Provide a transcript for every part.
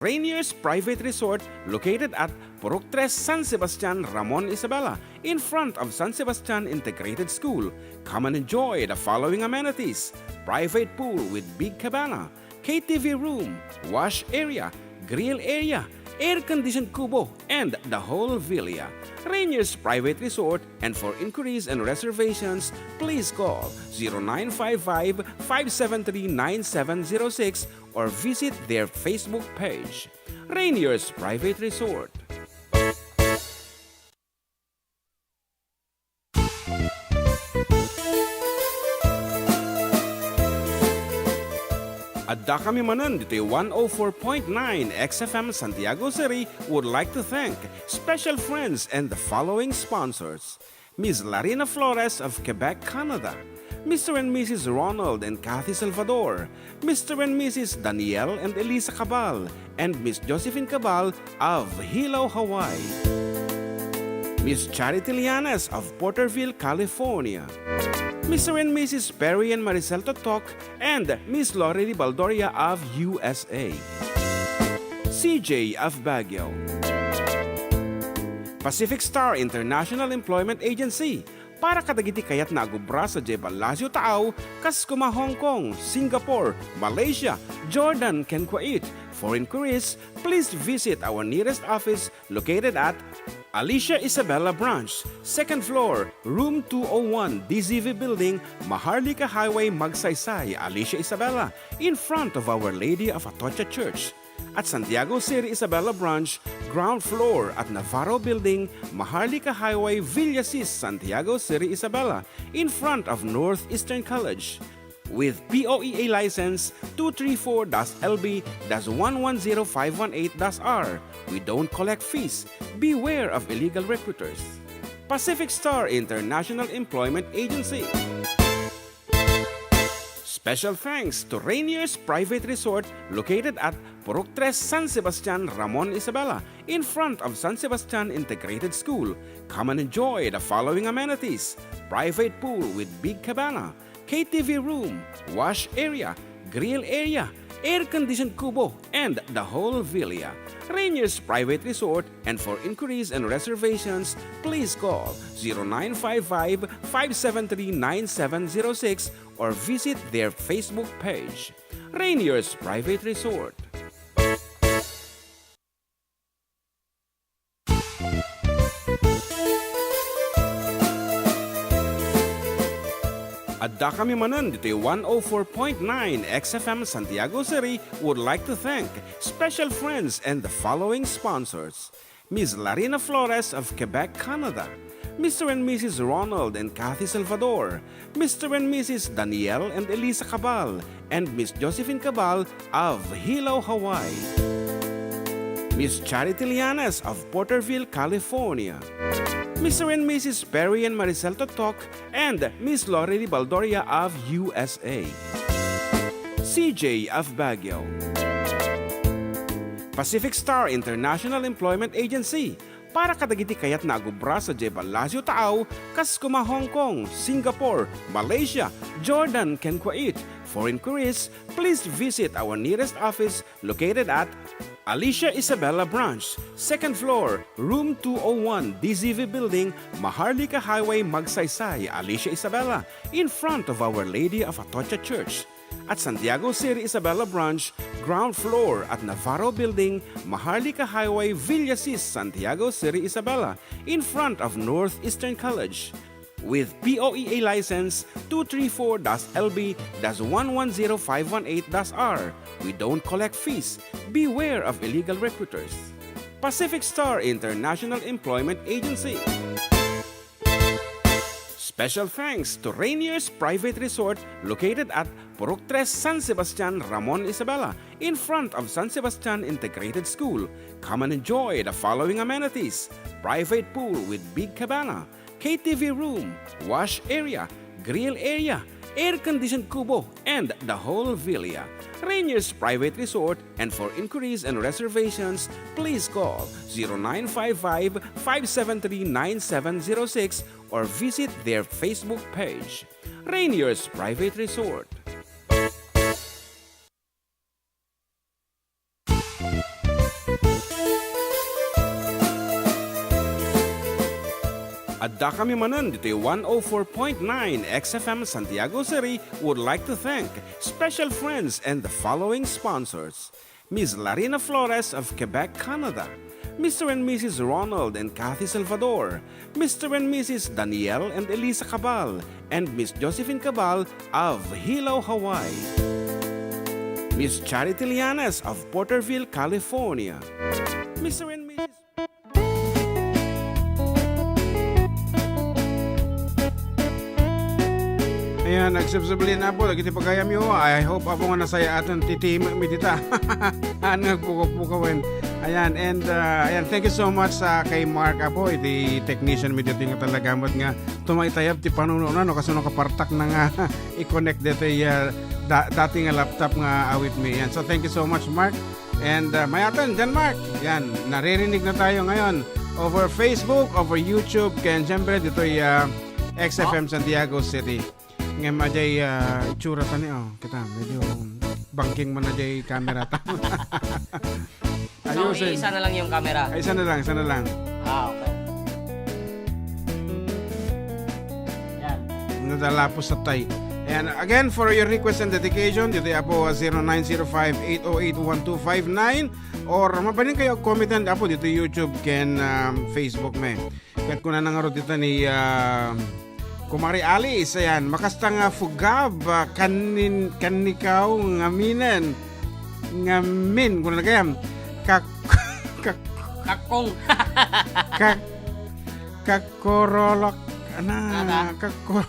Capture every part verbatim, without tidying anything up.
Rainier's Private Resort, located at Purok Tres, San Sebastian, Ramon, Isabela, in front of San Sebastian Integrated School. Come and enjoy the following amenities: private pool with big cabana, K T V room, wash area, grill area, air-conditioned kubo, and the whole villa. Rainier's Private Resort, and for inquiries and reservations, please call zero nine five five, five seven three, nine seven zero six or visit their Facebook page. Rainier's Private Resort. Addakami manen ditoy one oh four point nine X F M Santiago City would like to thank special friends and the following sponsors: Miss Larina Flores of Quebec, Canada, Mister and Missus Ronald and Kathy Salvador, Mister and Missus Daniel and Elisa Cabal, and Miss Josephine Cabal of Hilo, Hawaii, Miss Charity Lianes of Porterville, California, Mister and Missus Perry and Maricel Totok, and Miss Lorely Baldoria of U S A, C J of Baguio, Pacific Star International Employment Agency, para kadagiti kayatna a agubra sadiay Palacio Taaw, kas koma Hong Kong, Singapore, Malaysia, Jordan, ken Kuwait. For inquiries, please visit our nearest office located at Alicia Isabela Branch, second floor, room two oh one, D Z V Building, Maharlika Highway, Magsaysay, Alicia Isabela, in front of Our Lady of Atocha Church. At Santiago City Isabela Branch, ground floor at Navarro Building, Maharlika Highway, Villasis, Santiago City Isabela, in front of Northeastern College. With P O E A license two three four dash L B dash one one zero five one eight dash R, we don't collect fees. Beware of illegal recruiters. Pacific Star International Employment Agency. Special thanks to Rainier's Private Resort, located at Purok Tres, San Sebastian, Ramon, Isabela, in front of San Sebastian Integrated School. Come and enjoy the following amenities: private pool with big cabana, K T V room, wash area, grill area, air-conditioned kubo, and the whole villa. Rainier's Private Resort, and for inquiries and reservations, please call zero nine five five, five seven three, nine seven zero six or visit their Facebook page. Rainier's Private Resort. Addakami manen ditoy one oh four point nine X F M Santiago City would like to thank special friends and the following sponsors: Miss Larina Flores of Quebec, Canada, Mister and Missus Ronald and Kathy Salvador, Mister and Missus Daniel and Elisa Cabal, and Miss Josephine Cabal of Hilo, Hawaii, Miss Charity Lianes of Porterville, California, Mister and Missus Perry and Maricel Totok, and Miss Lorely Baldoria of U S A, C J of Baguio, Pacific Star International Employment Agency, para kadagiti kayatna a gubra sadiay Palacio Taaw, kas koma Hong Kong, Singapore, Malaysia, Jordan, ken Kuwait. For inquiries, please visit our nearest office located at Alicia Isabela Branch, second floor, room two oh one, D Z V Building, Maharlika Highway, Magsaysay, Alicia Isabela, in front of Our Lady of Atocha Church. At Santiago City Isabela Branch, ground floor at Navarro Building, Maharlika Highway, Villasis, Santiago City Isabela, in front of Northeastern College. With P O E A license two three four dash L B dash one one zero five one eight dash R, we don't collect fees. Beware of illegal recruiters. Pacific Star International Employment Agency. Special thanks to Rainier's Private Resort, located at Purok Tres, San Sebastian, Ramon, Isabela, in front of San Sebastian Integrated School. Come and enjoy the following amenities: private pool with big cabana, K T V room, wash area, grill area, air-conditioned kubo, and the whole villa. Rainier's Private Resort, and for inquiries and reservations, please call zero nine five five, five seven three, nine seven zero six or visit their Facebook page. Rainier's Private Resort. Adda kami manen ditoy one oh four point nine X F M Santiago City would like to thank special friends and the following sponsors: Miss Larina Flores of Quebec, Canada, Mister and Missus Ronald and Kathy Salvador, Mister and Missus Daniel and Elisa Cabal, and Miss Josephine Cabal of Hilo, Hawaii, Miss Charity Lianes of Porterville, California, Mister and Missus Ayan, nagsubsubli na po, dagiti pagayamyo. I hope, Apo, nga nasayaaten ti team mi dita. Haan nga agpukaw-pukawen. Ayan, and, uh, ayan, thank you so much sa kay Mark, Apo, iti technician mi ditoy nga talaga met nga tumaytayab ti panunona, no, kasano kapartak na nga i-connect ditoy, uh, da-, dati nga laptop nga awit mi. Ayan, so thank you so much, Mark. And, uh, mayaten, John Mark. Yan, naririnig na tayo ngayon over Facebook, over YouTube, ken siyempre ditoy, uh, X F M Santiago City. Ngem ajay, uh, itsura ta ni, oh, kita, medyo bangking man ajay camera ta. So, ayusin. Isa na lang yung camera. Ay, isa na lang, isa na lang. Ah, okay. Yan. Nadalapos sa tay. And again, for your request and dedication, dito, Apo, zero nine zero five, eight oh eight, one two five nine, or mabalin kayo comment, Apo, dito YouTube ken, um, Facebook mi. Ket kuna na ngarud dita ni, ah, Kumari Alice, ayan, makasta nga fugab, ah, kanin-, kannikaw ngaminen, ngamin, kuna na kayam, kak-, kak-, Kakong. Kak-, kakorolak, na, Ada. Kakor-,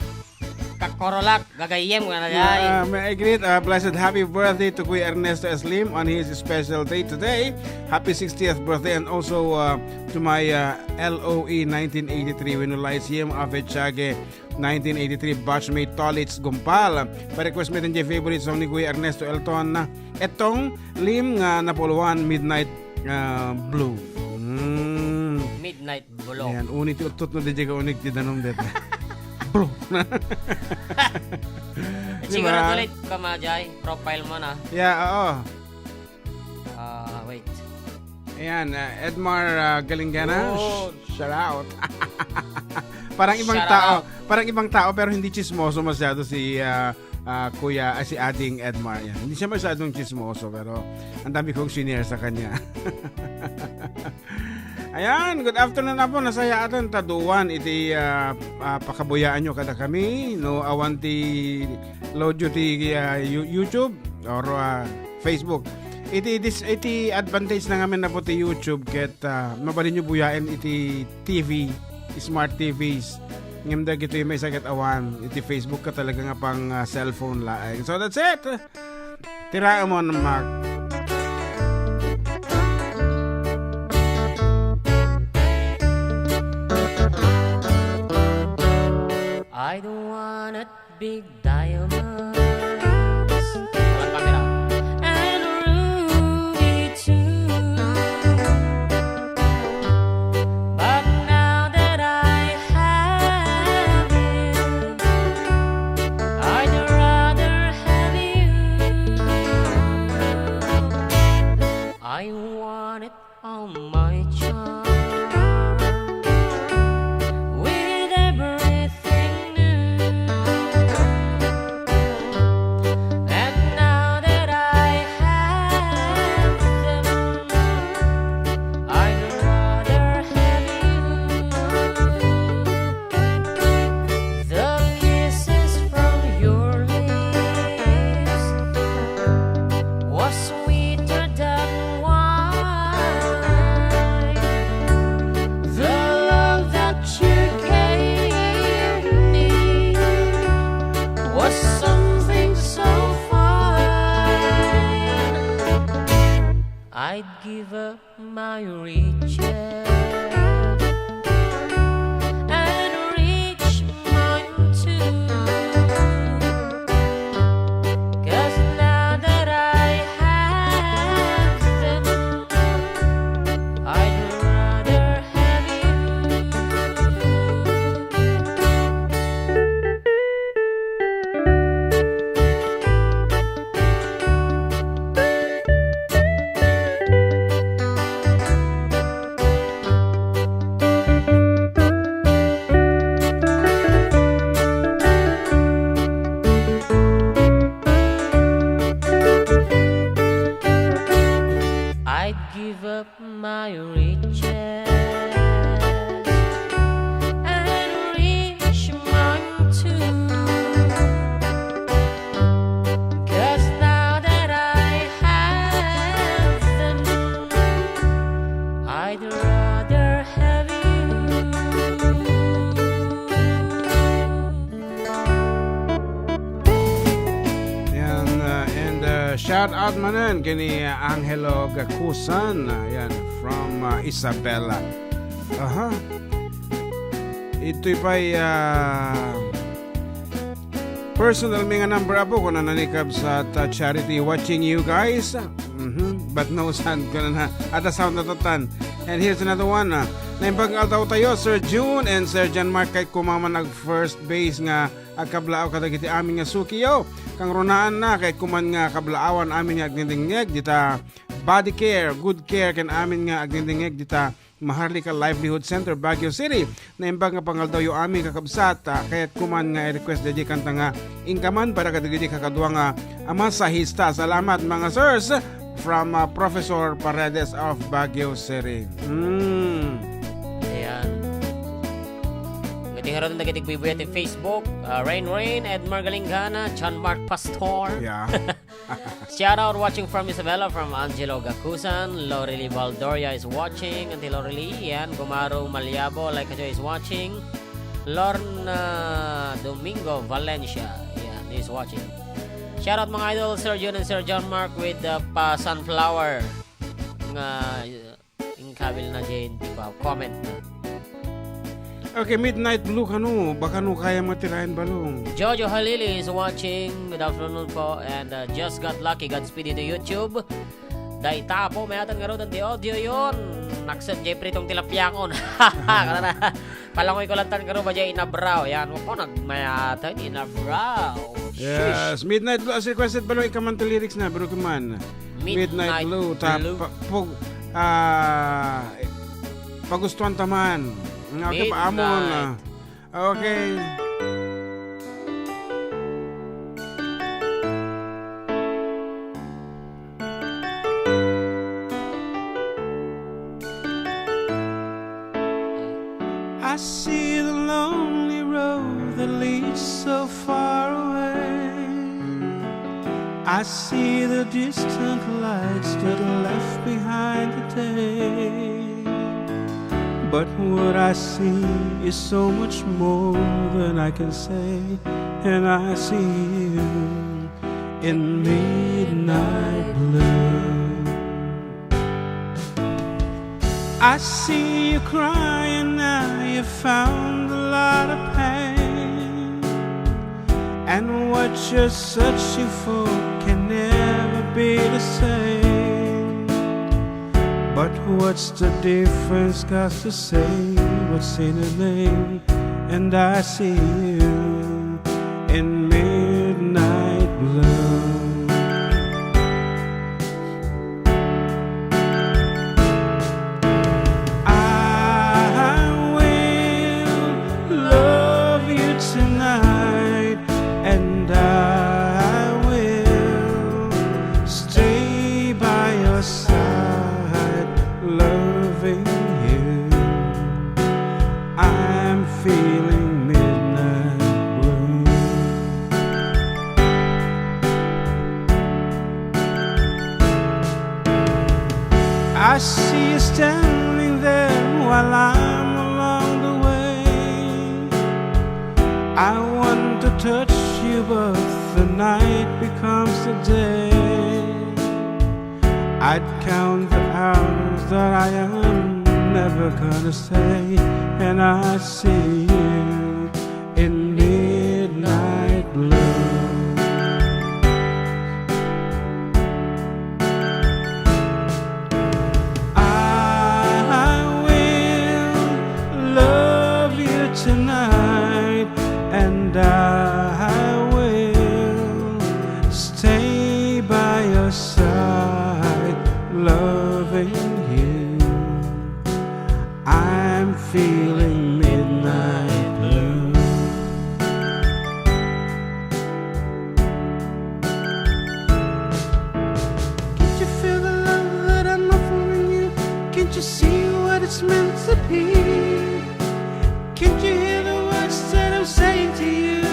Kakorolak. Gagayyem, kuna na, yeah, jay. May I greet a blessed happy birthday to Kuya Ernesto S. Lim on his special day today. Happy sixtieth birthday, and also, uh, to my, uh, L O E nineteen eighty-three, when you like him, Ave Chage, nineteen eighty-three batchmate Tolits Gumpal. Pa-request mi iti favorite song ni Kuya Ernesto Elton, Etong Lim nga napuluan, Midnight, uh, Blue. Mm. Midnight Blue. Ayan, unit ti uttot no, di ka unit ti danum deta. Blue. Di ba? Siguro tuloy ka, Majay. Profile mo na. Yeah, oo. Ah, wait. Ayan, uh, Edmar, uh, Galingana. Oh. Sh-, shout out. Parang ibang Shout tao. out. Parang ibang tao, pero hindi chismoso masyado si, uh, uh, Kuya, ah, si Ading Edmar. Yan. Hindi siya masyadong chismoso, pero ang dami kong shinare sa kanya. Ayan, good afternoon, Apo. Nasayaaten ta duwan iti, ah, ah, pakabuyaanyo kadakami, no, awan ti loadyo ti, ah, You-, YouTube or, ah, Facebook. Iti dis-, iti advantage na ngamin, Apo, ti YouTube ket, ah, mabalinyo buyaen iti T V, smart T Vs. Ngem dagitoy maysa ket awan iti Facebook ket talaga nga pang, ah, cellphone laeng. So that's it. Tiraemon, Mark. I don't want a big diamonds. Walang camera. And ruby too. But now that I have you, I'd rather have you. I want it on my charm with everything new. And now that I have them, I'd rather have you. The kisses from your lips was sweeter than wine. The love that you gave me was something so fine. I'd give up my riches and reach mine too. 'Cause now that I have them, I'd rather have you. I'd give up my riches and rich mine too. 'Cause now that I have them, I'd rather have you. Yan, uh, and, uh, shout out manen kini Angelo Gacusan. Ayan, from, uh, Isabela. Aha. Itoy pa'y, uh, personal mi nga number, apo, kuna ni kabsat, uh, Charity, watching you guys. Mhm. But no sound, kuna na. Ada sound na tatan. And here's another one, uh, naimbag nga aldaw tayo, Sir June and Sir John Mark, kay kumaman nag first base nga agkablaaw kadagiti amin nga sukiyo. Kangrunaanna, kay kuman nga kablaawan amin nga agdingdingngeg dita Body Care, Good Care, ken amin nga agdingdingngeg dita Maharlika Livelihood Center, Baguio City. Naimbag nga pangaldawyo amin, kakabsat, ah, kayat kuman nga i-request daydi kanta nga Ingkaman para kadagidi kakadua nga a masahista. Salamat, mga sirs, from, ah, Professor Paredes of Baguio City. Mm. Ayan. Ngati nga ron dagiti agbuybuyat ti Facebook, ah, Rain Rain, Edmar Galingana, John Mark Pastor. Yeah. Shout out watching from Isabela, from Angelo Gacusan. Lorely Valdoria is watching. Auntie Lorely, yan. Gumaro Maliabo, like kayo, is watching. Lorna Domingo Valencia, yan, is watching. Shout out, mga idol, Sir Jun and Sir John Mark with the pa sunflower nga Inkabil na diay ti pa-, comment na. Okay, Midnight Blue kano, baka no kaya matirayan balong. Jojo Halili is watching. Good afternoon po. And, uh, just got lucky. Godspeed to YouTube. Dayta po, mayatan nga ron ti audio yon. Nakset jay pritong tilapia kon. Kanana, palangoy ko lang tan karo ba jay inabraw. Yan, wako nagmayatan inabraw. Yes, Midnight Blue as requested balong, ikaman ti lyrics na, bro, kuman. Midnight Midnight Blue, ta-, Blue. Pa-, pug-, ah, pagustuhan ta man. Nga, okay, paamon, Midnight. Ah. Okay. I see the lonely road that leads so far away. I see the distant lights that left behind the day. But what I see is so much more than I can say. And I see you in midnight blue. I see you crying now, you found a lot of pain. And what you're searching for can never be the same. But what's the difference? 'Cause the same what's in the name. And I see you in midnight blue. I will love you tonight, and I will stay by your side, loving you. I'm feeling midnight blue. I see you standing there while I'm along the way. I want to touch you, but the night becomes the day. I'd count the hours that I am never gonna stay, and I see you in midnight blue. I will love you tonight, and I will stay by your side, loving you. I'm feeling midnight blue. Can't you feel the love that I'm offering? See what it's meant to be. Can't you hear the words that I'm saying to you?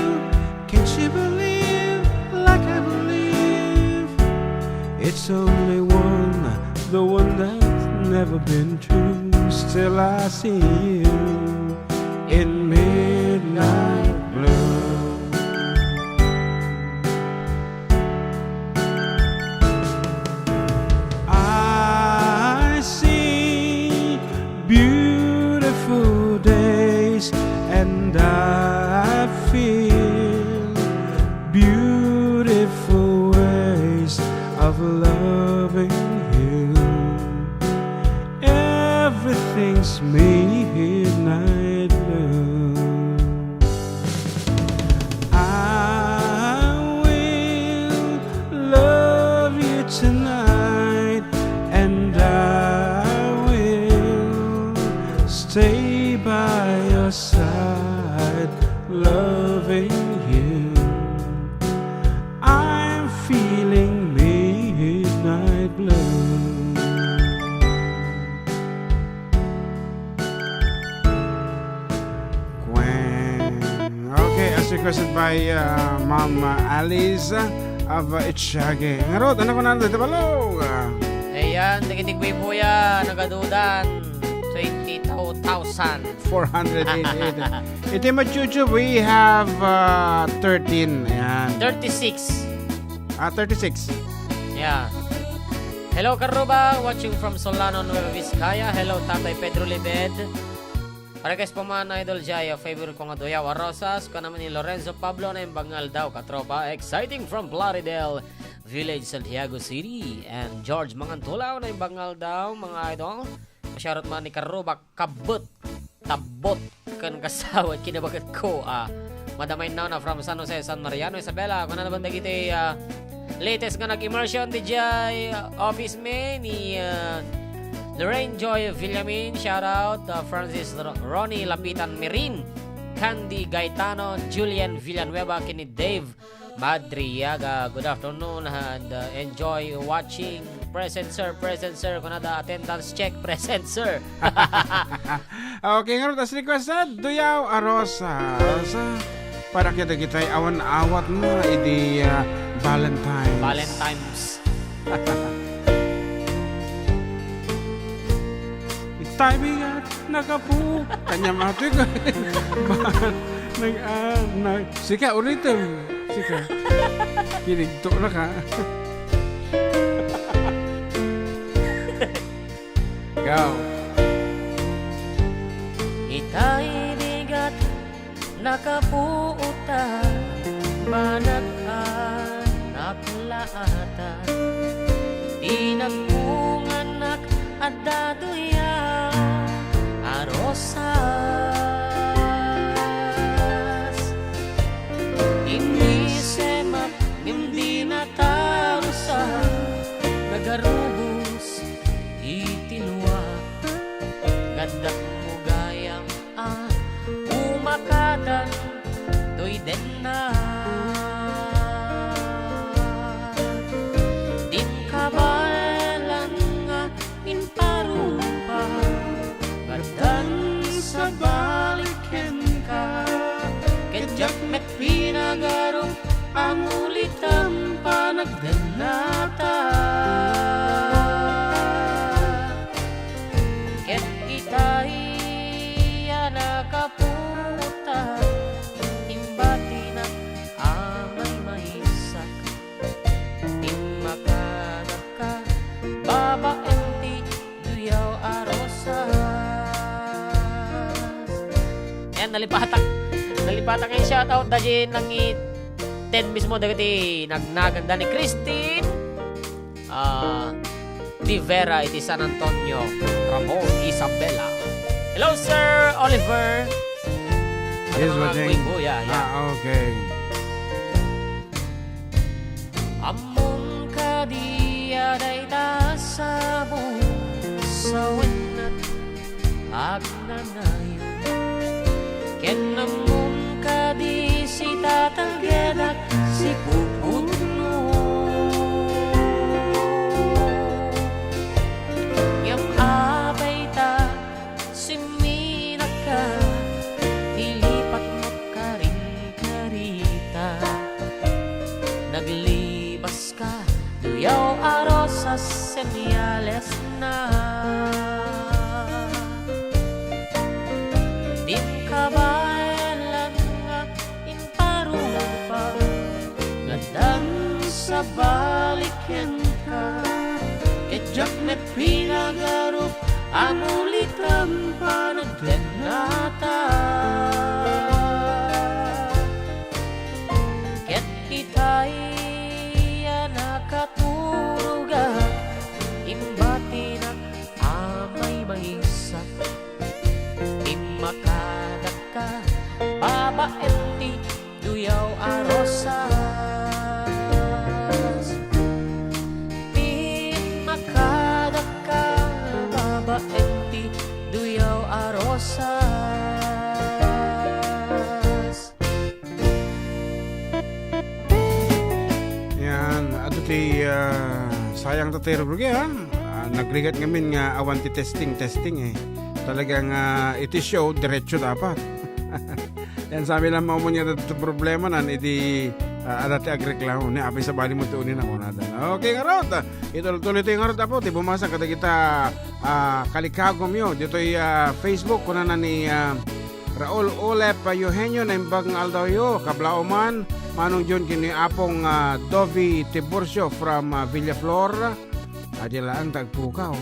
Can't you believe like I believe? It's only one, the one that's never been true. Still, I see you in midnight blue. I see beautiful days and I feel beautiful ways of loving you. Everything's midnight blue. I will love you tonight, and I will stay by your side, loving you. I'm feeling midnight blue. Qweng. Okay, as requested by, uh, Ma'am, uh, Alice, uh, of, uh, Echage. Ngarud, ania kunana dayta ballad? Ayan, dagiti gwipuya, nagadudan, twenty-two thousand. Four hundred eighty-eight. Iti YouTube, we have, uh, thirteen. Ayan. Thirty-six. Ah, thirty-six. Yeah. Hello, Karuba, watching from Solano, Nueva Vizcaya. Hello, Tatay Pedro Libed. Para kay Spaman, Idol Jai, a favorite ko nga Duyaw a Rosas, kanami ni Lorenzo Pablo, naimbag nga aldaw, katropa, exciting from Plaridel Village, Santiago City, and George Mangantulaw, naimbag nga aldaw, mga idol. Shoutout man ni Karuba, Kabut, Tabbot, ken kasawa, kinabagat ko, ah, Madam Ainona from San Jose, San Mariano, Isabela, kunana laeng dagiti, ah, latest nga nag-immersion, D J, ah, office mi ni, ah, Lorraine Joy Villamin, shout out, ah, Francis Ro-, Ronnie Lapitan Mirin, Candy Gaetano, Julian Villanueva, ken ni Dave Madriaga. Good afternoon and, uh, enjoy watching. Present, sir. Present, sir. Kunada, attendance check. Present, sir. Okay, ngarud, as requested, Duyaw a Rosas. Para kadagiti awan awatna idi, uh, Valentine's. Valentine's. Itay bigat. Nakapu-, kanyam atoy ko. Nag-, ah, nag-, sika, ulitin. Sika. Kinigto na ka. Go. Itay bigat nakapuotan, banag anak laatan. Ti nagpunganak adda duyaw a rosas. Immisemak ngem di natarusan, nagarubos iti lua. Ngaddak mo gayam a umakadan toy dennak. Dim kabaelan nga imparumpa, ngaddan sabali kenka. Ket diak met pinagarup a mulitem panagdennata. Ket itay a nakapuotan, imbatinak a maymaysak. Immakadakka babaen ti duyaw a rosas. Ayan, nalipatak. Nalipatak nga shoutout, da di nangit-, ten mismo dagiti nagnagan da ni Christine. Ah, Di Vera iti San Antonio, Ramon, Isabela. Hello, Sir Oliver. Yes, Ano nga, Bossing. Kuya, yeah. Ah, okay. Ammom kadi a dayta sabong sawennat agnanayon. Ken ammom kadi sitatagedak sipuputmo. Ngem apay Pinagarop a mulitem panagdennata. Ket itay a nakaturogak, imbatinak a maymaysa. Immakadakka, babaen ti duyaw a rosas. Immakadakka, babaen ti duyaw a rosas. Yan, adu ti, ah, sayang ta ti rubrika, ha? Ah, nagrigat ngamin nga awan ti testing, testing, eh. Talagang, ah, iti show, diretso dapat. Yan, sabi lang, maumon nga ti problema nan, iti, ah, adda ti agreklamo. Ni, apay sabali mo ti uni na, kunada. Okay, ngarud, ah, itultuloy ti ngarud, apo, ti bumasa kadagita, ah, kalikagom yo. Ditoy, ah, Facebook, kunana ni, ah, Raul Olep, ah, Eugenio, naimbag nga aldawyo, kablaoman, Manong John, ken ni Apong, ah, Dovi Tiburcio from, ah, Villaflor. Adi laeng ta agpukaw.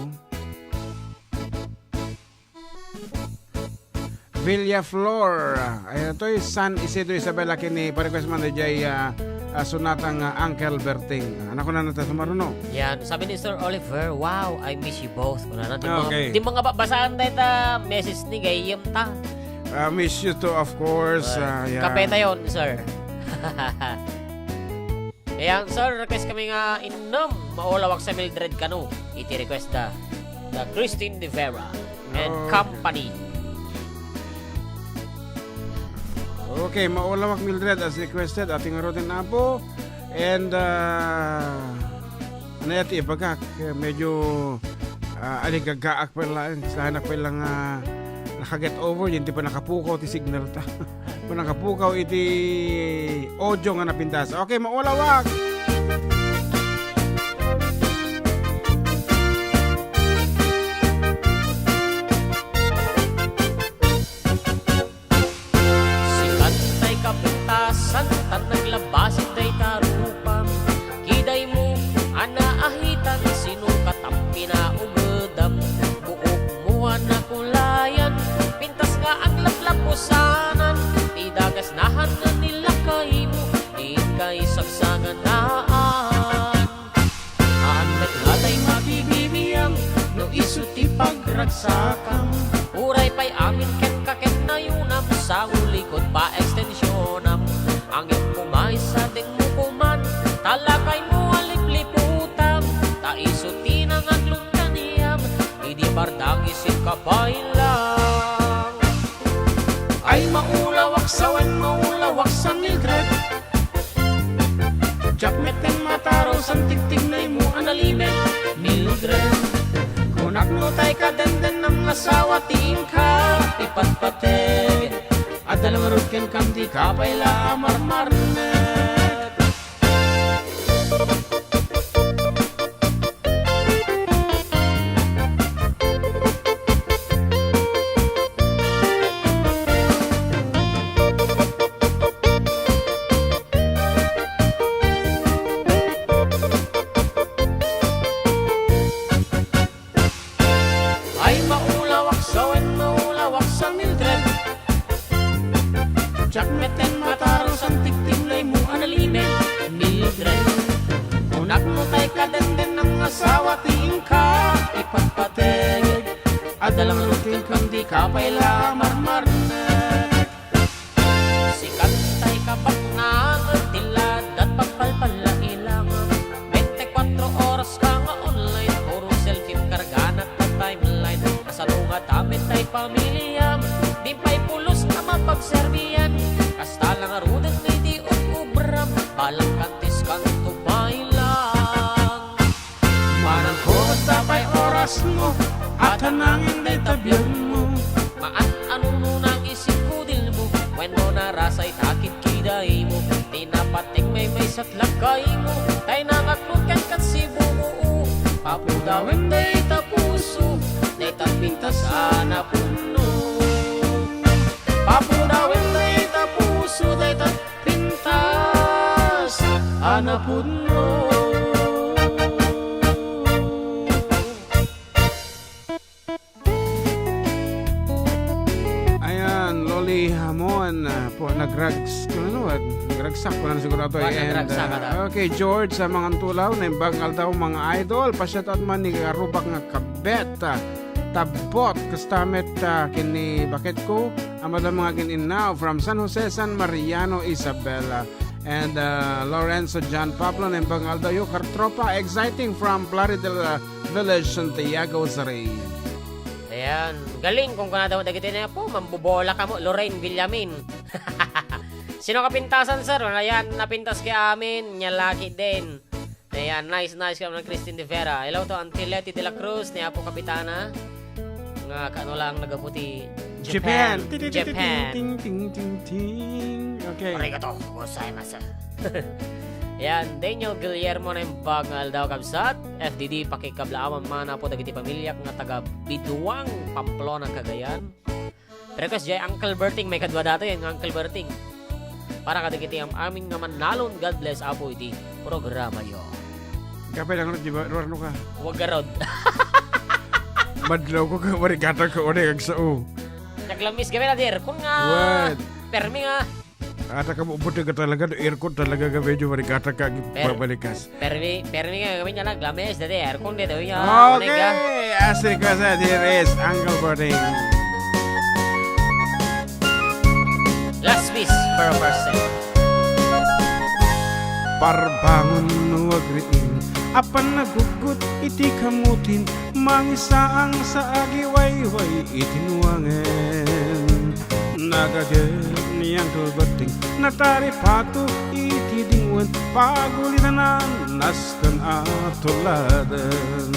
Villaflor. Ay, ito'y San Isidro Isabela, ken ni pa-request man diay, ah, ah, sonata nga Uncle Berting. Anak ko na nata sumaruno. Yan, sabi ni Sir Oliver, "Wow, I miss you both." Kunana, di mga, Okay. di mga babasaan tayo ta message ni gayyem ta. Ah, miss you too, of course. Well, Ah, yeah. kape tayo, sir. Ayan, sir, request kami nga innem, maulawak sa Mildred kano. Iti request da, da Christine De Vera and Okay. Company. Okay, maulawak Mildred as requested, ating routine na po. And, ah, ano yati ibagak? Medyo, ah, aligagaak pa lang, saan pa lang, ah, nakaget over, yun di pa nakapukaw ti signal ta. Kung nakapukaw iti audio nga napintas. Okay, maulawak! Sikan tay kapintasan, tan naglabas tay tarupam. Kidaymo a naahitan, sino katam pinaugedam? Buokmo a nakulayan, pintas nga aglaplapusanan. Ti dagas nahan nga nilakaymo, di kay sagsaganaan. Haan met nga tay makibibiang no isu ti pagragsakam. Uray pay amin kenka ken nayunam, sangulikod pa extensionam. Angem koma, isadengmo koman, talakaymo a lipliputam. Ta isu ti nangaklon kaniam, idi bardang isin kapailang. Ay maulawak sa wen maulawak sa Mildred. Diak metten mataro san tigtignaymo a nalimed, Mildred. Kunak no tay kadendennam nga asawa ti inka ipatpateg. Adda la ngarud kenkam di kapaila a marmarnek. Ay maulawak sa wen maulawak sa Mildred. Diak metten mataro san tigtignaymo a nalimed, Mildred. Kunak no tay kadendennam nga asawa ti inka ipatpateg. Adda la ngarud kenkam di kapaila a marmarnek. Sikan tay kabaknang ti ladat pagpalpalailang. Bente kuatro oras ka nga online, puro selfie kargana ta timeline. Kasano nga ta met tay pamiliam, di pay pulos a mapagserbian. Kasta la ngaruden iti ug-ubram, balang kantis kanto pay lang. Manangko, basta pay orasmo, at hanangen dayta biagmo. Maan-ano no nang isin kudilmo, wenno narasay ta kidkidaymo. Ti napateg maymaysa ti lakaymo, tay nangaklon kenka ti bubuo. Papudawen dayta puso, dayta pintas a napudno. Papudawen dayta puso, dayta pintas a napudno. Ni Hamon, ah, po, nagrags-, ano, ah, nagragsak ko na siguro ito, eh. Wa, and, nagragsak ka ah, na. Okay, George, sa mga tulaw, naimbag nga aldaw, mga idol, pa-shoutout man ni Arubak nga Kabet, ah, Tabot, kastamet, ah, ken ni baketko, a madam nga agin-innaw from San Jose, San Mariano, Isabela. And, ah, Lorenzo John Pablo, naimbag nga aldaw, Yukar Tropa, exciting from Plaridel, ah, Village, Santiago, Sari. Ayan. Galing kung kunada mo dagiti na po, mambobola ka mo, Lorraine Villamin. Sino ka pintasan, sir? Ayan, napintas kay amin, nya laki din. Ayan, nice, nice ka naman, Christine de Vera. Hello to Auntie Letty de la Cruz, ni Apo Kapitana. Nga, kano lang nagaputi? Japan. Japan. Ting, ting, ting, ting, ting. Okay. Arigato gozaimasu. Yan, Daniel Guillermo, naimbag nga aldaw, kabsat. F D D, pakikablaawan man, Apo, dagiti pamilyak nga taga Biduang, Pamplona, Cagayan. Request jay Uncle Berting, may kadua dato yan, Uncle Berting. Para kadagiti am-amin nga mannalon, God bless, Apo, iti programa yo. Kapay lang, di ba, Ruarno ka? Wag garod. Madlaw ko ka, marigata ka, o, na, agsao. Naglamis kami na, dear. Kung nga, What? Permi nga. Ata ka mo, buti ka talaga, no, aircon talaga ka, medyo marigata ka, Per-, babalikas. Permi, permi nga kami niya naglamis, dati aircon dito, ya. Okay, as requested, here is Uncle Berting. Last piece for a person. Parbangon no agriin, apan nagugut iti kamutin, mangisaang sa agiwayway iti nuangen. Nagagem ni Uncle Berting, nataripato iti dingwen, pagulitanan nasken a tuladen.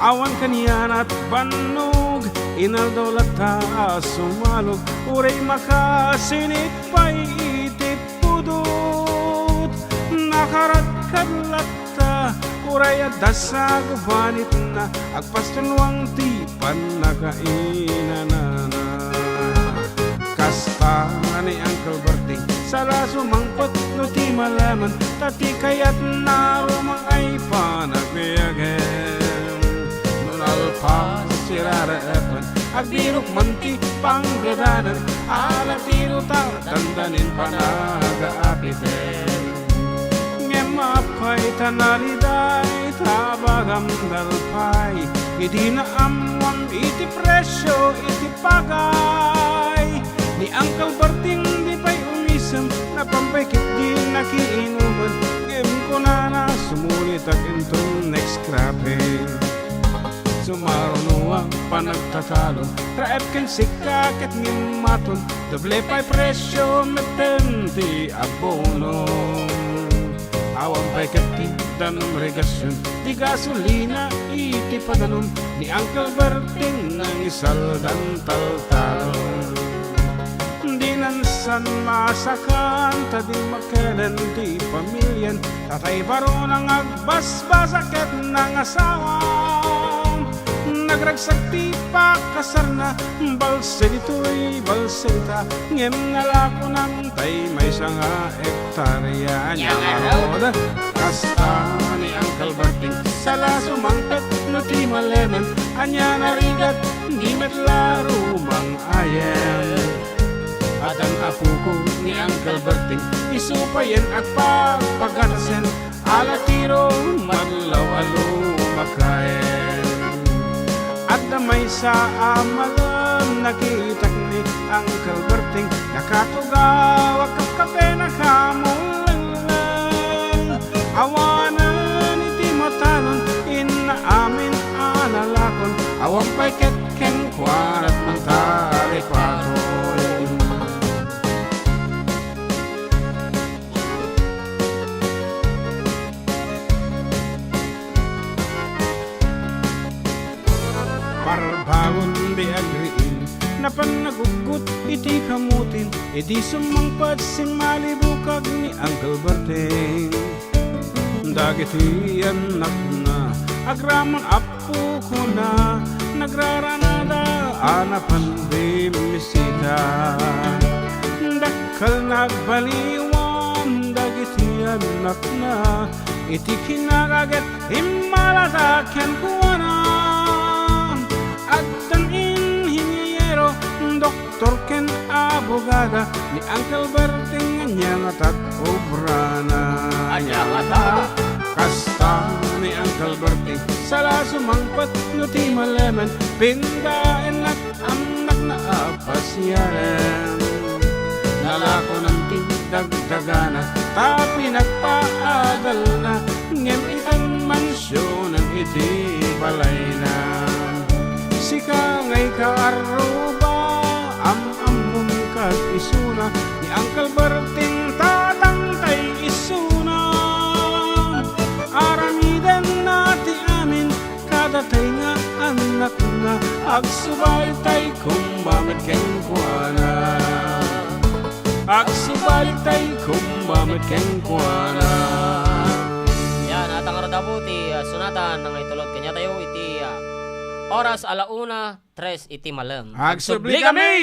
Awan kanianat bannog, inaldaw latta a sumalog, uray makasinit pay iti pudot. Nakaradkad latta, uray adda sagubanitna, agpastunwang ti pannakainanana. Kasta ni Uncle Berting, sala sumangpet no ti malemen, ta ti kayatna rumang ay panagbiagen. No nalpas ti raraepen, agbirok man ti panggedanen, ala ti ruta, dandanin panagaapiten. Ngem apay ta naliday, ta bagam nalpay, idi naammuam iti presio iti pagay. Ni Uncle Berting di pay umisem, napampay ket di nakiinumen, ngem kunana, sumulitak inton next cropping. Sumaruno a panagtatalon, raep ken sika ket ngimmaton, doble pay presio metten ti abono. Awan pay ket ti danum regasion, ti gasolina iti padanum, ni Uncle Berting nangisaldan taltalon. Dinan san masakan, ta dimmakelen ti pamilian, tatay barona nga agbasbasa ket nangasawa. Nagragsak ti pakasarna, balse ditoy, balse dita, ngem nalakonan tay maysa nga hektarya. Nya ngarud, kasta ni Uncle Berting, sala sumangpet no ti malemen, ania narigat, di met la rumang-ayen. Addan apoko ni Uncle Berting, isu payen agpagpagatasen, ala ti rumadlaw a lumakayen. Adda maysa a malem, nakitak ni Uncle Berting, nakatugaw a kapkape, nakamulengleng. Awanen iti matanon, inna amin a nalakon, awan pay ket kenkuana ti mangtaripaton. Parbangon di agriin, napan naguggut iti kamutin, idi sumangpet simmalibukag ni Uncle Berting. Dagiti annakna, agraman appo kuna, nagraranada a napan bimmisita. Dakkel nagbaliwan dagiti annakna, iti kinagaget immalada kenkuana. Addan inhiniero, doktor ken Gada ni Uncle Berting, ania nga tag-obrana. Ania nga ta? Kasta ni Uncle Berting, sala sumangpet no ti malemen, pindaennak, amnak na a pasiaren. Nalakonan ti dagdagana, ta pinagpaadalna, ngem itan mansionen iti balayna. Sika ngay kaarruba, am-ammom kad isuna, ni Uncle Berting tatangtay isuna. Aramidenna ti amin, kadatay nga annakna, agsubalitay kumba met kenkuana. Agsubalitay kumba met kenkuana. Yan, at ang aradapo ti, ah, sunatan nga itulod kaniatayo iti, ah, oras a la una tres iti malem. Agsubli kami!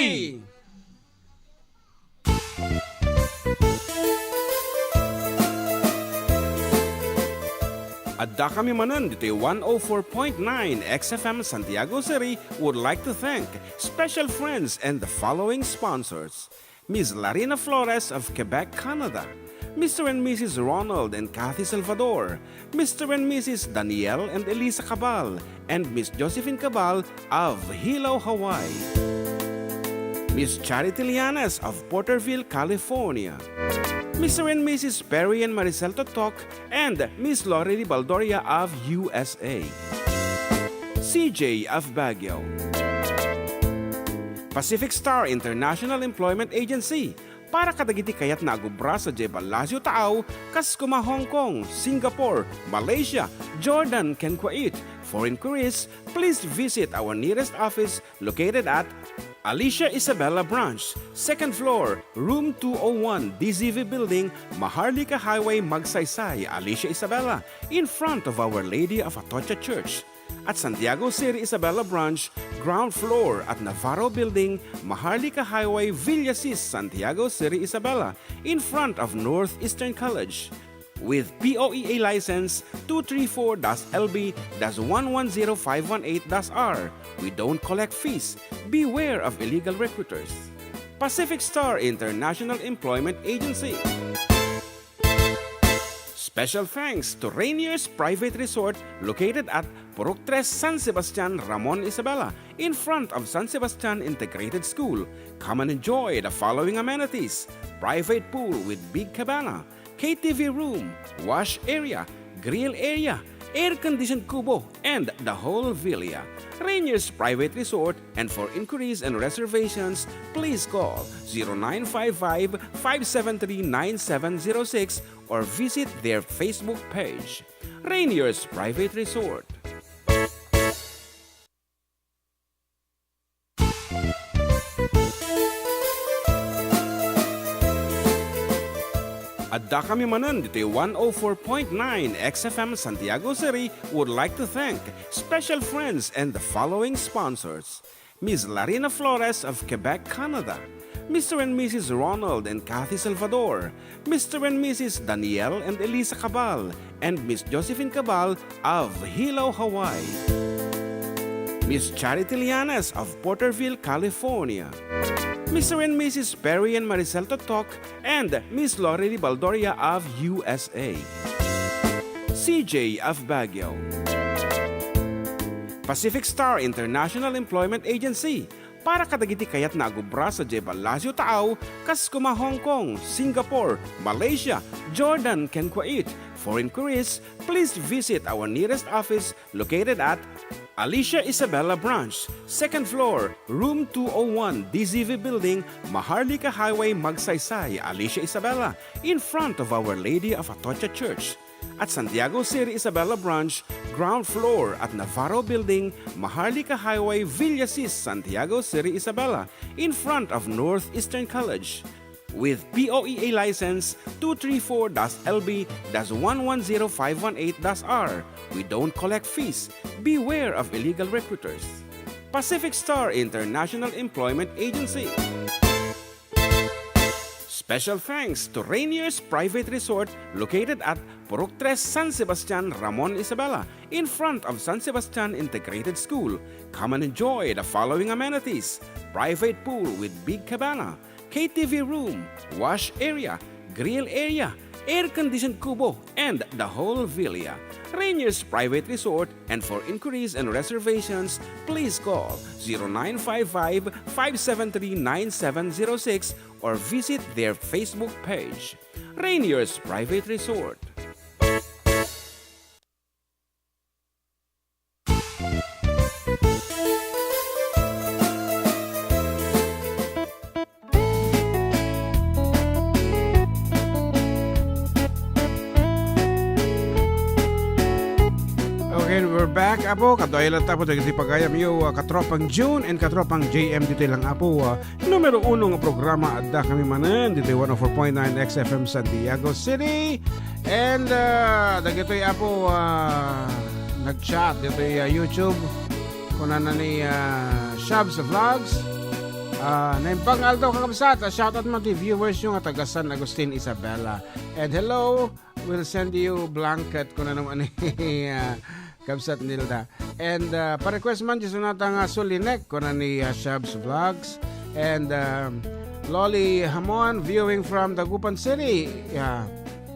Adda kami manen ditoy one oh four point nine X F M Santiago City would like to thank special friends and the following sponsors: Miss Larina Flores of Quebec, Canada, Mister and Missus Ronald and Kathy Salvador, Mister and Missus Daniel and Elisa Cabal, and Miss Josephine Cabal of Hilo, Hawaii. Miss Charity Lianes of Porterville, California. Mister and Missus Perry and Maricel Totok and Miss Lori Baldoria of U S A. C J of Baguio. Pacific Star International Employment Agency, para kadagiti kayatna agubra sadiay Palacio Taaw, kas koma Hong Kong, Singapore, Malaysia, Jordan, ken Kuwait. For inquiries, please visit our nearest office located at Alicia Isabela Branch, second floor, room two oh one, D Z V Building, Maharlika Highway, Magsaysay, Alicia Isabela, in front of Our Lady of Atocha Church. At Santiago City Isabela Branch, ground floor at Navarro Building, Maharlika Highway, Villasis, Santiago City Isabela, in front of Northeastern College. With P O E A license two three four dash L B dash one one zero five one eight dash R, we don't collect fees. Beware of illegal recruiters. Pacific Star International Employment Agency. Special thanks to Rainier's Private Resort located at Purok Tres, San Sebastian, Ramon, Isabela, in front of San Sebastian Integrated School. Come and enjoy the following amenities: private pool with big cabana, K T V room, wash area, grill area, air-conditioned kubo, and the whole villa. Rainier's Private Resort, and for inquiries and reservations, please call zero nine five five, five seven three, nine seven zero six or visit their Facebook page. Rainier's Private Resort. Adda kami manen ditoy one oh four point nine X F M Santiago City would like to thank special friends and the following sponsors: Miss Larina Flores of Quebec, Canada, Mister and Missus Ronald and Kathy Salvador, Mister and Missus Daniel and Elisa Cabal, and Miss Josephine Cabal of Hilo, Hawaii. Miss Charity Lianes of Porterville, California. Mister and Missus Perry and Maricel Totok and Miss Lorely Baldoria of U S A. C J of Baguio. Pacific Star International Employment Agency, para kadagiti kayatna agubra sadiay Palacio Taaw, kas koma Hong Kong, Singapore, Malaysia, Jordan, ken Kuwait. For inquiries, please visit our nearest office located at Alicia Isabela Branch, second floor, room two oh one, D Z V Building, Maharlika Highway, Magsaysay, Alicia Isabela, in front of Our Lady of Atocha Church. At Santiago City Isabela Branch, ground floor at Navarro Building, Maharlika Highway, Villasis, Santiago City Isabela, in front of Northeastern College. With P O E A license two three four dash L B dash one one zero five one eight dash R, we don't collect fees. Beware of illegal recruiters. Pacific Star International Employment Agency. Special thanks to Rainier's Private Resort located at Purok Tres, San Sebastian, Ramon, Isabela, in front of San Sebastian Integrated School. Come and enjoy the following amenities: private pool with big cabana, K T V room, wash area, grill area, air-conditioned kubo, and the whole villa. Rainier's Private Resort, and for inquiries and reservations, please call zero nine five five, five seven three, nine seven zero six or visit their Facebook page. Rainier's Private Resort. Okay, we're back, Apo. Kaduay latta, Apo, dagiti pagayamyo, ah, katropang June and katropang J M ditoy lang, Apo, ah, numero uno nga programa, adda kami manen ditoy one oh four point nine X F M Santiago City. And, ah, dagitoy, Apo, ah, nag-chat ditoy, ah, YouTube. Kunana ni, ah, Shabs Vlogs. Ah, naimbag nga aldaw, kakabsat. Ah, shoutout man ti viewers yo nga taga San Agustin, Isabela. And hello, we'll send you blanket, kunana man ni, ah, Kabsat Nilda. And, ah, pa-request man ti sonata nga Sulinek, kuna ni, ah, Shabs Vlogs. And, ah, Loli Hamon, viewing from Dagupan City. Yeah.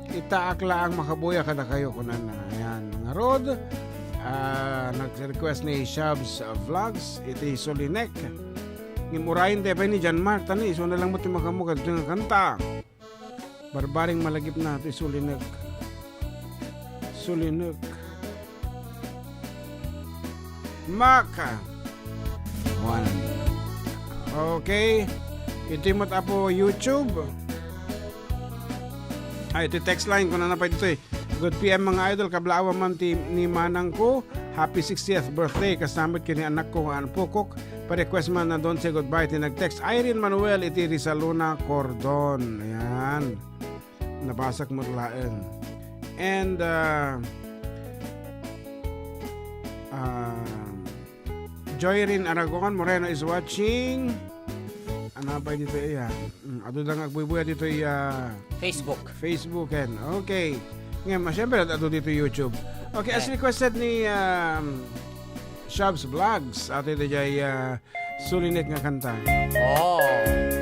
Itaak laeng makabuya kadakayo, kunana. Ayan. Ngarud, ah, nag-request ni Shabs, ah, Vlogs, iti Sulinek. Ngem urayen ti pay ni John Mark, tani, isu na lang mo ti makamu kadto nga kanta. Barbaring malagipna ti Sulinek. Sulinek. Maka. One. Okay. Iti met, Apo, YouTube. Ay, iti text line, kunana pay ditoy. Good P M, mga idol, kablaawan man ti ni manangko. Happy sixtieth birthday, kasta met ken ni anakko nga anpukok. Pa-request man na Don't Say Goodbye ti nag-text, Irene Manuel iti Rizalona Cordon. Ayan. Nabasak met laeng. And, uh, uh, Joyrin Aragon Moreno is watching. Ano pa dito iya? Mm, adu da nga agbuybuya dito iya Facebook. Facebook, hen. Okay. Ngayon, syempre, adu dito YouTube. Okay, as Eh. requested ni, um, Shabs Vlogs, ato ito jay, ah, Sulinek nga kanta. Oh,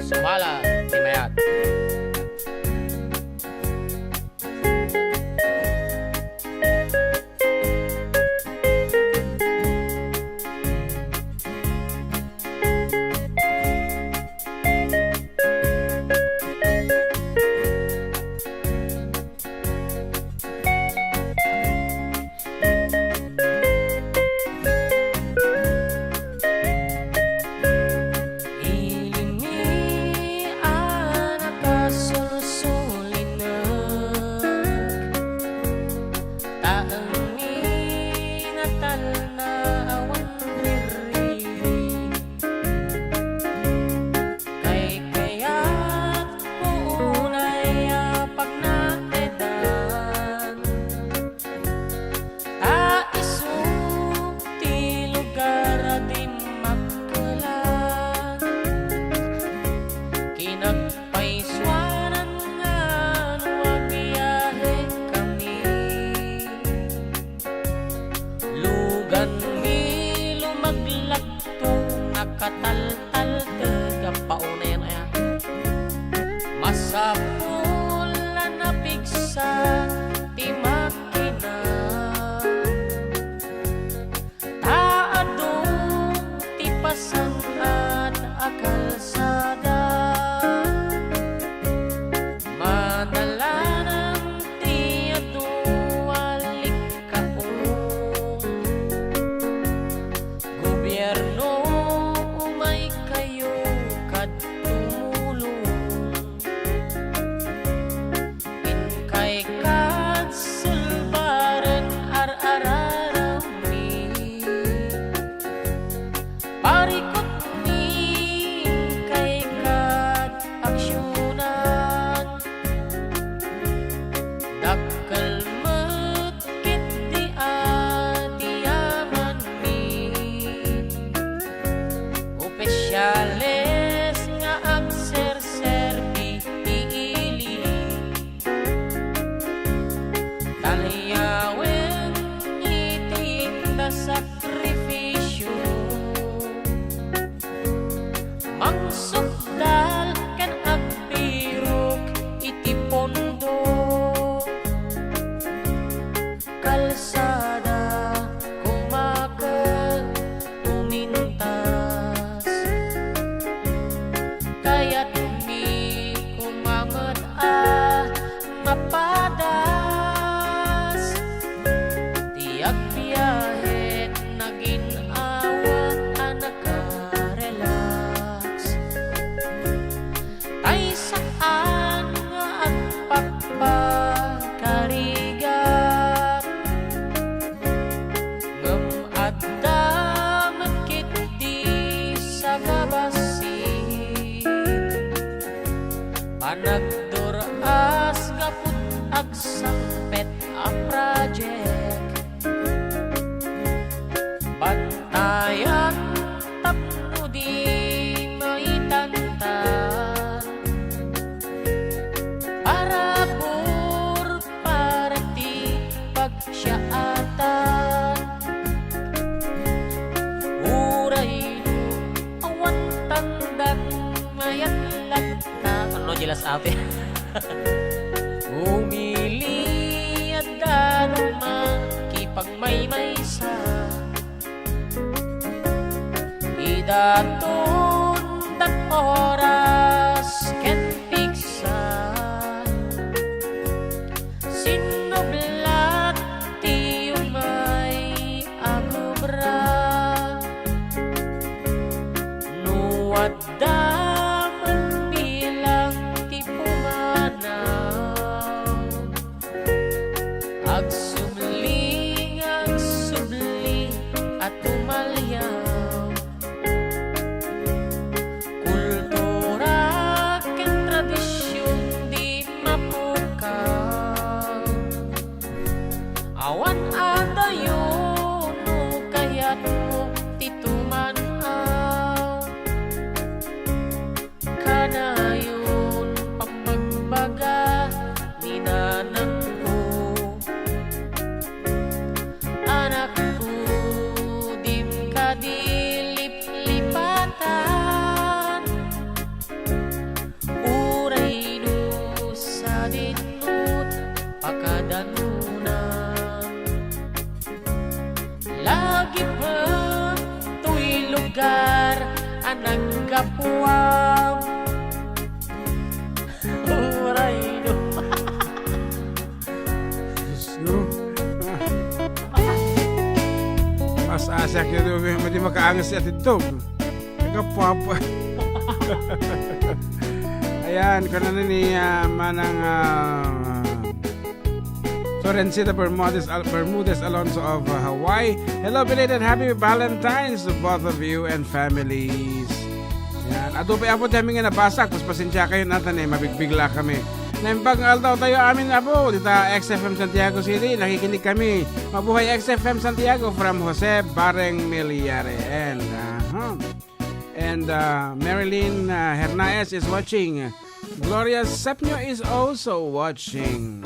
sumala, ti mayat. Ilinmi a nakasulsulinek, taengmi nga talna awan rirri. Kaykayat ko unay a pagnatedan, ta isu ti lugar a dimmakkelan. Kinagpaysuanan nga no abiahekami, luganmi lumaglagto, nakataltalteg a paunay, aya. Masapul a napigsa ti makina, ta adu ti pasangad a kalsada. Madalanan ti adu a likkaon. Gobierno, umaykayo kad tumulong. Inkay kad sulbaren ar-ararami. Parikutmi inkay kad aksionan. Dakkel met ketdi a ti yamanmi. Opisiales nga agserserbi ti ili. Talyawen iti inda sakrifisio. Mangsukdal ken Nagdur-as gapud agsangpet a project. Bantayan tapno di maitantan. Parabur para ti pagsiaatan. Uray no awan tandan, mayat latta. Ano, jealous ate? Umili a danum makipagmaymaysa. Idaton dat oras ken piksa. Sinublat ti umay a kubra. No adda man bilang ti pumanaw, agsubli nga agsubli a tumaliaw. Kultura ken tradision di mapukaw. Awan adayo no kayatmo ti tumanaw. Kanayon pammagbaga ni nanangko, anakko, dim kadiliplipatan. Uray no sadinno ti pakadanonam. Lagipem toy lugar a naggapuam. Uray no. Diyos ko. Mas asyak yun, di makaangas si Atitog. Naggapuam. Ayan, kanana ni, ah, Manang, ah, Florencita Bermudez, Al-, Bermudez Alonso of, uh, Hawaii. Hello, belated happy Valentine's to both of you and families. Yan. Adu pay apo ti amin nga nabasa, tapos pasensiakayo natan eh, mabigbigla kami. Naimbag nga aldawtayo amin, apo, dita X F M Santiago City, nakikinig kami. Mabuhay X F M Santiago from Jose Bareng Miliare. And, uh, huh. And, uh, Marilyn, uh, Hernaez is watching. Gloria Sepnio is also watching.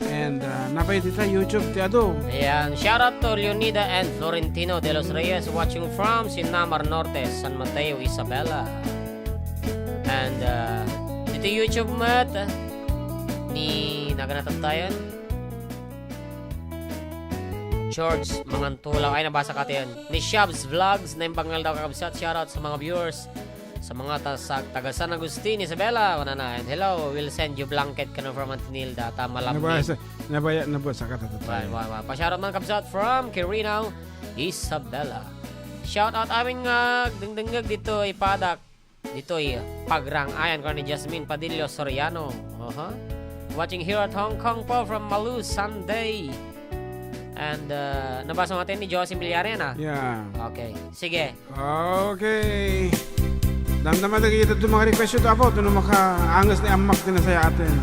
And, uh, napay dita YouTube ti adu. Ayan, shout out to Leonida and Florentino de los Reyes watching from Sinamar Norte, San Mateo, Isabela. And, uh, dito YouTube met, ni naganatan tayo. George Mangantulaw. Ay, nabasa ka yan. Ni Shabs Vlogs, naimbag nga aldaw, kakabsat. Shoutout sa mga viewers, sa mga ta-, sa taga San Agustin, Isabela, kunana. And hello, we'll send you blanket kano from Auntie Nilda. Ta malamig. Nabasa, nabaya, nabasa ka, tata. Wan, wan, wan. Pa-shoutout man, kabsat, from Quirino, Isabela. Shoutout amin nga dengdengngeg ditoy Padak. Ditoy Pagrang. Ayan, kuan ni Jasmine Padillo Soriano. Aha. Watching here at Hong Kong po from Malu Sunday. And, uh, nabasa mo natin ni Josie Milyarian, ah? Yeah. Okay. Sige. Okay. Damdama dagiti adu mga request ito, apo, ito no makaangas ni Ammak din sa atin.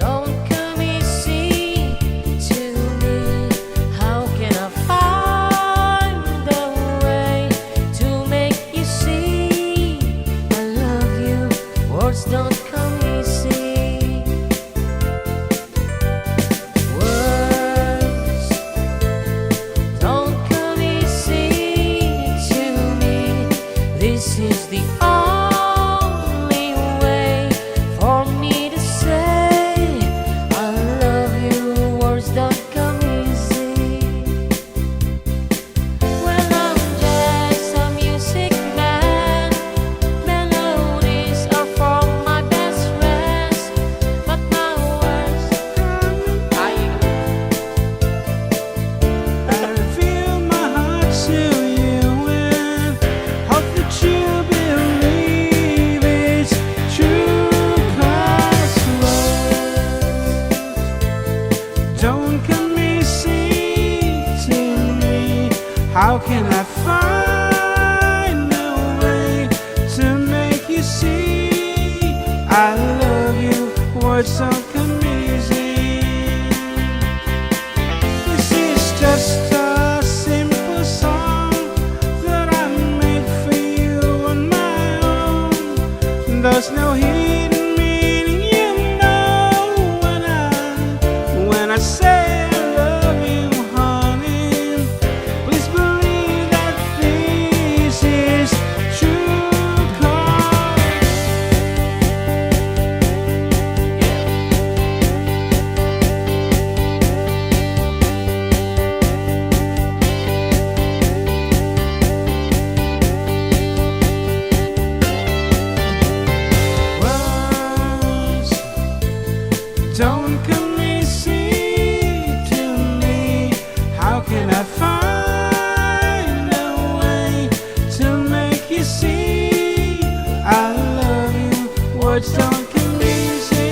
Don't come easy to me. How can I find a way to make you see I love you? Words don't come easy. Words don't come easy to me. This is the only way for me to say I love you. Words don't come easy. Well, I'm just a music man. Melodies are for my best friends, but my words, I I feel my heart seal you in. Hope that you believe it's true, 'cause words don't come easy to me. How can I find So amazing. This is just a simple song that I made for you on my own. There's no hidden meaning, you know, when I, when I say I love you, honey. Please believe that this is true, 'cause words don't come easy to me. How can I find a way to make you see I love you? Words don't come easy.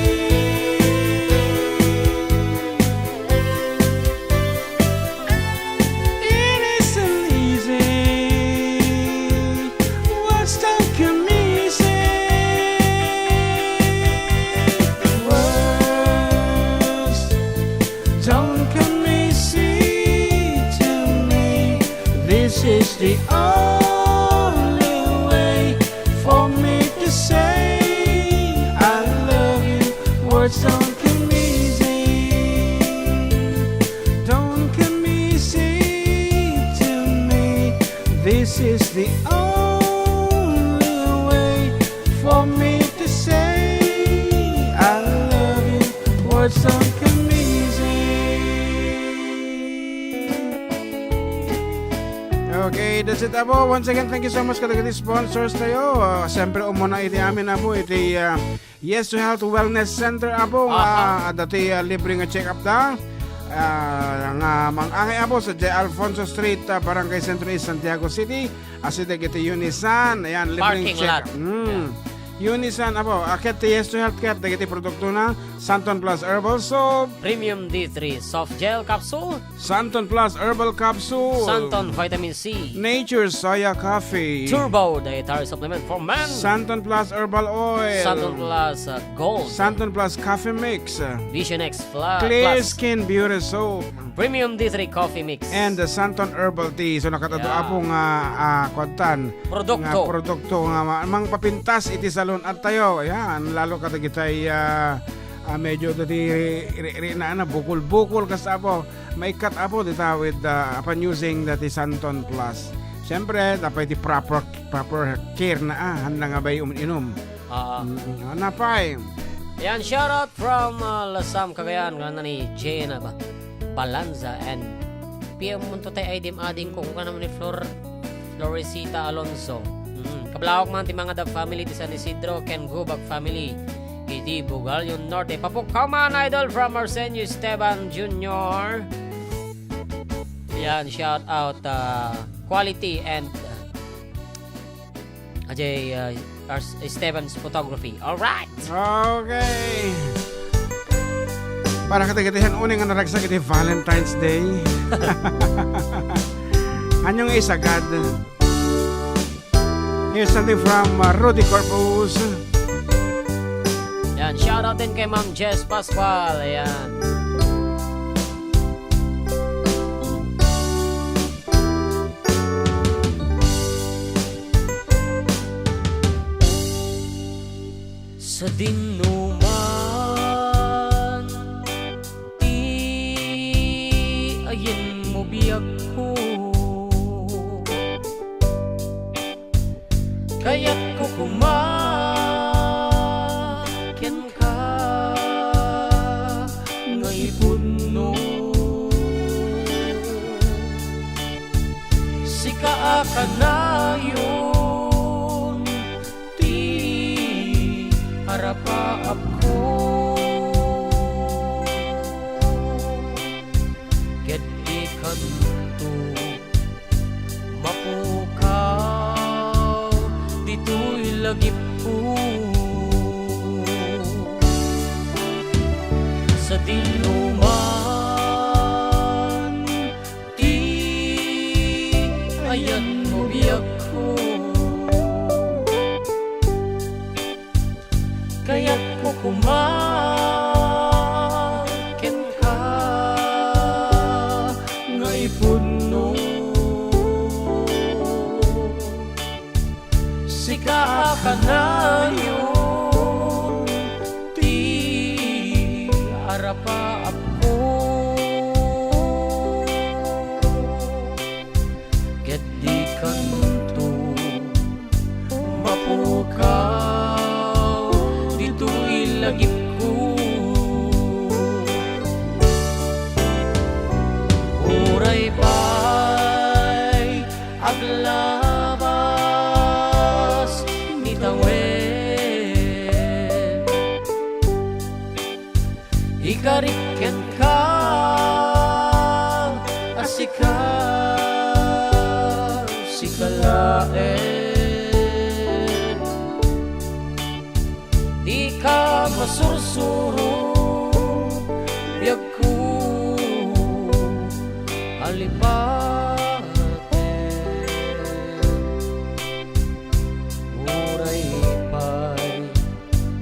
It isn't easy. Words don't come easy. Words don't come easy to me. This is the only way for me to say I love you. Words don't come easy. Don't come easy to me. This is the only way for me to say I love you. Words don't come easy. Okay, that's it, Apo. Once again, thank you so much kadagiti sponsors tayo. Ah, siyempre, umuna iti amin, Apo, iti, ah, Yes to Health Wellness Center, Apo, nga Aha. adda ti, ah, libre nga check-up da. Ah, nga mangangay, Apo, sa J. Alfonso Street, ah, Barangay Centro East, Santiago City. Asideg iti Unisan. Ayan, libreng Parking check-up. lot. Mm. Yeah. Unisan, Apo, ah, ket ti Yes to Health ket dagiti produktona, Santon Plus Herbal Soap. Premium D three Soft Gel Capsule. Santon Plus Herbal Capsule. Santon Vitamin C. Nature Soya Coffee. Turbo Dietary Supplement for Men. Santon Plus Herbal Oil. Santon Plus, uh, Gold. Santon Plus Coffee Mix. Vision X Fla-, Clear Plus. Skin Beauty Soap. Premium D three Coffee Mix. And the Santon Herbal Tea. So, nakatado Yeah. apo nga, ah, kwadtan, Produkto. nga produkto nga ma-, mangpapintas iti salon at tayo. Ayan, lalo kadagitay, ah, ah, medyo dati ri-, ri-, ri-, na, na, bukol-bukol, kas apo. Maikkat, Apo, dita with, ah, upon using dati Santon Plus. Siyempre, dapat iti proper, proper care na, ah, handa nga bay um-, inum. Ah. Mm, ano pay? Yan, shout out from, ah, Lasam, Cagayan, kanana ni Jane, ah, Ba-, Balanza and P M Munto tay ay dim ading ko, kung kanam ni Flor Florecita Alonso. Mm. Kablawak man ti mga Dab family ti San Isidro ken Gubag family iti Bugalyon Norte. Papukkaw man, idol, from Arsenio Esteban Junior. Yan, shout out, uh, quality and, uh, Ajay, uh, Ars-, Esteban's photography. All right. Okay. Para kadagiti han-o nga naragsak iti Valentine's Day. Anyong isagad? Here's something from, uh, Rudy Corpus. Yan, shout out din kay Ma'am Jess Pascual. Ayan. Sadino man ti ayanmo, biagko, kayatko koma kenka nga ipudno. Sika a kanayon ti arapaapko. Ket ikanto, mapukaw ditoy lagipko. Sadino man ti ayanmo, biagko, kayatko koma ipudno. Sika a kanayon ti arapaapko, ket dikanto mapukaw ditoy lagipko. Uray pay aglabas ni tawen, ikarik kenka a sika, sika laeng. Dika masursuro, biagko a lipatem. Uray pay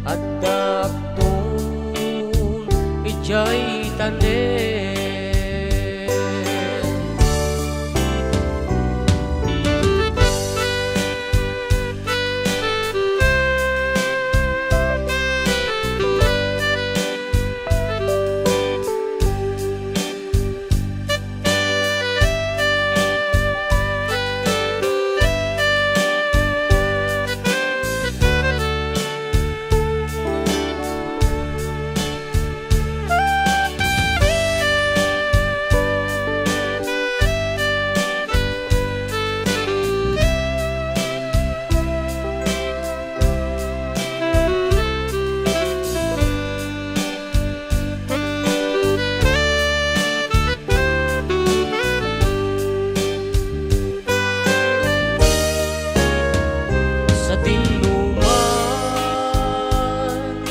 adda agton idiay tanem. Sa tinno man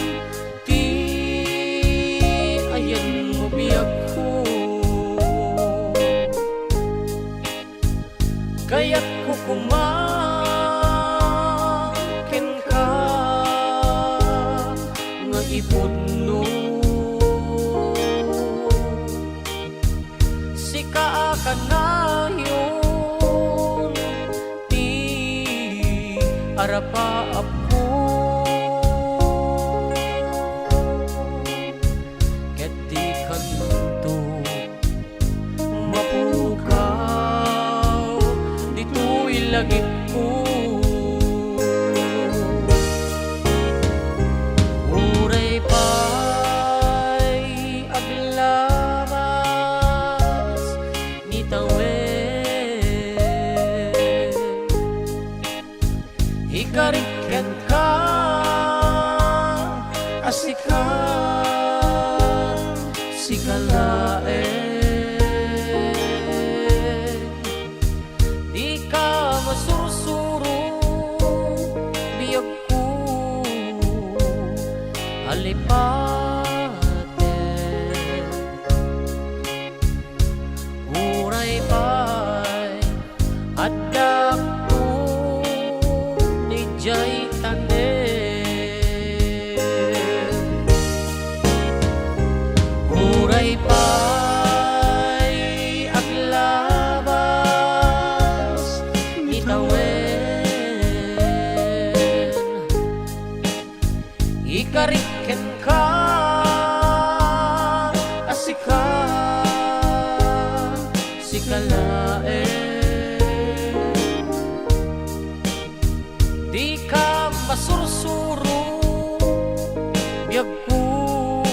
ti ayanmo, biagko, kayatko koma kenka nga ipudno. Sika a kanayon ti arapaapko, ket dikanto mapukaw ditoy lagipko. Uray pay aglabas ni tawen, ikarik kenka a sika, sika laeng. Dika masursuro, biagko a lipatem. Uray pay adda agton idiay tanem. Uray pay aglabas ni tawen, ikarik kenka a sika, sika laeng. Dika masursuro, biagko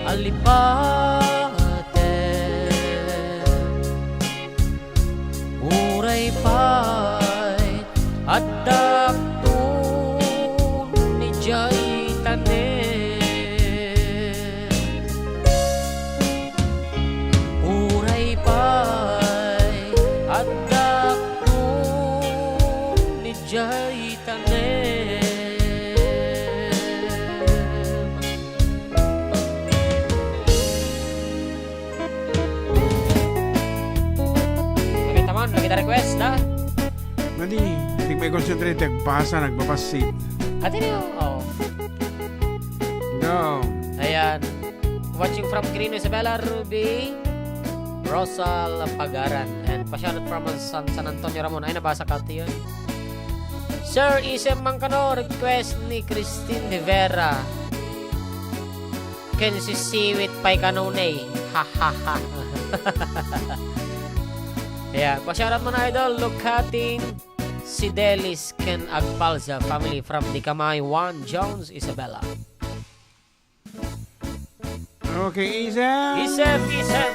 a lipatem. Uray pay adda agton idiay tanem. Uray pay adda agton idiay tanem. Makita man, makita request, ha? Madi, di may concentrate, nagbasa, nagbabassit. Ate niyo, oh. Go. Ayan. Watching from Quirino, Isabela, Ruby. Rosal Pagaran. And pa-shoutout from San, San Antonio Ramon. Ay, nabasa ka, tiyo. Sir, isem man kano, request ni Christine Rivera. Ken sisiwit pay kano ne. Ha, ha, ha. Yeah, pa-shoutout man, idol. Lukating Sidelis ken Agpalza family from Dicamay, Juan Jones, Isabela. Okay, isem. Isem, isem.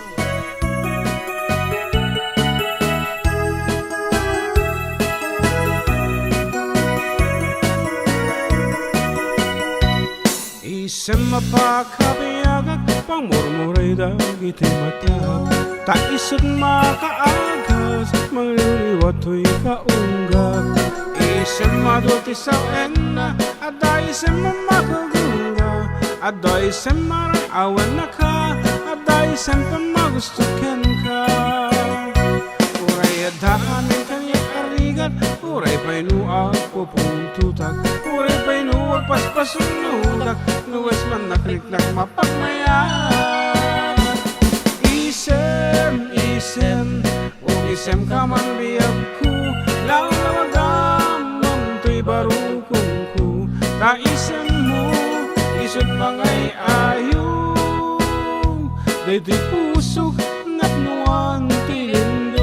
Isem a pakabiagak, pangmurmuray dagiti mata. Ta isut makaagas, mangliwliwat toy kaunggak. Isem adu ti sawenna, adda isem a makagura, adda isem a awan naka, adda isem a magusto kenka. Uray adda amin kaniak a rigat, uray pay no agpupungtotak, uray pay no agpaspasunnodak, no wisman nakriknak mapagmayat. Isem, isem, umisemka man biagko, lawlawagam toy barukongko, ta isemmo, isut mangay-ayo, daytoy pusok napnuan ti lindong.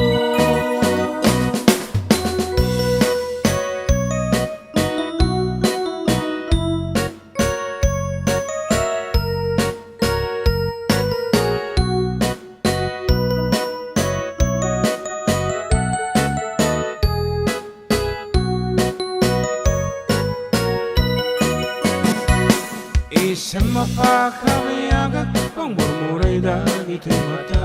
Isem a pakabiagak, pangmurmuray dagiti mata.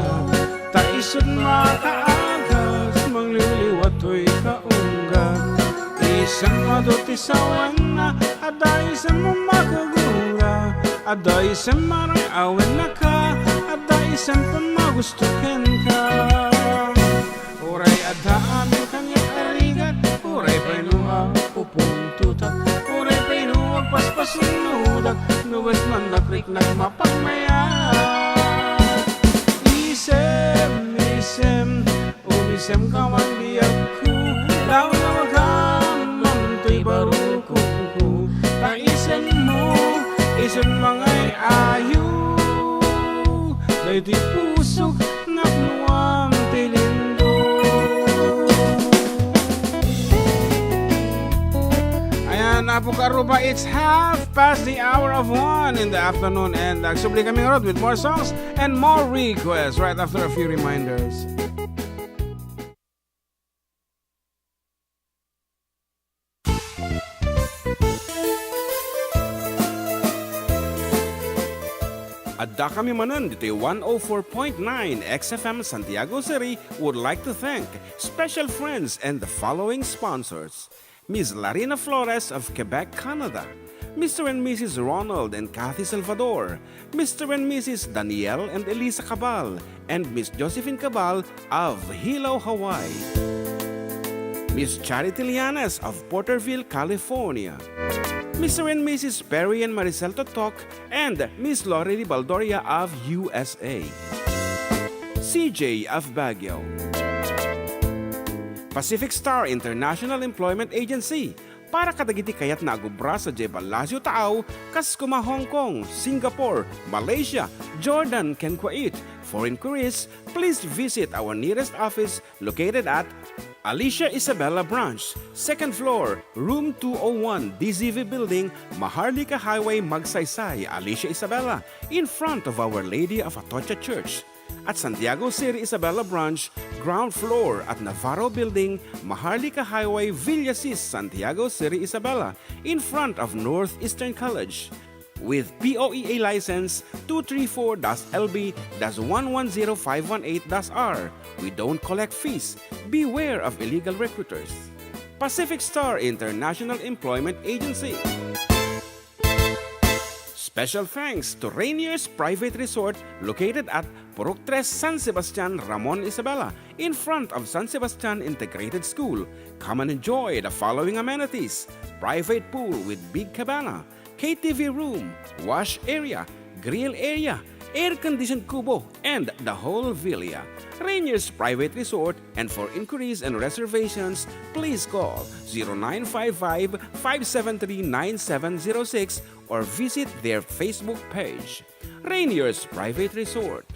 Ta isut makaagas, mangliwliwat toy kaunggak. Isem adu ti sawenna, adda isem a makagura, adda isem a awan naka, adda isem a magusto kenka. Uray adda amin kaniak a rigat, uray pay no agpupungtotak, uray pay no agpaspasunnodak, no wisman nakriknak mapagmayat. Isem, isem, umisemka man biagko, lawlawagam toy barukongko, ta isemmo, isut mangay-ayo, daytoy pusok napnuan ti lindong. Ayan, Apo Karuba, it's half past the hour of one in the afternoon, and agsubli kami ngarud with more songs and more requests right after a few reminders. Addakami manen ditoy one oh four point nine X F M Santiago City would like to thank special friends and the following sponsors: Miss Larina Flores of Quebec, Canada, Mister and Missus Ronald and Kathy Salvador, Mister and Missus Daniel and Elisa Cabal, and Miss Josephine Cabal of Hilo, Hawaii, Miss Charity Lianes of Porterville, California, Mister and Missus Perry and Maricel Totok, and Miss Lorely Baldoria of U S A, C J of Baguio, Pacific Star International Employment Agency, para kadagiti kayatna a gubra sadiay Palacio Taaw, kas kuma Hong Kong, Singapore, Malaysia, Jordan, ken Kuwait. For inquiries, please visit our nearest office located at Alicia Isabela Branch, second floor, room two oh one, D Z V Building, Maharlika Highway, Magsaysay, Alicia Isabela, in front of Our Lady of Atocha Church. At Santiago City Isabela Branch, ground floor at Navarro Building, Maharlika Highway, Villasis, Santiago City Isabela, in front of Northeastern College. With P O E A license two three four dash L B dash one one zero five one eight dash R, we don't collect fees. Beware of illegal recruiters. Pacific Star International Employment Agency. Special thanks to Rainier's Private Resort located at Purok Tres, San Sebastian, Ramon, Isabela, in front of San Sebastian Integrated School. Come and enjoy the following amenities: private pool with big cabana, K T V room, wash area, grill area, air-conditioned kubo, and the whole villa. Rainier's Private Resort, and for inquiries and reservations, please call zero nine five five, five seven three, nine seven zero six or visit their Facebook page. Rainier's Private Resort.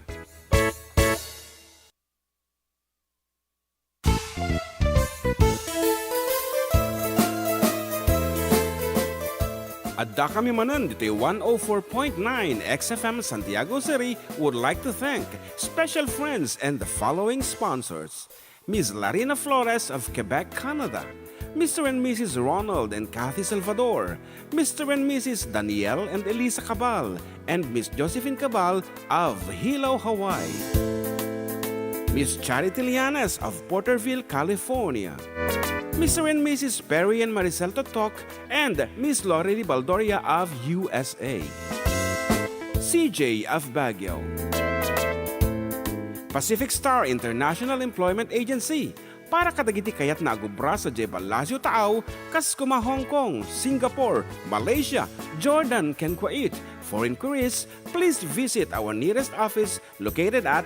Addakami manen ditoy one oh four point nine X F M Santiago City would like to thank special friends and the following sponsors: Miss Larina Flores of Quebec, Canada, Mister and Missus Ronald and Kathy Salvador, Mister and Missus Daniel and Elisa Cabal, and Miss Josephine Cabal of Hilo, Hawaii. Miss Charity Lianes of Porterville, California. Mister and Missus Perry and Maricel Totok and Miss Lori Baldoria of U S A. C J of Baguio. Pacific Star International Employment Agency, para kadagiti kayatna a agubra sadiay Palacio Taaw, kas koma Hong Kong, Singapore, Malaysia, Jordan, ken Kuwait. For inquiries, please visit our nearest office located at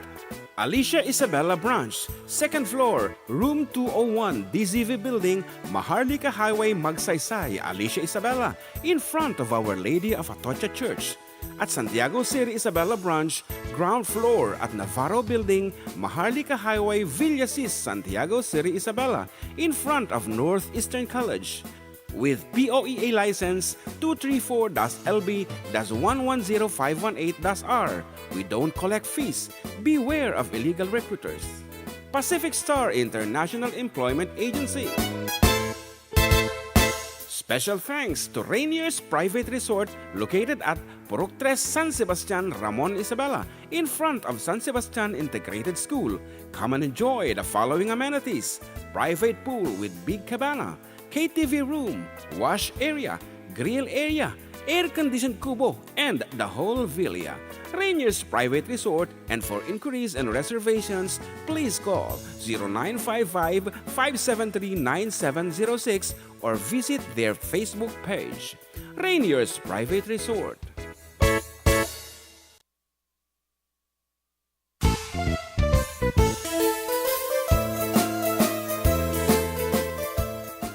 Alicia Isabela Branch, second floor, room two oh one, D Z V Building, Maharlika Highway, Magsaysay, Alicia Isabela, in front of Our Lady of Atocha Church. At Santiago City Isabela Branch, ground floor at Navarro Building, Maharlika Highway, Villasis, Santiago City Isabela, in front of Northeastern College. With P O E A license two three four dash L B dash one one zero five one eight dash R, we don't collect fees. Beware of illegal recruiters. Pacific Star International Employment Agency. Special thanks to Rainier's Private Resort located at Purok Tres, San Sebastian, Ramon Isabela, in front of San Sebastian Integrated School. Come and enjoy the following amenities: private pool with big cabana, K T V room, wash area, grill area, air-conditioned kubo, and the whole villa. Rainier's Private Resort, and for inquiries and reservations, please call zero nine five five, five seven three, nine seven zero six or visit their Facebook page. Rainier's Private Resort.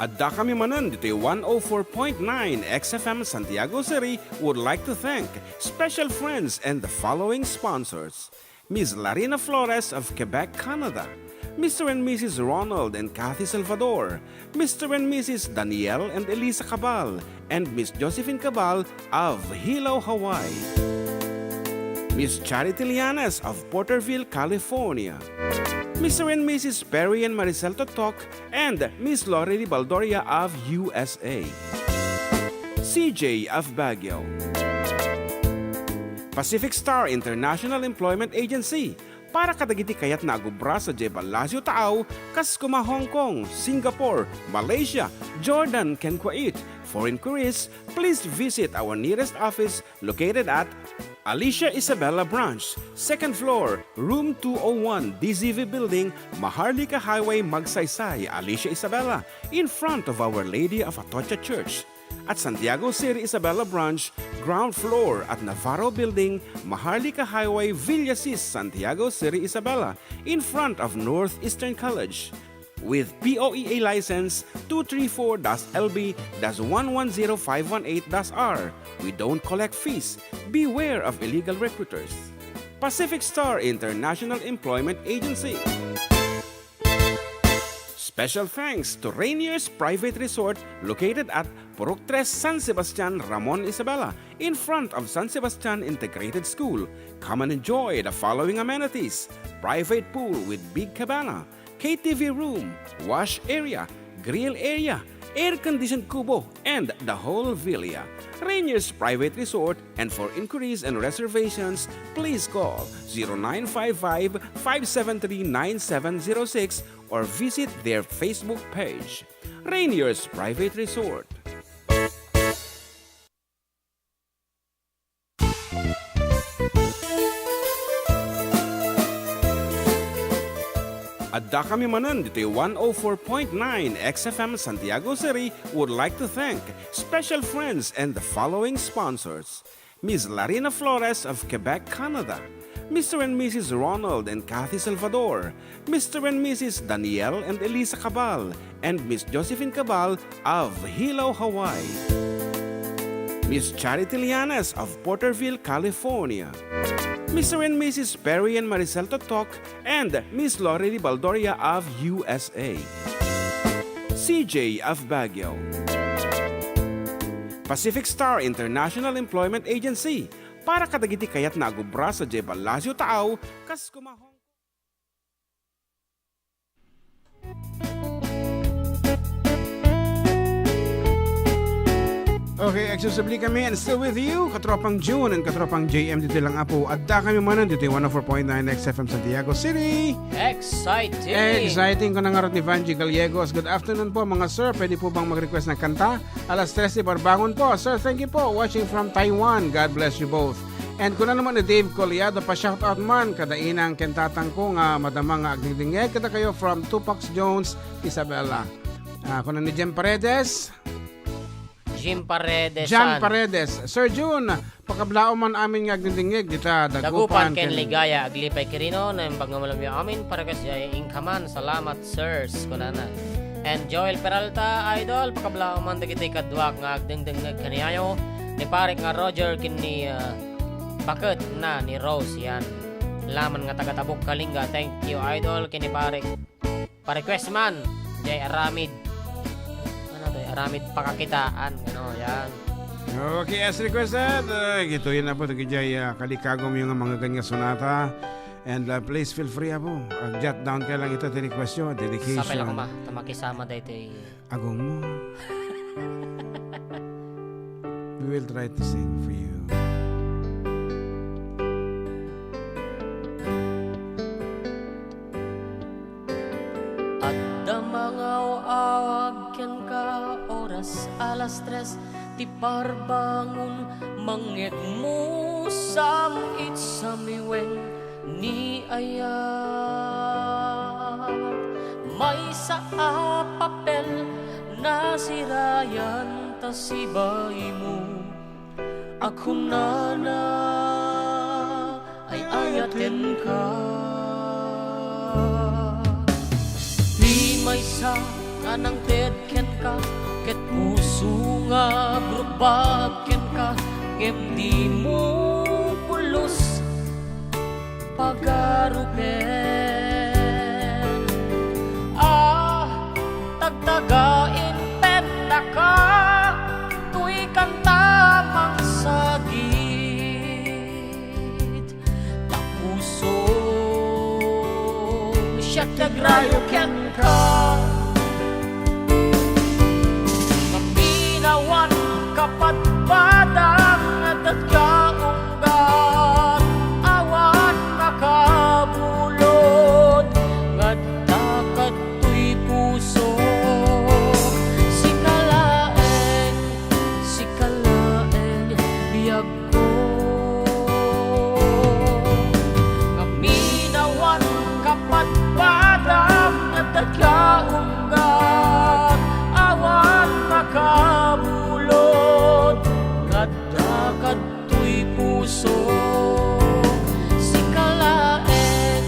Addakami manen ditoy one oh four point nine X F M Santiago City would like to thank special friends and the following sponsors: Miss Larina Flores of Quebec, Canada, Mister and Missus Ronald and Kathy Salvador, Mister and Missus Daniel and Elisa Cabal, and Miss Josephine Cabal of Hilo, Hawaii. Miss Charity Lianes of Porterville, California. Mister and Missus Perry and Maricel Totok and Miss Lori Baldoria of U S A. C J of Baguio. Pacific Star International Employment Agency, para kadagiti kayatna a gubra sadiay Palacio Taaw, kas koma Hong Kong, Singapore, Malaysia, Jordan, ken Kuwait. For inquiries, please visit our nearest office located at Alicia Isabela Branch, second floor, room two oh one, D Z V Building, Maharlika Highway, Magsaysay, Alicia Isabela, in front of Our Lady of Atocha Church. At Santiago City Isabela Branch, ground floor at Navarro Building, Maharlika Highway, Villasis, Santiago City Isabela, in front of Northeastern College. With P O E A license two three four dash L B dash one one zero five one eight dash R, we don't collect fees. Beware of illegal recruiters. Pacific Star International Employment Agency. Special thanks to Rainier's Private Resort located at Purok Tres, San Sebastian, Ramon Isabela, in front of San Sebastian Integrated School. Come and enjoy the following amenities: private pool with big cabana, K T V room, wash area, grill area, air-conditioned kubo, and the whole villa. Rainier's Private Resort, and for inquiries and reservations, please call zero nine five five, five seven three, nine seven zero six or visit their Facebook page. Rainier's Private Resort. Addakami manen ditoy one oh four point nine X F M Santiago City would like to thank special friends and the following sponsors: Miss Larina Flores of Quebec, Canada, Mister and Missus Ronald and Kathy Salvador, Mister and Missus Daniel and Elisa Cabal, and Miss Josephine Cabal of Hilo, Hawaii, Miss Charity Llanes of Porterville, California, Mister and Missus Perry and Maricel Totok, and Miss Lori Ribaldoria of U S A, C J of Baguio, Pacific Star International Employment Agency, para kadagiti kayatna a gubra sadiay Palacio Taaw, kas kumahong. Okay, agsusubli kami and still with you, katropang June and katropang J M ditoy lang, Apo. Adda kami manen ditoy one oh four point nine X F M Santiago City. Exciting! Exciting, kuna ngarud ni Vangie Gallegos. Good afternoon po, mga sir. Pwede po bang mag-request ng kanta? Alas tres, ibarbangon po. Sir, thank you po. Watching from Taiwan. God bless you both. And kuna naman ni Dave Coliado, pa-shoutout man kada inang ken tatang ko nga madama nga agdingdingngeg kadakayo from Tupac Jones, Isabela. Ah, kuna ni Jem Paredes. Jim Paredes. Jan Paredes. Sir Jun, pakablaom man amin nga agdingdingngeg dita Dagupan Dagupan ken ken Ligaya, aglipay Quirino, naimbag nga malamiyo amin, para kas jay inkaman, salamat, sirs, kunana. And Joel Peralta, idol, pakablaom man dagiti kaduak nga agdingdingngeg kaniayo, ni Parik nga Roger ken ni, ah, baket na ni Rose, yan. Laman nga taga Tabuk, Kalinga. Thank you, idol, ken ni Parik. Pa-request man, jay aramid. Ano to, aramid pakakitaan, ano, yan. Okay, as requested, uh, ito yun na po, ito jay, uh, kalikagom yung mga ganyan sonata. And, uh, please feel free, Apo. Uh, jot down ka lang ito, ti request nyo, dedication. Sapay lang, kuma, ta makisama da ito, eh. Agong mo. We will try to sing for you. Adda mangaw-awag kenka, oras alas tres ti parbangon, mangngegmo sam-it samiwen ni ayat. Maysa a papel nasirayan ta sibaymo a kunana, ay-ayatenka. Ti maysa a nangted kenka, ket puso nga agrukbab kenka, ngem dimo pulos pagarupen. Ah, tagtagain pennaka, toy kanta mangsagit. Ta pusom siak ti agrayo kenka. Maminawan kapadpadam, dadduma unggat, awan makabulod, nga adda kadtoy puso. Sika laeng, sika laeng, biag ko. Ngamin awan kapadpadam, nga adda unggat, awan makabulod, nga adda kadtoy puso. Sika laeng,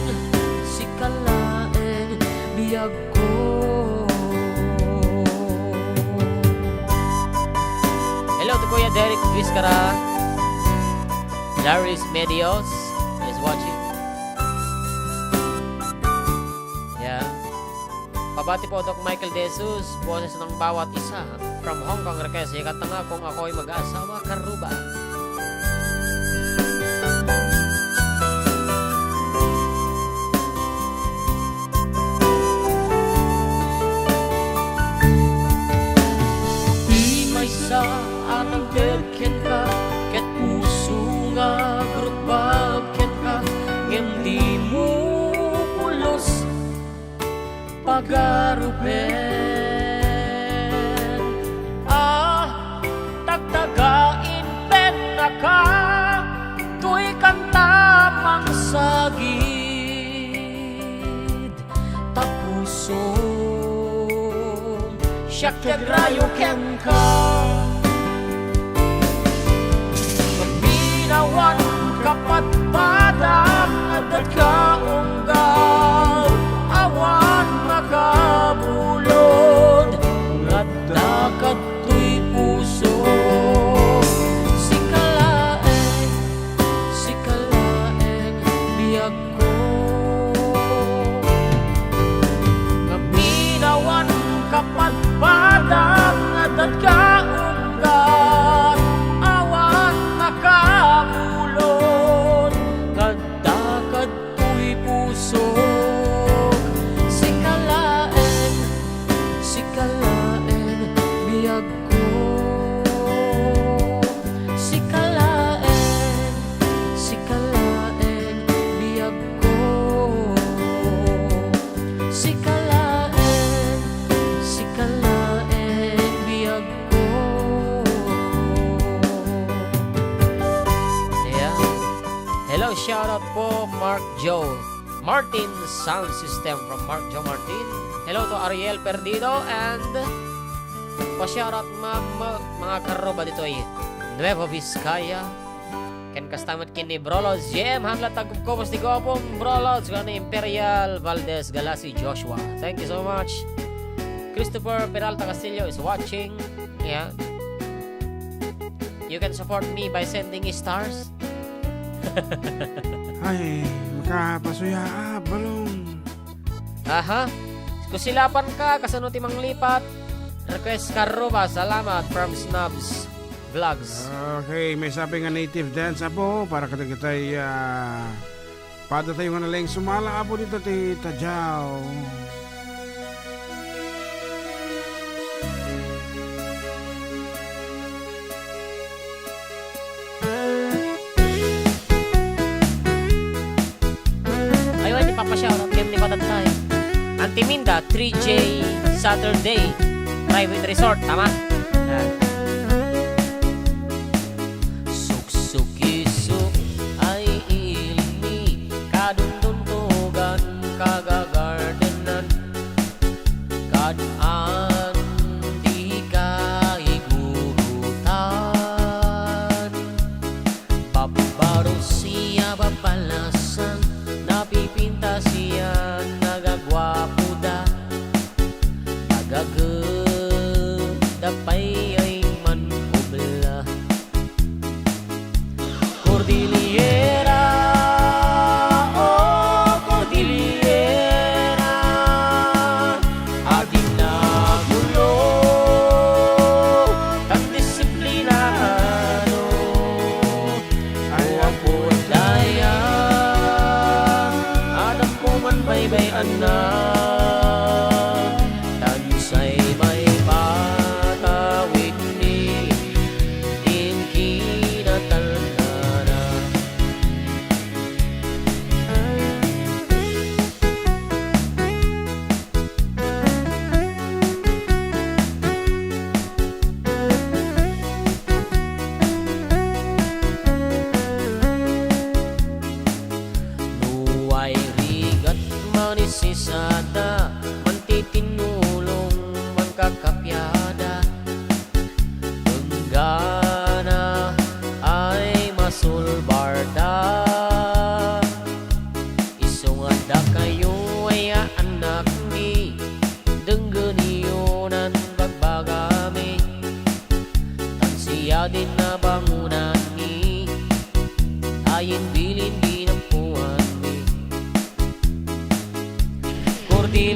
sika laeng, biag ko. Hello to Kuya Derek Vizcara. Darius Medios is watching. Yeah. Pabati po, Doc Michael De Jesus, boses ng bawat isa. From Hong Kong, request, ikanta nga Kung Ako'y Mag-asawa, Karuba. Ti maysa a nangted kenka, ket puso nga agrukbab kenka, ngem dimo pulos pagarupen. Ah, tagtagain pennaka, toy kanta mangsagit. Ta pusom siak ti agrayo kenka. Kapadpadam nga adda ka unggal, awan makabulod, nga adda kadtoy puso. Sika laeng, sika laeng, biag ko. Ngamin awan kapadpadam nga adda ka unggal, awan makabulod, nga adda kadtoy pusok. Sika laeng, sika laeng, biag ko. Sika laeng, sika laeng, biag ko. Sika laeng, sika laeng, biag ko. Yeah. Hello, shout out po, Mark Joe Martin Sound System from Mark Joe Martin. Hello to Ariel Perdido and pa-shoutout, ma'am, mga karruba ditoy Nueva Vizcaya. Ken kasta met ken ni Bro Lods Jem, Hanla Tagkubkubos ti Gopong, Bro Lods, ken ni Imperial Valdez Galasi Joshua. Thank you so much. Christopher Peralta Castillo is watching. Yeah. You can support me by sending stars. Ay, makapasuya, ah, balong. Aha. Kusilapan ka, kasano ti manglipat? Request karruba, salamat from Snubs Vlogs. Okay, may sabi nga native dance, Apo, para kadagitay, ah, pada tayo nga naleng sumala, Apo, dito ti Tadjao. Ay, ay, di papasyaw, no? Kaya di patatay. Antiminda, three J Saturday, Private Resort, tama? Yan. Suksukisuk ay ilmi, kadunduntugan, kagagardenan, kad-an ti kaigurutan. Paparusia, papalasan, napipintas yan, nagaguapo da. Agaged da pay ay man obla. Cordillera, oh, Cordillera, adina gulo, tan disiplinado. Ay, apo daya, adda ko man baybay-anna, tan say maipatawid ni din kinatalnana. No way rigat, manisisada, mantitinnulong, mankakapiada, enggana ay masulbarda. Isu nga dakayo ay aanakmi, denggeniyo nan bagbagami. Tan siadin a bangonanmi, ayin bilin di napuanmi. Kordi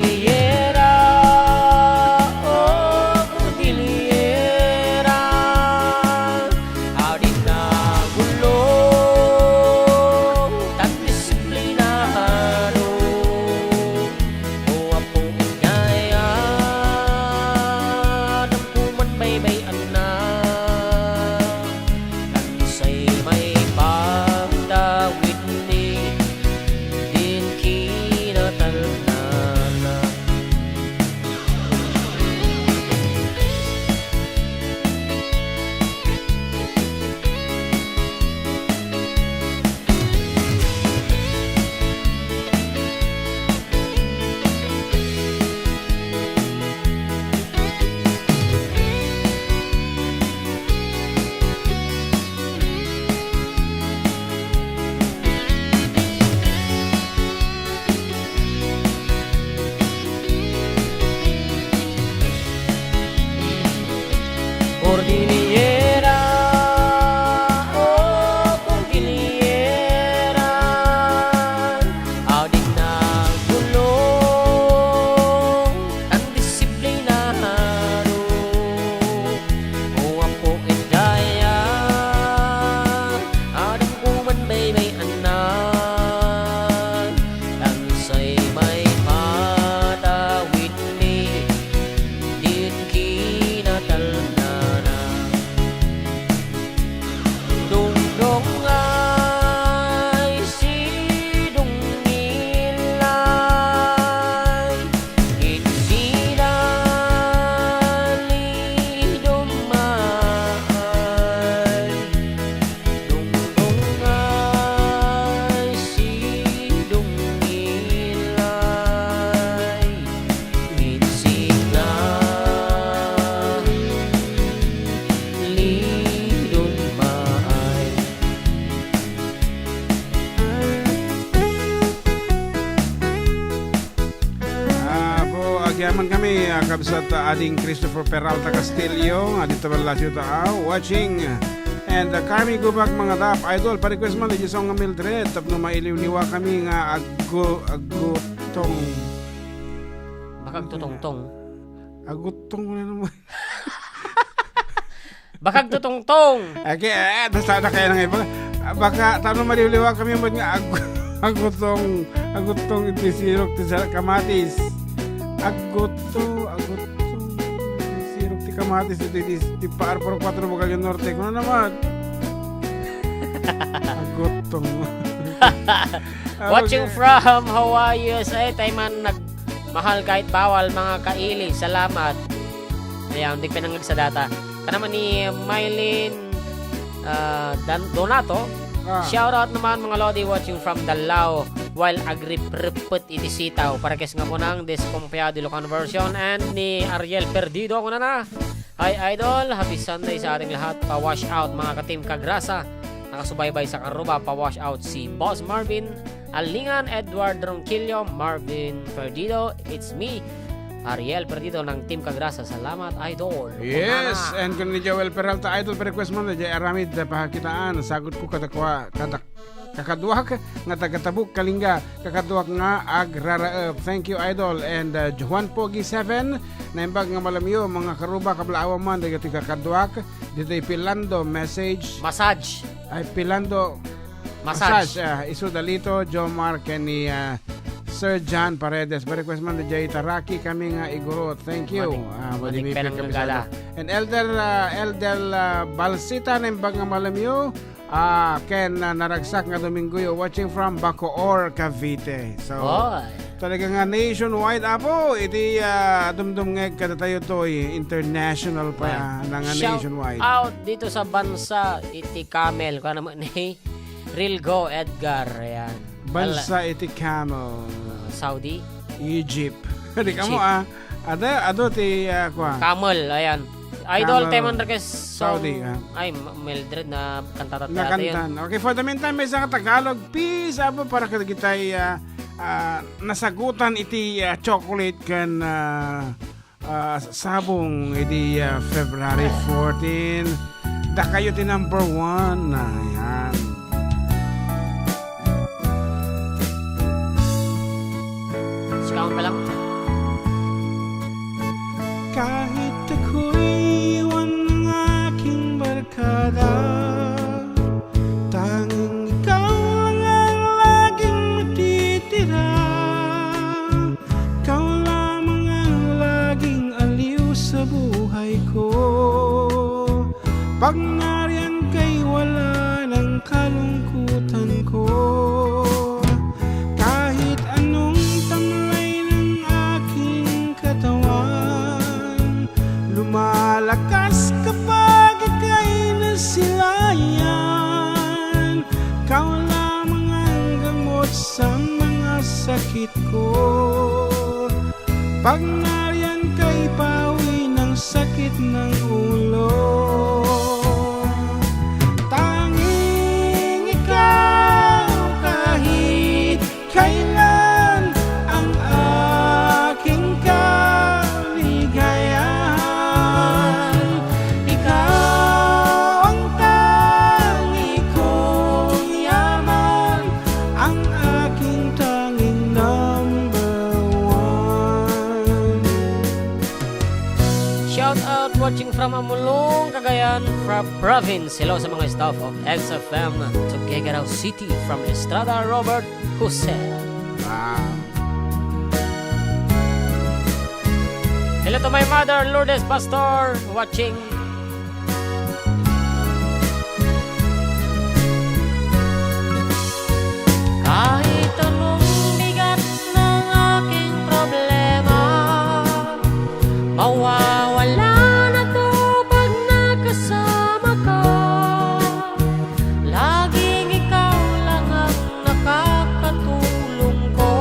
Kaya man kami, ah, kabsat, ah, ading Christopher Peralta Castillo, nga dito man Lazio ta, ah, watching. And, ah, Carmi Gubag, mga dap, idol, pa-request man, di song nga Mildred, tapno mailiwliwa kami nga aggu-, aggutong. Baka agtutongtong. Aggutong na naman. Baka agtutungtong. Okay, eh, basta na kaya nang iba. Ah, baka, tano maliwliwa kami mo nga ag-, agutong, agutong iti sirok ti sa-, kamatis. Aguto, agutong iti sirok ti kamatis iti, iti, iti Par Puro Cuatro, Bukagan Norte. Kuno naman. Agutong. Watching Okay. from Hawaii, U S A. Tayo man nag-, mahal kahit bawal, mga kaili. Salamat. Ayan, di pinangagsa data. Kanaman ni Mylene, ah, Dan-, Donato. Ah. Shout out naman, mga lodi, watching from Dalao while agripripet iti sitaw. Para kes nga kunang Desconfiado Ilocano version and ni Ariel Perdido, kunana. Hi, idol. Happy Sunday sa ating lahat. Pa-wash out, mga ka-Team Kagrasa. Nakasubaybay sa Karuba, pa-wash out si Boss Marvin Alingan, Edward Ronquillo, Marvin Perdido. It's me, Ariel Perdido ng Team Kagrasa. Salamat, idol. Yes, Kunana. And kun ni Joel Peralta, idol, pa-request man, Jay Aramid, pakitaan. Sagot ko kadakwa, kadak-, kakaduak nga taga-Tabuk, Kalinga, kakaduak nga agraraep. Thank you, idol. And, uh, Juan Pogi seven, naimbag nga malamyo, mga Karuba, kablaawan man, dagiti kakaduak, ditoy Pilando, message. Massage. Ay, Pilando, Massage. Massage, ah, Isu Dalito, Jomar, ken ni, ah, Sir John Paredes. Pa-request man, Jay Taraki, kami nga iguro. Thank you. Manik-, ah, manik Vladimir penang Pedro gala. Pizarro. And Elder, ah, Elder, ah, Balsita, naimbag nga malamyo. Ah, ken, ah, naragsak nga Domingo, watching from Bacoor, Cavite. So, Oy. Talaga nga nationwide, Apo, iti, ah, dumdumngeg kadatayo toy international pa, Ayan. Ah, na nga Shout nationwide. Out dito sa bansa, iti Camel, kung ano man ni Rilgo Edgar, ayan. Bansa Ala-, iti Camel. Ah, Saudi? Egypt. Di ka mo, Egypt. Ah. Ada, ado ti, ah, kwa. Camel, ayan. Idol, Camel. Temon Enriquez, Saudi, ah. Ay, Ma-, Mildred na kantata ti ate yun. Nakantan. Okay, for the meantime, may isang Tagalog piece, Apo, para kadagitay, ah, ah, nasagutan iti, ah, chocolate ken, ah, ah, sabong iti, ah, February fourteen. Dakayo ti number one. Ayan. Sikaw pa lang. Kahit ako'y iwan ng aking barkada, tanging ikaw lang ang laging matitira. Ikaw lamang ang laging aliw sa buhay ko. Pag nariyan ka'y wala ng kalungkutan ko. Kahit anong tamlay ng aking katawan, lumalakas kapag ika'y nasilayan. Ikaw lamang ang gamot sa mga sakit ko. Pag nariyan ka'y pawi ng sakit ng ulo. Tanging ikaw kahit kailan ang aking kaligayahan. Ikaw ang tangi kong yaman, ang aking tanging number one. Shout out watching from Amulong, Cagayan, fra-, province. Hello sa mga staff of X F M Tuguegarao City from Estrada, Robert Jose. Wow. Hello to my mother, Lourdes Pastor, watching. Kahit anong bigat ng aking problema, mawawala na 'to pag nakasama ka. Laging ikaw lang ang nakakatulong ko.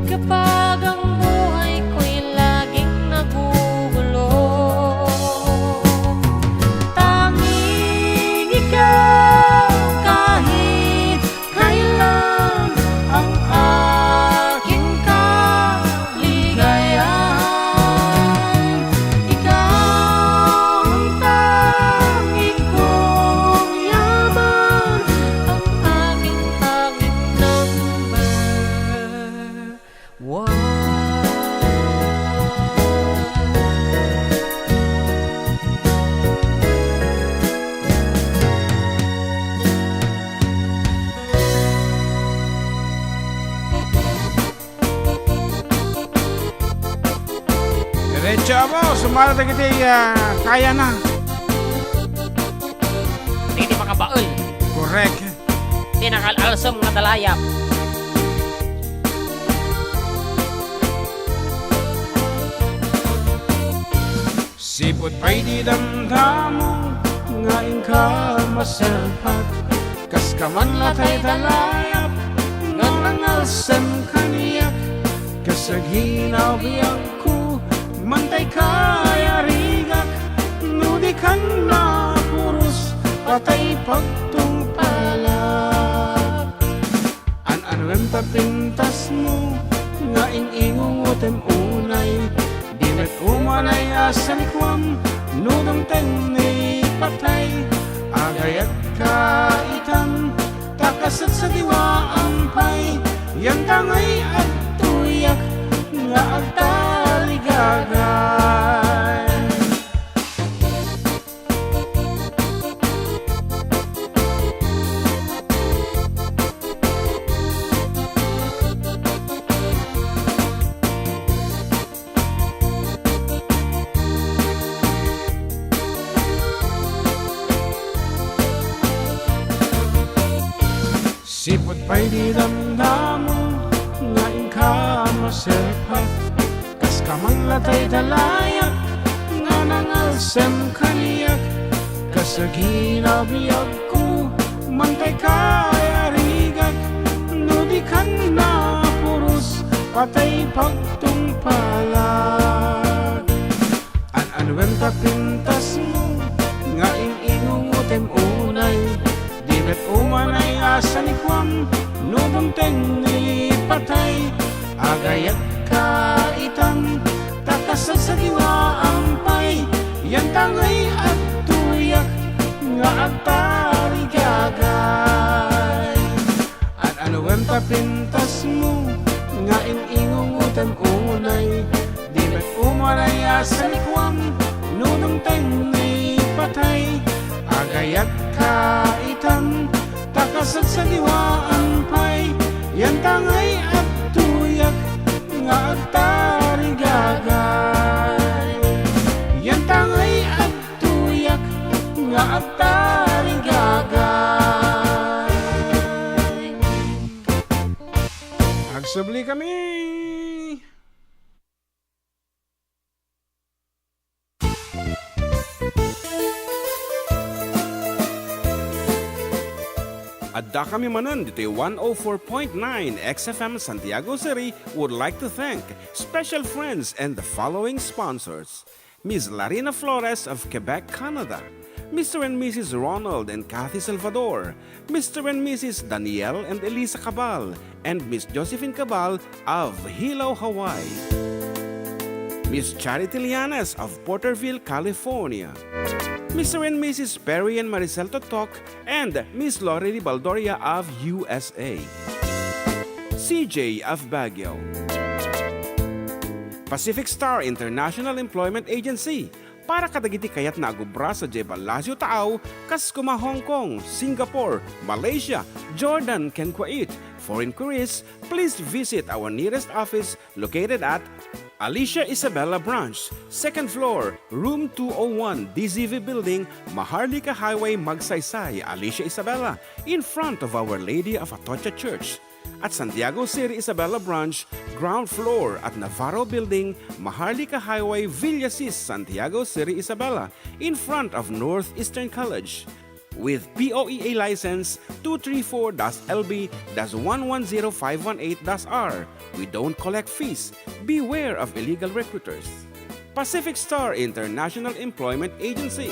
Kapag ang buhay ko'y laging nagugulo, Wow! Diretso, amo, sumala dagiti, ah, kayana. Dagiti makabael. Correct. Ti nakal-alsem nga dalayap. Sipud pay di damdamo nga inka maserpat, kas ka man latay dalayap nga nangalsem kaniak, kas agina biagko, mantay kayarigak, no di kan mapuros, patay pagtungpalak. An-anuem ta pintasmo nga ing-ingungotem unay, di met umanay a sanikuam no dumteng ni patay. Agayat ka itan, ta kasadsadiwaam pay, yanta ngay adtoyak nga agtarigagay. Sipud pay di damdamo nga inka maserpat, kas ka man latay dalayap nga nangalsem kaniak, kas agina biagko, mantay kayarigak, no di kan mapuros, patay pagtungpalak. An-anuem ta pintasmo nga ing-ingungotem unay, di met umanay a sanikuam no dumteng ni patay. Agayat ka itan, ta kasadsadiwaam pay, yanta ngay adtoyak nga agtarigagay. An-anuem ta pintasmo nga ing-ingungotem unay, di met umanay a sanikuam no dumteng ni patay. Agayat ka itan, ta kasadsadiwaam pay, yanta ngay adtoyak nga agtarigagay. Yanta ngay adtoyak nga agtarigagay. Agsubli kami. Adda kami manen ditoy one oh four point nine X F M Santiago City would like to thank special friends and the following sponsors. Miss Larina Flores of Quebec, Canada, Mister and Missus Ronald and Kathy Salvador, Mister and Missus Daniel and Elisa Cabal, and Miss Josephine Cabal of Hilo, Hawaii, Miss Charity Llanes of Porterville, California, Mister and Missus Perry and Maricel Totok, and Miss Lorely Baldoria of U S A, C J of Baguio, Pacific Star International Employment Agency, para kadagiti kayatna a gubra sadiay Palacio Taaw, kas kuma Hong Kong, Singapore, Malaysia, Jordan, ken Kuwait. For inquiries, please visit our nearest office located at Alicia Isabela Branch, second floor, room two oh one, D Z V Building, Maharlika Highway, Magsaysay, Alicia Isabela, in front of Our Lady of Atocha Church. At Santiago City Isabela Branch, ground floor at Navarro Building, Maharlika Highway, Villasis, Santiago City Isabela, in front of Northeastern College. With P O E A license two three four dash L B dash one one zero five one eight dash R, we don't collect fees. Beware of illegal recruiters. Pacific Star International Employment Agency.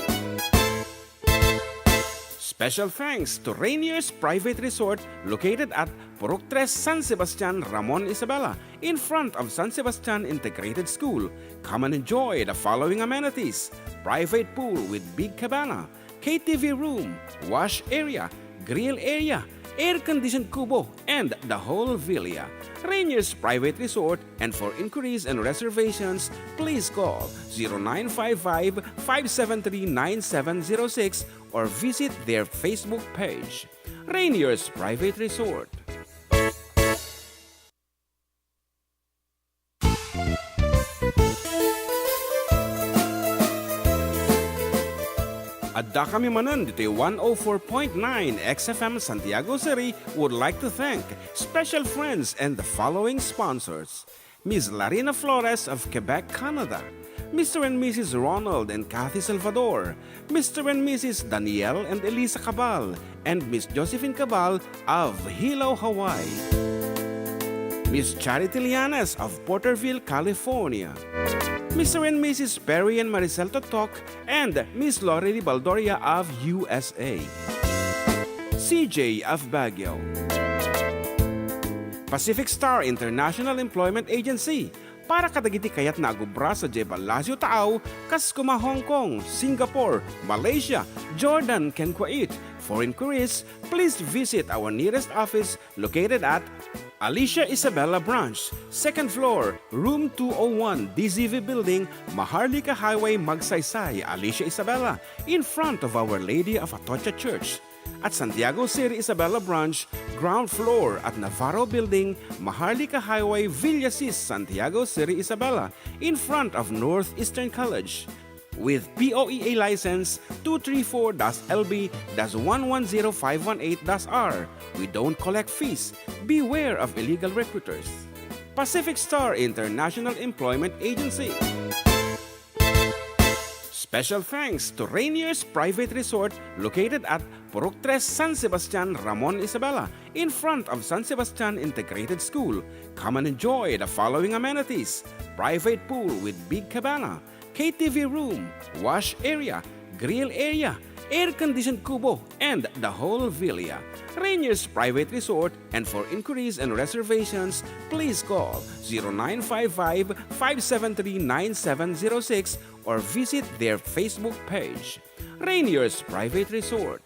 Special thanks to Rainier's Private Resort located at Purok Tres, San Sebastian, Ramon Isabela, in front of San Sebastian Integrated School. Come and enjoy the following amenities: private pool with big cabana, K T V room, wash area, grill area, air-conditioned kubo, and the whole villa. Rainier's Private Resort, and for inquiries and reservations, please call zero nine five five, five seven three, nine seven zero six or visit their Facebook page. Rainier's Private Resort. Addakami manen ditoy one oh four point nine X F M Santiago City would like to thank special friends and the following sponsors: Miss Larina Flores of Quebec, Canada, Mister and Missus Ronald and Kathy Salvador, Mister and Missus Daniel and Elisa Cabal, and Miss Josephine Cabal of Hilo, Hawaii. Miss Charity Lianes of Porterville, California. Mister and Missus Perry and Maricel Totok and Miss Lorely Baldoria of U S A. C J of Baguio. Pacific Star International Employment Agency, para kadagiti kayatna a agubra sadiay Palacio Taaw, kas koma Hong Kong, Singapore, Malaysia, Jordan, ken Kuwait. For inquiries, please visit our nearest office located at Alicia Isabela Branch, second floor, room two oh one, D Z V Building, Maharlika Highway, Magsaysay, Alicia Isabela, in front of Our Lady of Atocha Church. At Santiago City Isabela Branch, ground floor at Navarro Building, Maharlika Highway, Villasis, Santiago City Isabela, in front of Northeastern College. With P O E A license two three four dash L B dash one one zero five one eight dash R, we don't collect fees. Beware of illegal recruiters. Pacific Star International Employment Agency. Special thanks to Rainier's Private Resort located at Purok Tres, San Sebastian, Ramon Isabela, in front of San Sebastian Integrated School. Come and enjoy the following amenities: private pool with big cabana, K T V room, wash area, grill area, air-conditioned kubo, and the whole villa. Rainier's Private Resort, and for inquiries and reservations, please call zero nine five five, five seven three, nine seven zero six or visit their Facebook page. Rainier's Private Resort.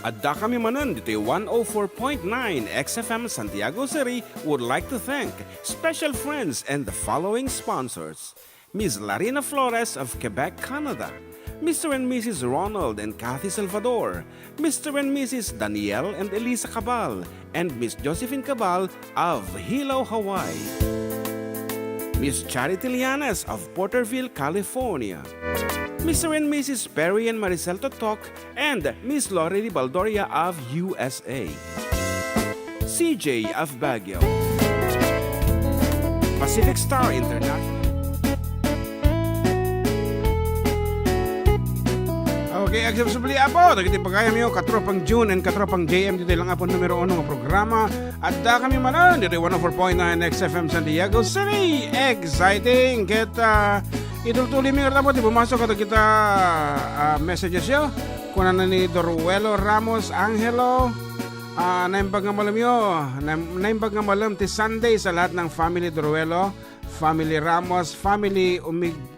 Addakami manen ditoy one oh four point nine X F M Santiago City would like to thank special friends and the following sponsors: Miss Larina Flores of Quebec, Canada, Mister and Missus Ronald and Kathy Salvador, Mister and Missus Daniel and Elisa Cabal, and Miss Josephine Cabal of Hilo, Hawaii. Miss Charity Lianes of Porterville, California. Mister and Missus Perry and Maricel Totok and Miss Lorely Baldoria of U S A. C J of Baguio. Pacific Star International. Okay, agsubsubli, apo, dagiti pagayamyo, katropang June and katropang J M, ditoy lang, apo, numero uno nga programa. Addakami manen ditoy one oh four point nine X F M Santiago City. Exciting! Ket, ah, itultuloymi ngarud, apo, ti bumasok kadagita, ah, messages yo. Kunana ni Doruelo Ramos Angelo, ah, naimbag nga malemyo, naim-, naimbag nga malem ti Sunday sa lahat ng family Doruelo, family Ramos, family Umig-,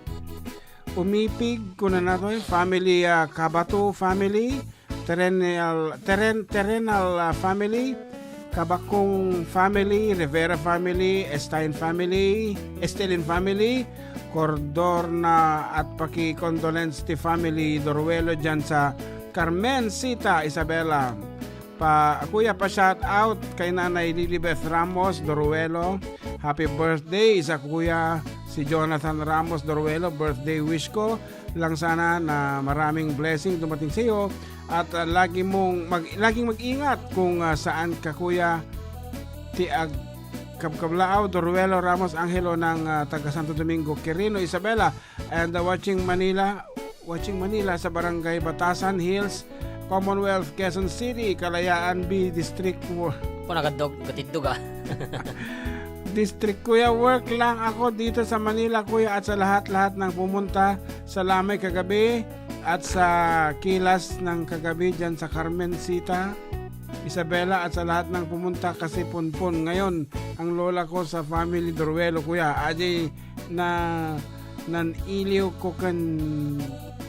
Umipig, kunana to, eh, family, ah, Kabato family, Terrenal, Terren-, Terrenal, ah, family, Kabakong family, Rivera family, Estain family, Estelin family, Cordorna, at paki-condolence ti family Doruelo dyan sa Carmencita, Isabela. Pa, kuya, pa-shout out kay Nanay Lilibeth Ramos Doruelo. Happy birthday sa kuya, si Jonathan Ramos Doruelo. Birthday wish ko lang sana na maraming blessing dumating sa iyo at, ah, lagi mong mag-, laging mag-ingat kung, ah, saan ka, kuya, ti ag-, kabkablaaw Doruelo Ramos Angelo ng, ah, taga Santo Domingo, Quirino, Isabela, and, uh, watching Manila, watching Manila sa Barangay Batasan Hills, Commonwealth, Quezon City, Kalayaan B, District wo-, Kung nagadog, gatiddog, ah. District, kuya, work lang ako dito sa Manila, kuya, at sa lahat-lahat ng pumunta sa Lamay kagabi at sa Kilas ng kagabi dyan sa Carmencita. Isabela, at sa lahat ng pumunta kasi Ponpon. Ngayon, ang lola ko sa family Duruelo, kuya. Ajay na naniliw ko ken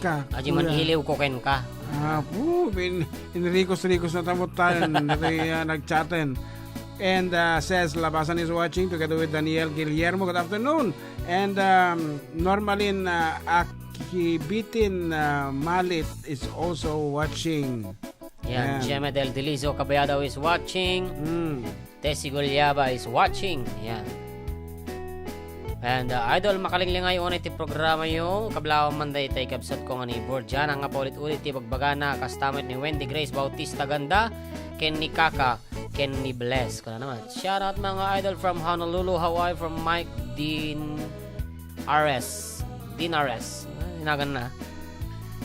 ka, Ajay kuya. Maniliw ko ken ka. Ah, pu, bin, inrikos-rikos na tamot tayo. Dati, ah, nagchaten. And, uh, says, Labasan is watching together with Daniel Guillermo. Good afternoon. And, um, Normalin, uh, Akibitin, uh, Malit is also watching. Yan, Yan. Gemma Del Delizo Caballado is watching. Mm. Tessie Gulyaba is watching. Yan. And, uh, Idol, makalinglingay unay ti programayo. Kablawan man daytay kabsatko nga ni Borgiana nga paulit-ulit ti bagbagana, kasta met ni Wendy Grace Bautista Ganda, ken ni Kaka, ken ni Bless. Kuna naman, "Shout out, mga idol, from Honolulu, Hawaii, from Mike Dean Ares." Dean Ares. Ay, nagan na.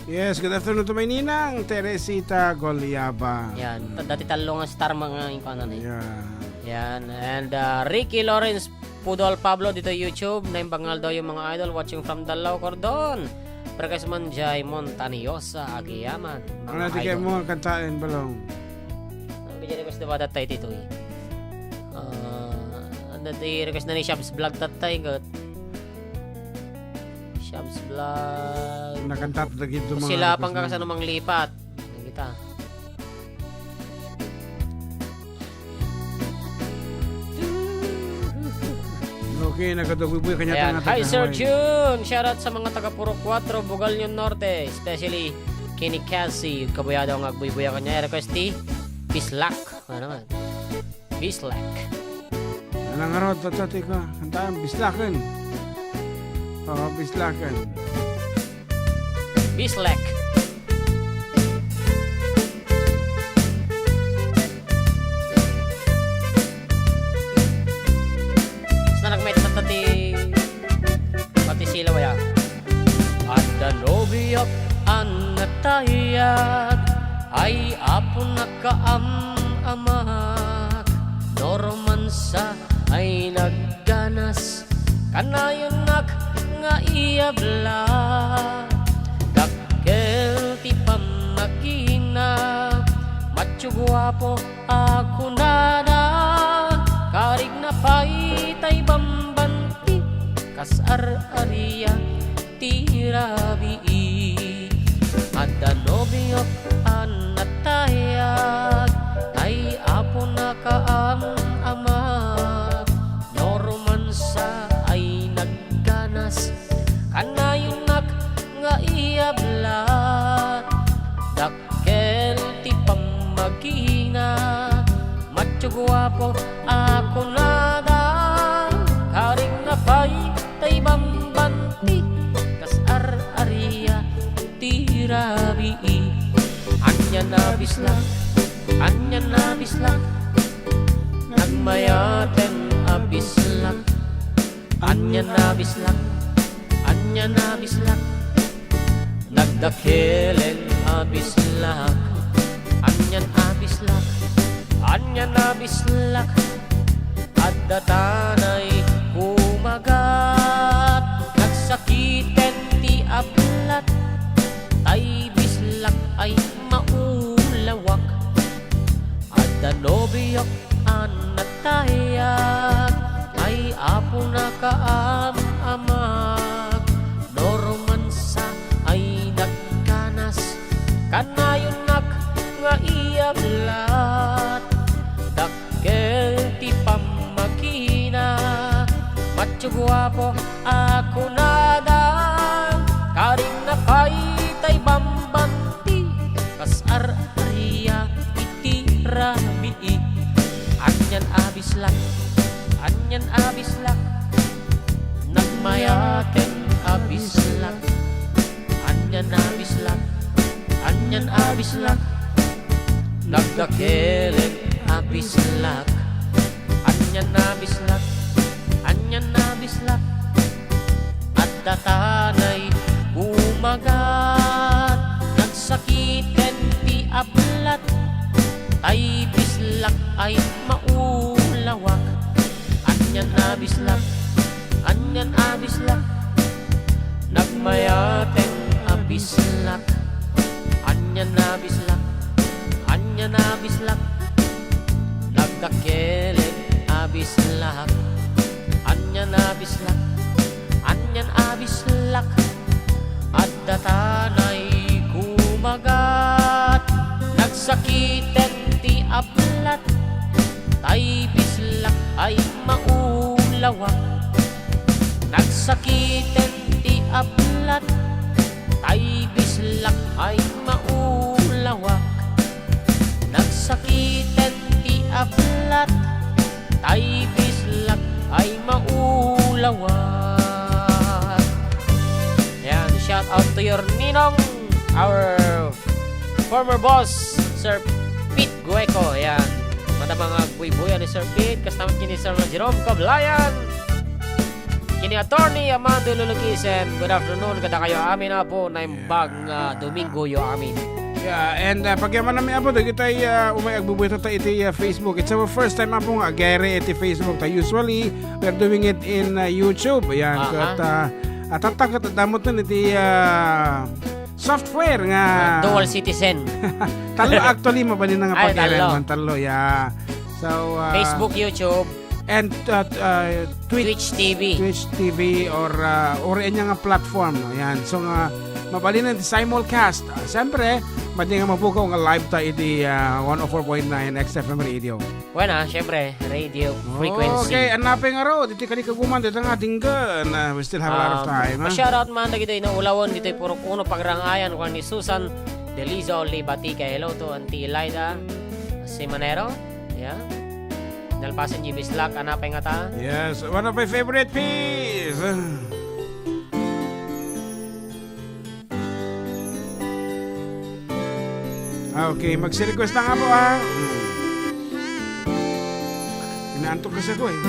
Yes, good afternoon to my ninang, Teresita Goliaba. Yan. Ta-, dati tallo nga star mga inkuanan eh. Yeah. Yan. And, uh, Ricky Lawrence Pudol Pablo dito YouTube. Naimbag nga aldaw yung mga idol watching from Dalao, Cordon. Request man jay Montaniosa, Agiaman. Mga Ano ti idol. Mo kantaen, Balong? Ang bigyan request na ba tatay dito eh? Ah, ano ti request na ni Shabs Vlog tatay, got? Shabs Vlog. Nakanta to dagito mga Sila request pang na. Kakasano manglipat. Kita. Okay, nagkaduguybuy kanya Ayan. Hi, Sir June! Shoutout sa mga taga Purok Kuatro, Bugalnyo Norte, especially kini Cassie, kabuyado nga agbuybuya kanya. Request ti Bislak. Ano naman? Bislak. Nangarot, tata, ti ka. Kantaan, Bislaken. Oo, Bislaken. Bislek. Basta nagmaitata ti pati sila, waya. Adda nobiok a natayag, ay apo nakaam-amak, no romansa ay nagganas, kanayonak nga iyabla. Dakkel ti pammagina, macho guapo a kunada, karigna pay tay bambanti, kas ar-aria ti rabii. Adda nobiok a natayag, ay apo nakaam-amak, no romansa ay nagganas, kanayonak nga iyablat. Dakkel ti pammagina, macho guapo a kunada, karigna pay tay bambanti, kas ar-aria ti rabii. Ania a bislak, ania a bislak, nagmayaten a bislak. Ania a bislak, ania a bislak, nagdakelen a bislak. Ania a bislak, ania a bislak, adda tanay kumagat. Nagsakiten ti ablat, tay bislak ay maulawak. Adda nobiok a natayag, ay apo nakaam-amak, no romansa ay nagkanas, kanayonak nga iyablat. Dakkel ti pammagina, macho guapo a kunada, karigna pay tay bambanti, kas ar-aria iti rabii. Ania a bislak, ania a bislak, nagmayaten a bislak. Ania a bislak, ania a bislak, nagdakelen a bislak. Ania a bislak, ania a bislak, adda tanay kumagat. Nagsakiten ti ablat, tay bislak ay maulawak. Ania a bislak, ania a bislak, nagmayaten a bislak. Ania a bislak, ania a bislak, Kelek a bislak, anian a bislak, anian a bislak, adda tanay kumagat. Nagsakiten ti ablat, tay bislak ay maulawak. Nagsakiten ti ablat, tay bislak ay maulawak. Nagsakiten ti ablat, tay bislak ay maulawak. Yan, shout out to your ninong, our former boss, Sir Pete Gueco. Yan, madama nga agbuybuyan ni Sir Pete, kasta met ken ni Sir Jerome Cablayan. Ken ni Attorney Amando Lulukisen, good afternoon kadakayo amin, Apo, naimbag nga Domingoyo amin. Yeah, and, uh, pagyamananmi, Apo, dagitay, uh, umay agbubuyta ta iti, uh, Facebook. It's our first time, Apo, nga agere iti Facebook. Ta usually, we're doing it in, uh, YouTube. Ayan, Aha. ket, uh, at tatta ket adda met iti, uh, software nga Ah, dual citizen. Tallo actually, mabalin na nga Ay, pag-area tallo. naman, tallo, yeah. So, uh, Facebook, YouTube, and, uh, uh, Twitch Twitch T V. Twitch T V or, uh, or ania nga platform, no? Yan. So, nga, mabalin na ti simulcast. Ah, siyempre, madi nga mapukaw nga live ta iti, ah, one oh four point nine X F M Radio. Wen, ah, siyempre, radio frequency. Okay, anapay nga ro, ditoy kadi kaguman, ditoy nga dinggan. Ah, we still have a lot of Um, time, ah. Pa-shoutout man dagitoy naulawen, ditoy Purok Uno, Pagrangayan, kuan ni Susan Delizo Libatica. Hello to Auntie Elida Simanero. Yeah. Nalpasen J B Slack, anapay nga ta? Yes, one of my favorite piece. Okay, magsi-request lang, Apo, ha? Inaantok kasi ako, eh.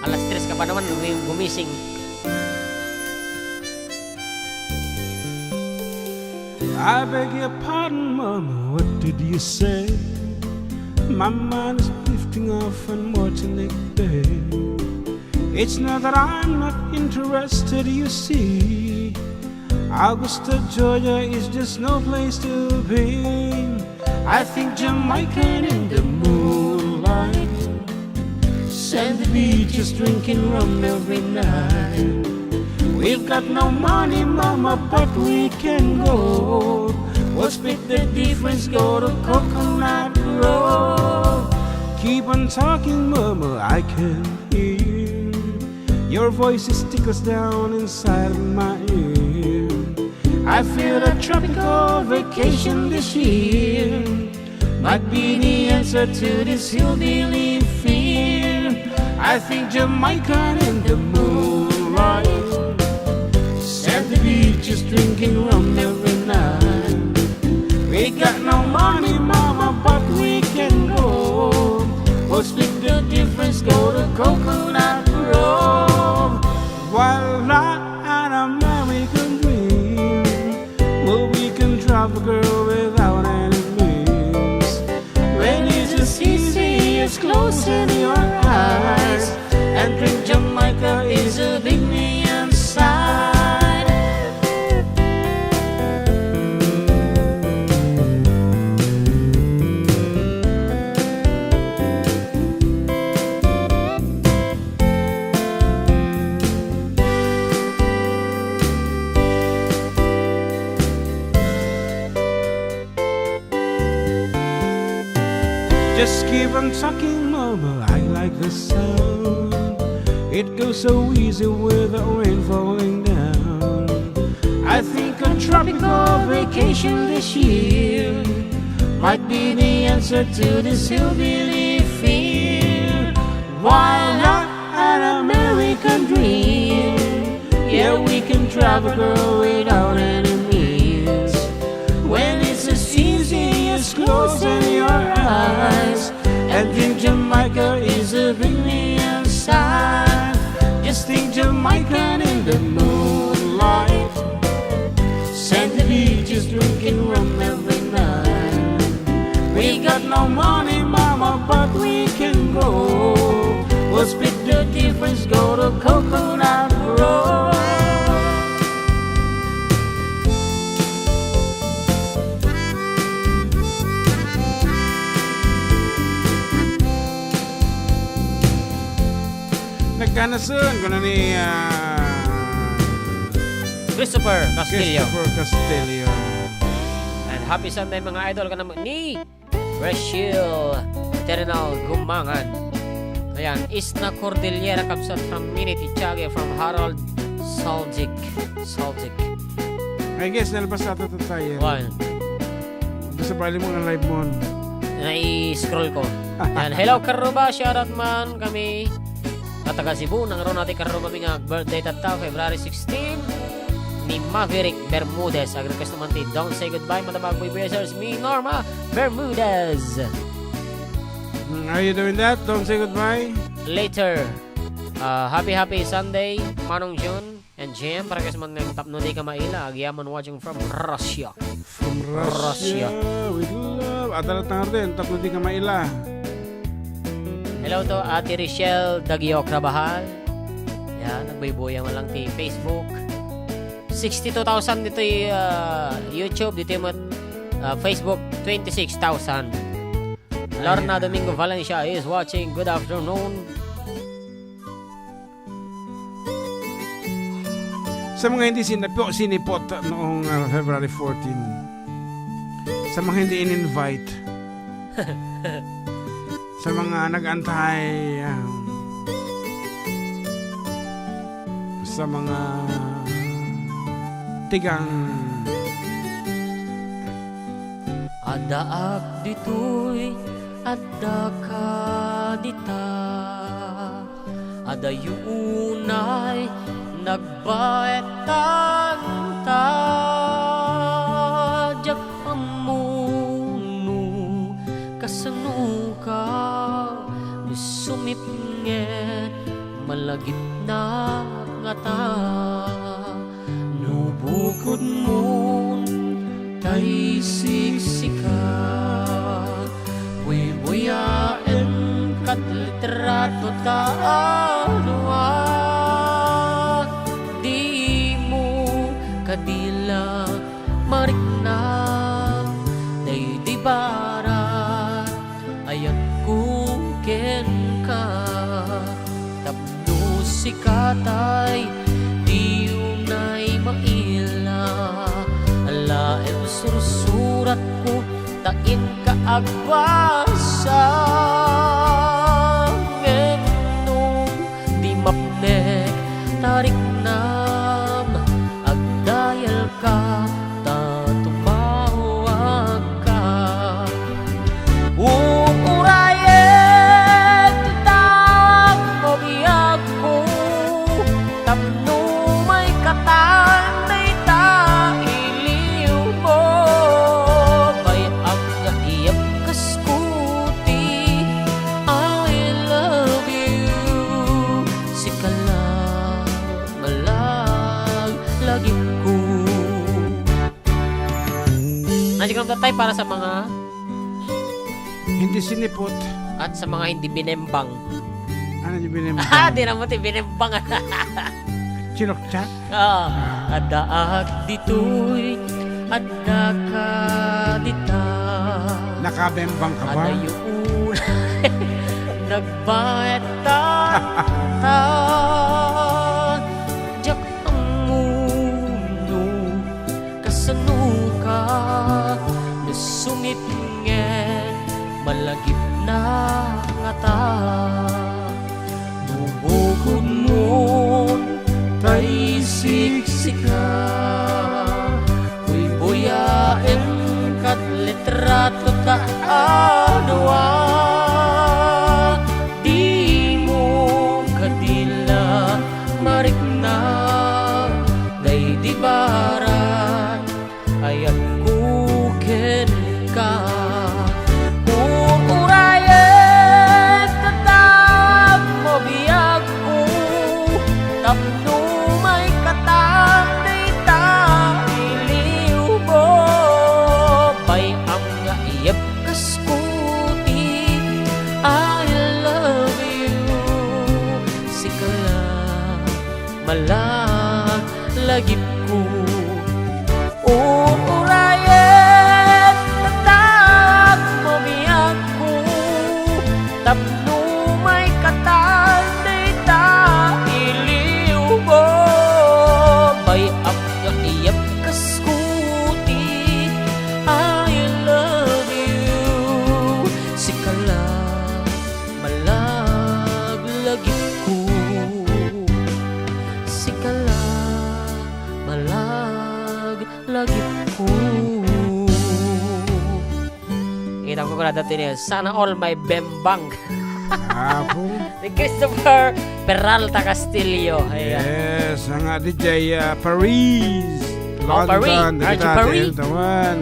Alas tres ka pa naman, gumi-, gumising. I beg your pardon, Mama, what did you say? My mind is drifting off on Martinique Bay. It's not that I'm not interested, you see. Augusta, Georgia is just no place to be. I think Jamaican in the moonlight. Sand beaches, drinking rum every night. We've got no money, Mama, but we can go. We'll split the difference, go to Coconut Grove. Keep on talking, Mama, I can hear. Your voice is tickles down inside of my ear. I feel a tropical vacation this year. Might be the answer to this hillbilly fear. I think Jamaican in the moonlight. Sandy beaches, drinking rum every night. We got no money, Mama, but we can go. We'll split the difference, go to Coconut Grove. Voila, an American dream. Well, we can drive a girl without enemies. When it's as easy as closing your eyes and drink Jamaica is a big me inside. Just keep on talking, Mama, I like the sound. It goes so easy with the rain falling down. I think a tropical vacation this year might be the answer to this hillbilly fear. Voila, an American dream. Yeah, we can drive a girl without enemies. When it's as easy as closing your eyes and think Jamaica is a big me inside. Just think Jamaican in the moonlight. Sandy beaches, drinking rum every night. We got no money, Mama, but we can go. We'll split the difference, go to Coconut Grove. Kanasun, kuna ni, ah, Christopher Castillo. Christopher Castillo. And happy Sunday, mga idol, kanamo ni Rachel Eternal Gumangan. Ayan, Isna Cordillera, kabsat from Minit Itiague, from Harold Saldic. Saldic. I guess, nalpas ata tayo. Why? Gusto pa mo ang live mo. Nai-scroll ko. Yan. Hello, Karuba. Shoutout man kami. Nga taga Cebu, nangro nati Karuba mi nga birthday tatta, February sixteen. Ni Maverick Bermudez. Ag request naman ti Don't Say Goodbye, Matabag Boy Blazers, mi Norma Bermudez. Mm, are you doing that? Don't say goodbye. Later. Uh, happy, happy Sunday, Manong Jun. And Jem, para kas man nang tapno di ka maila, agyaman watching from Russia. From Russia. Russia. With love. At alat ng arte, tapno di ka maila. Hello to Ate Richelle Dagio Crabahal. Yan, nagbayboya man lang ti Facebook. Sixty-two thousand dito yung, ah, YouTube, dito yung, ah, Facebook, twenty-six thousand. Lorna Ayan. Domingo Valencia is watching. Good afternoon. Sa mga hindi sinapo, sinipot noong, ah, February fourteen, sa mga hindi in-invite, sa mga nag-antay, ah, sa mga tigang Addaak ditoy, addaka dita. Adayo unay nagbaetan ta. Diak ammo no kasano ka, no sumipnget, malagipnak ngata. No bukodmon tay siksika, buybuyaem kat litrato ta a dua. Dimo kadi la marikna daydi barat. Ayatko kenka, tapno sika tay di unay maila. Alaem sursuratko ta inka agbasa. Ngem no di mapnek ta riknam, agdayelka ta tumawagka. Uurayek ti tapno biagko, tapno maikatan dayta iliwmo. Bay-am nga iyeb kasko ti I love you. Sika la Malaglagipko. Nandiyan ka naman tayo para sa mga Hindi sinipot. At sa mga hindi binembang. Ano yung binembang? Ah, di na mo ti binembang. Chinokchat? Ah, addaak ditoy, addaka dita. Nakabembang ka ba? Adayo unay nagbaetan ta. Diak ammo no kasano ka, no sumipnget, malagipnak ngata. No bukodmon tay siksika, buybuyaem kat litrato ta a dua. Dimo kadi la marikna daydi barat. Ayatko kenka. Uurayek ta tapno biagko, tapno maikatan dayta iliwmo. Bay-am nga iyeb kasko ti I love you. Sika la malaglagipko. Uurayek ta Ooh. Kita ko kada tini, sana all may bembang. Apo. Ni Christopher Peralta Castillo. Ayan. Yes, nga D J, ah, Paris. Oh, London, Paris. Dagita Archie Paris. Ti Eltawan.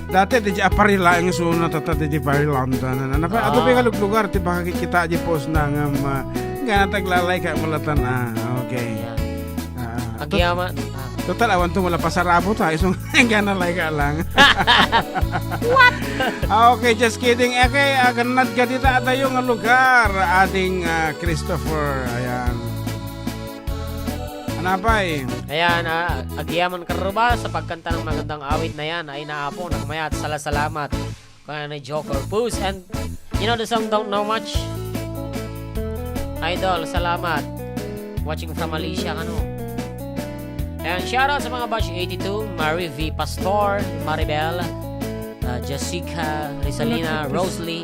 Dati D J a Paris laeng suna, tatta D J Paris London. Ano pa? Ato Ah. Pingaluglugar, ti baka kikita di post na nga, ah, nga nataglalay ka mulatan. Ah, okay. Ayan. Ah, Agyaman. Ah. Total, awan to, wala pasarabot, ha? Isu nga nalay ka lang. What? Ah, okay, just kidding. Okay, ah, gannad ka dita, adayo nga lugar, ading, ah, Christopher. Ayan. Anapay? Ayan, ah, agyaman ka ruba sa pagkanta ng magandang awit na yan. Ay, naapo, nagmayat, salasalamat. Kaya ni Joker Boost. And you know the song Don't Know Much? Idol, salamat. Watching from Malaysia, ano? And shoutout sa mga batch eighty-two, Marie V Pastor, Maribel, uh, Jessica, Risalina, Rosalie,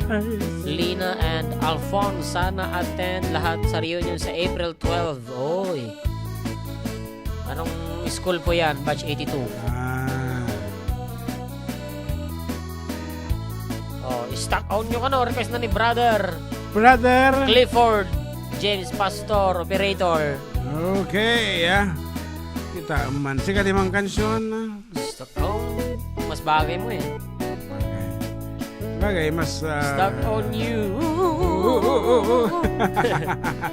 Lina, and Alphonse. Sana attend lahat sa reunion sa April twelve. Oy. Anong school po yan? Batch eighty-two. Ah. Oh, stock on nyo kano. Request na ni Brother Brother. Clifford James, Pastor, Operator. Okay, ah. Kita man. Sikat imang kansion, ah. Stock on. Mas bagay mo eh. Bagay. Bagay, mas, ah, Stuck on you.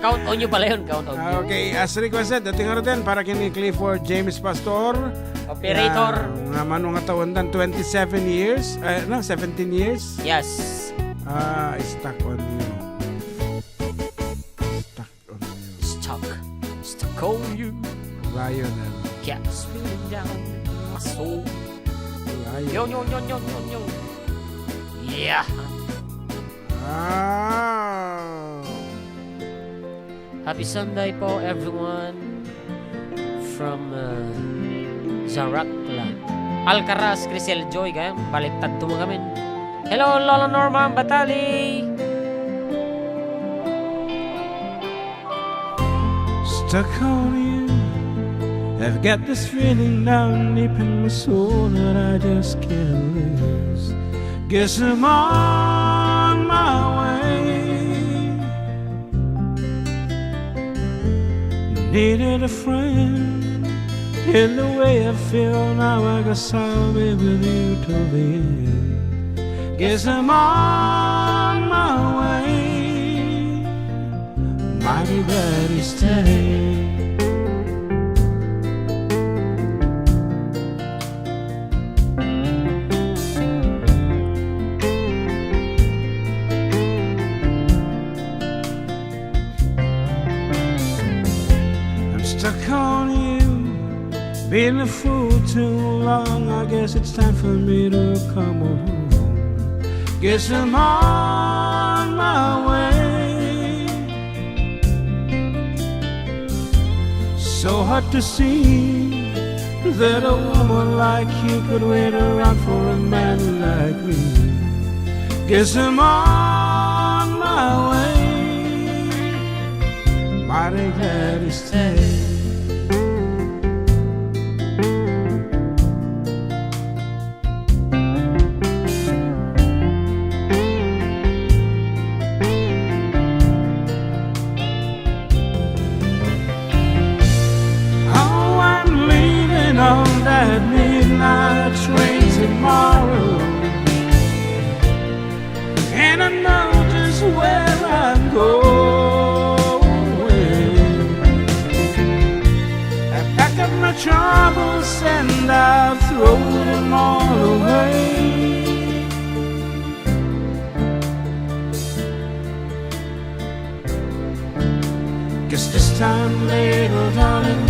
Count on you pala yun, count on Ah, you. Okay, as requested, dating nga rin para kini Clifford James Pastor. Operator. Nga, nga mano nga taon dan, twenty-seven years, eh, no, seventeen years? Yes. Ah, stuck on you. Stuck on you. Stuck. Stuck on you. Lionel. Kept spinning down my soul. Lionel. Yo, yo, yo, yo, yo, yo. Yeah. Ah. Happy Sunday po, everyone. From, uh, Zarakla. Alcaraz, Crisel Joy, kaya baliktad to mo kami. Hello, Lolo Norman Batali. Stuck on you. I've got this feeling down deep in my soul that I just can't lose. Guess I'm on my way. Needed a friend. In the way I feel now, I guess I'll be with you till the end. Guess I'm on my way. Mighty glad you stayed. I'm stuck on you. Been a fool too long. I guess it's time for me to come home. Guess I'm on my way. So hard to see that a woman like you could wait around for a man like me. Guess I'm on my way. Mighty glad you stayed. Oh, I'm leaving on that midnight train tomorrow. And I know just where I'm going. I pack up my troubles and I throw them all away. 'Cause this time, little darling,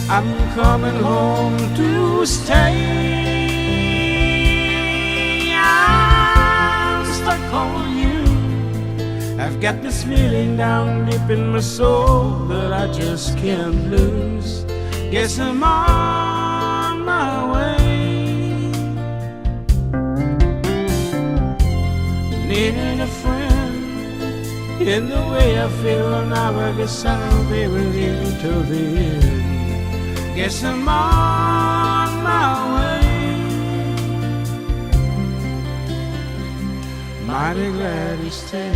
I'm coming home to stay. I'm stuck on you. I've got this feeling down deep in my soul that I just can't lose. Guess I'm on my way. Needing a friend in the way I feel now, I guess I'll be with you till the end. Guess I'm on my Glad to stay.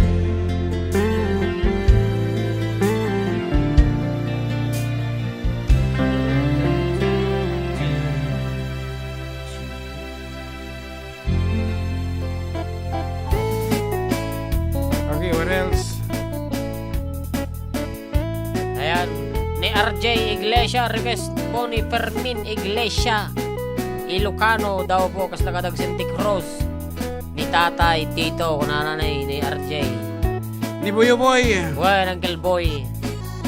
Okay, what else? Ayan, ni R J Iglesia, request po ni Fermin Iglesia. Ilocano daw po, kasla kadagsen ti cross ni Tatay Tito, kunana ni, ni R J. Ni Buyo Boy. Well, Uncle Boy.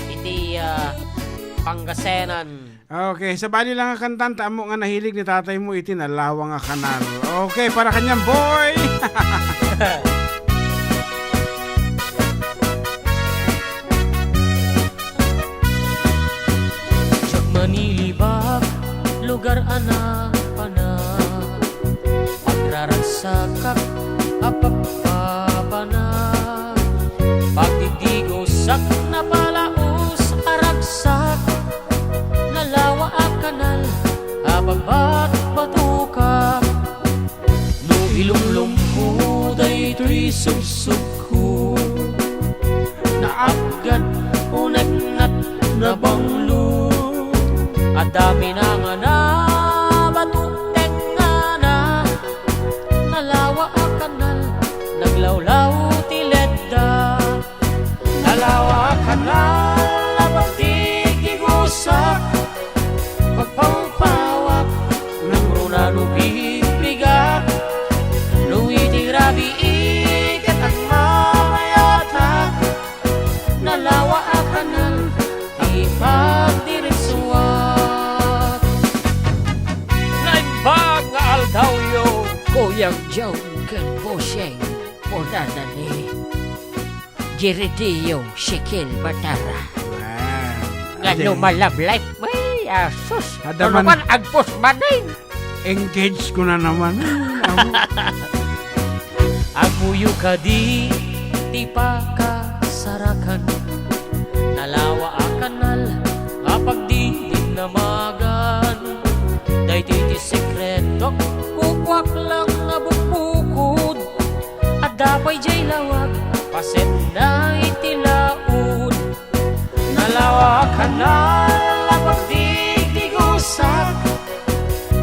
Iti, ah, Pangasinan. Okay, sabali lang nga kantan, ta ammo nga nahilig ni tatay mo iti nalawa nga kanal. Okay, para kaniam, boy! Diak manilibak, lugar a napanak. Pagraragsakak a pagpapanak. Pagdidigusak, napalaos a ragsak. Nalawa a kanal a pagbatbatokak. No ilumlomko daytoy subsubko, naapgad uneg nat nabanglo. Adda minangana, bato tengngana, nalawa a kanal, naglawlaw ti ledda. Nalawa a kanal a pagdidigusak, pagpawpawak, nangruna no bigbigak, no iti rabii ket agmamayatak. Nalawa a kanal ti pagdiritsuak. Naimbag nga aldawyo, Kuya Joe ken Bossing, kunana ni Jiridiyo Shekel Batara. Ah, nga adi. Lumalablay. Ay, asus. Ada man. Ano man, agpos manin. Engage ko na naman. Amo. Agpuyo kadi ti pakasarakan. Nalawa a kanal a pagdidinamagan. Daytoy ti sekretok, kukuak lang nga bukbukod. Adda pay jay lawag, pasetna iti laud. Nalawa a kanal a pagdigdigusak,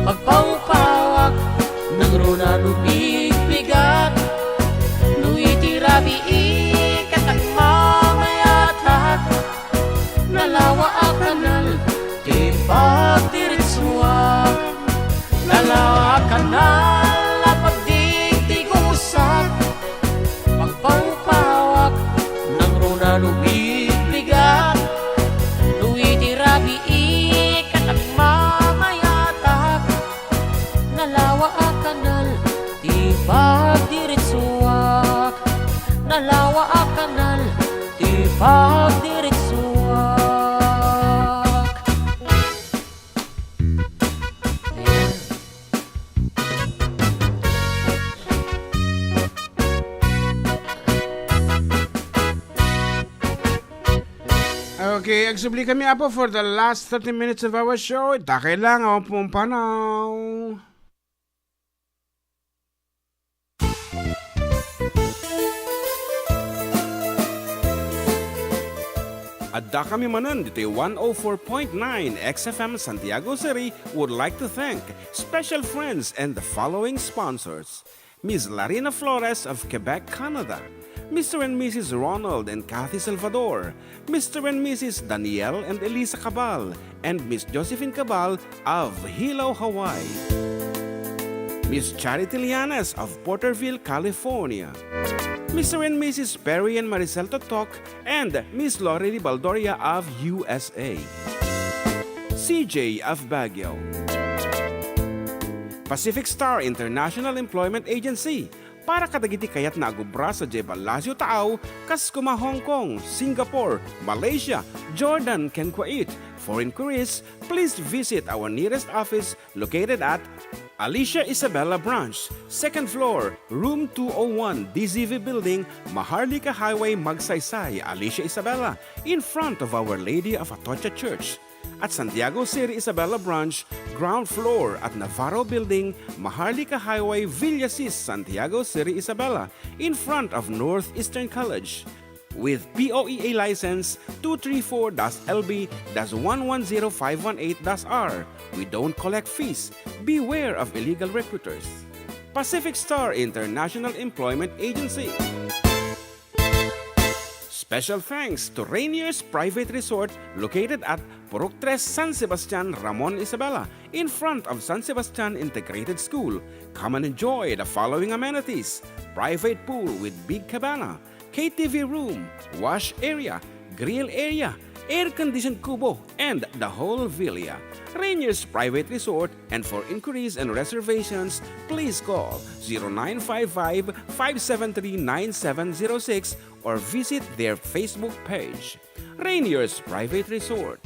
pagpawpawak, nangruna no bigbigak, no iti rabii ket agmamayatak. Nalawa a kanal ti pagdiritsuak. Nalawa a kanal a pagdigdigusak, pagpawpawak, nangruna no bigbigak, no iti rabii ket agmamayatak. Nalawa a kanal ti pagdiritsuak. Nalawa a kanal ti pagdiritsuak. Ayan. Okay, agsubli kami, Apo, for the last thirty minutes of our show. Dakay lang, awan pumpanaw. Adda kami manen ditoy one oh four point nine X F M Santiago City would like to thank special friends and the following sponsors: Miss Larina Flores of Quebec, Canada, Mister and Missus Ronald and Kathy Salvador, Mister and Missus Daniel and Elisa Cabal, and Miss Josephine Cabal of Hilo, Hawaii. Miss Charity Lianes of Porterville, California. Mister and Missus Perry and Maricel Totok and Miss Lorely Baldoria of U S A. C J of Baguio. Pacific Star International Employment Agency, para kadagiti kayatna agubra sadiay Palacio Taaw, kas koma Hong Kong, Singapore, Malaysia, Jordan, ken Kuwait. For inquiries, please visit our nearest office located at Alicia Isabela Branch, second floor, room two oh one, D Z V Building, Maharlika Highway, Magsaysay, Alicia Isabela, in front of Our Lady of Atocha Church. at Santiago City Isabela Branch, ground floor at Navarro Building, Maharlika Highway, Villasis, Santiago City Isabela, in front of Northeastern College. With P O E A license two three four dash L B dash one one zero five one eight dash R. We don't collect fees. Beware of illegal recruiters. Pacific Star International Employment Agency. Special thanks to Rainier's Private Resort, located at Purok Tres, San Sebastian, Ramon Isabela, in front of San Sebastian Integrated School. Come and enjoy the following amenities: private pool with big cabana, K T V room, wash area, grill area, air-conditioned kubo, and the whole villa. Rainier's Private Resort, and for inquiries and reservations, please call zero nine five five, five seven three, nine seven zero six or visit their Facebook page. Rainier's Private Resort.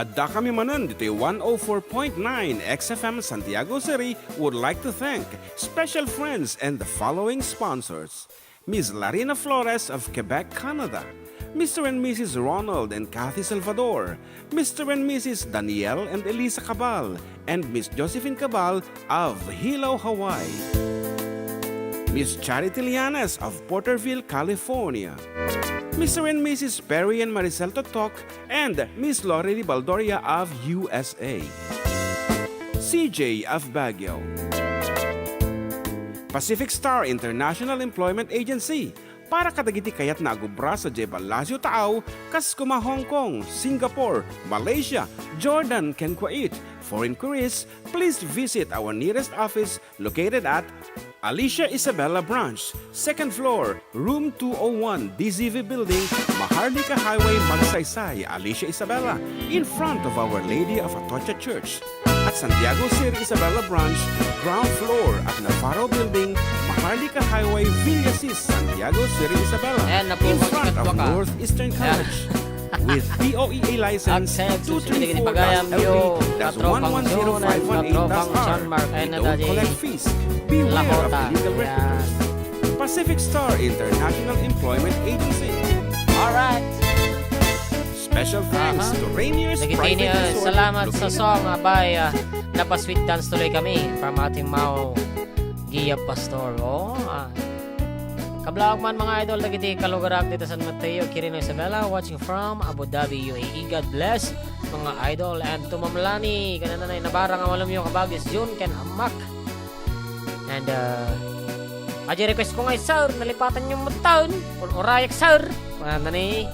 Adda kami manen ditoy one oh four point nine X F M Santiago City would like to thank special friends and the following sponsors: Miss Larina Flores of Quebec, Canada, Mister and Missus Ronald and Kathy Salvador, Mister and Missus Daniel and Elisa Cabal, and Miss Josephine Cabal of Hilo, Hawaii, Miss Charity Llanes of Porterville, California, Mister and Missus Perry and Maricel Totok, and Miss Lorely Baldoria of U S A, C J of Baguio, Pacific Star International Employment Agency, para kadagiti kayatna a gubra sadiay Palacio Taaw, kas kuma Hong Kong, Singapore, Malaysia, Jordan, ken Kuwait. For inquiries, please visit our nearest office located at Alicia Isabela Branch, second floor, room two oh one, D Z V Building, Maharlika Highway, Magsaysay, Alicia Isabela, in front of Our Lady of Atocha Church. At Santiago City Isabela Branch, ground floor at Navarro Building, Maharlika Highway, Villasis, Santiago City Isabela, Ayan, in front of Northeastern College. With P O E A license two three four dash L B dash one one zero five one eight dash R. We don't collect fees. Beware of illegal recruiters. Pacific Star International Employment Agency. Alright. Special thanks to Rainier's Private Resort. Salamat sa song, abay, ah, napasweet dance tuloy kami from Ating Mao Gia Pastor. Oh, ah. Kablaag man, mga idol, dagiti kalugarak dita San Mateo, Quirino, Isabela, watching from Abu Dhabi, U A E. God bless, mga idol. And to Ma'am Lani, kanana na, nabara nga malamyo, kabagis, Jun, ken Amak. And, uh, aja request ko nga, sir, nalipatan yung matan. Or, orayak, sir. Mga nani,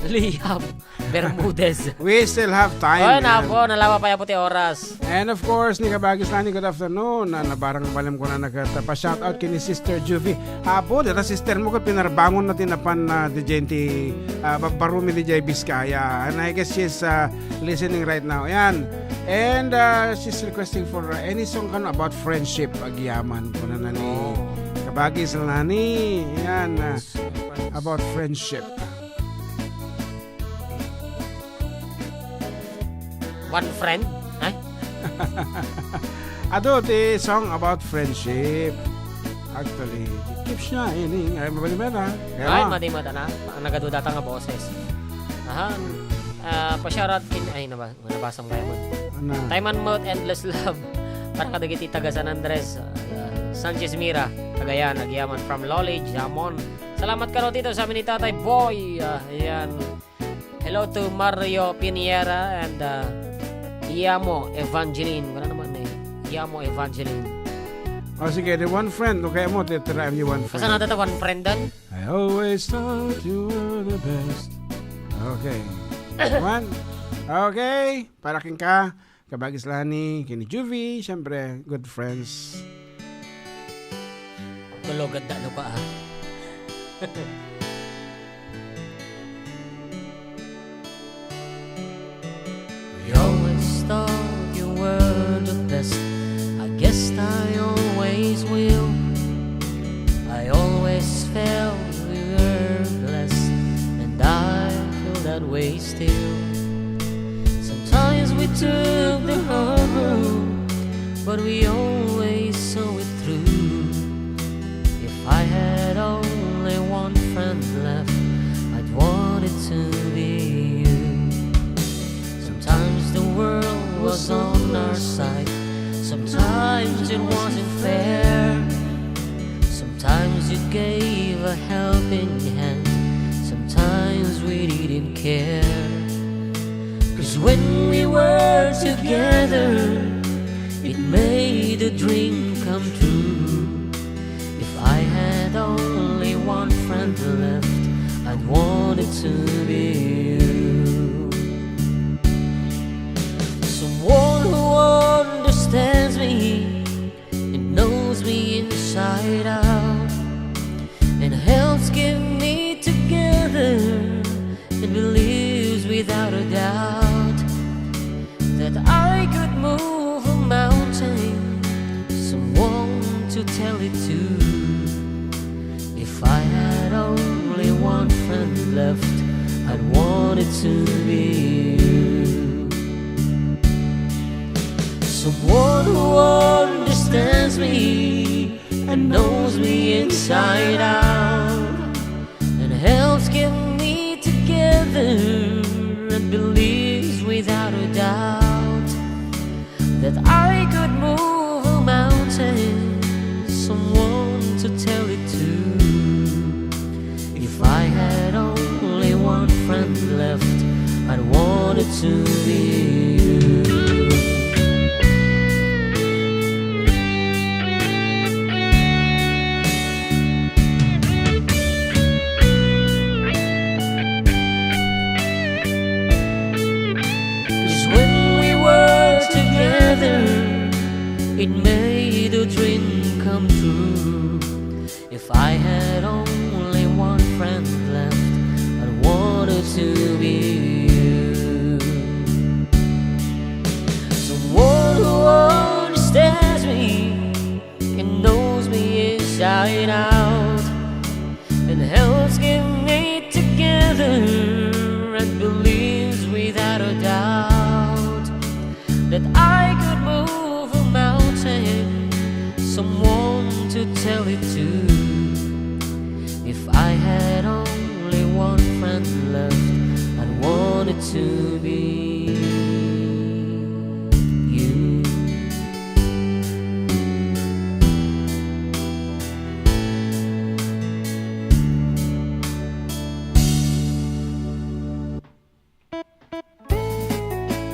Liam Bermudez. We still have time, Oy, man. Nako, nalawa pa yapo ti oras. And of course, ni Kabagis Lani, good afternoon. Na, nabarang balem ko na nagkatapa. Shout out kini Sister Juvie. Apo, dita sister mo ket pinarbangon na ti napan na D J N T, ah, babbarumi D J Biskaya. And I guess she's, ah, listening right now. Yan. And, ah, she's requesting for, ah, any song kano about friendship. Agyaman ko na nani. Oh. Kabagis Lani. Yan, ah, about friendship. One friend? Ay? Adu ti song about friendship. Actually, keep shining. Ay, mabalin ba na? Kaya Ay, mo? Madi mo tana. Ang nagadudata nga boses. Aha. Ah, pa-shoutout kin-, ay, naba-, nabasam kayo mo. Ano? Time and Mouth, Endless Love. Para kadagiti taga San Andres, ah, Sanchez Mira, Cagayan, agyaman from Loli, Jamon. Salamat kano dito sa amin ni Tatay Boy. Ah, ayan. Hello to Mario Piniera and, uh, Yamo Evangeline. Wala naman eh. Yamo Evangeline. O sige, the one friend. Okay mo, titirayan yung one friend. Saan natin one friend doon? I always thought you were the best. Okay. One. Okay. Para king ka. Kabagis Lani, kini Juvie, siyempre, good friends. Tulog at dalo ka, ah. We always thought you were the best. I guess I always will. I always felt we were blessed, and I feel that way still. Sometimes we took the hard road, but we always saw it through. in hand. Sometimes we didn't care. 'Cause when we were together, it made the dream come true. If I had only one friend left, I'd want it to be you. Someone who understands me and knows me inside out, and helps keep me together, and believes without a doubt that I could move a mountain. Someone to tell it to. If I had only one friend left, I'd want it to be you. Someone who understands me and knows me inside out, and helps keep me together, and believes without a doubt that I could move a mountain. Someone to tell it to. If I had only one friend left, I'd want it to be you. 'Cause when we were together, it made a dream come true. If I had only one friend left, I'd want it to be you. Someone who understands me and knows me inside out, and helps keep me together, and believes without a doubt that I could move a mountain. Someone to tell it to. If I had only one friend left, I'd want it to be you.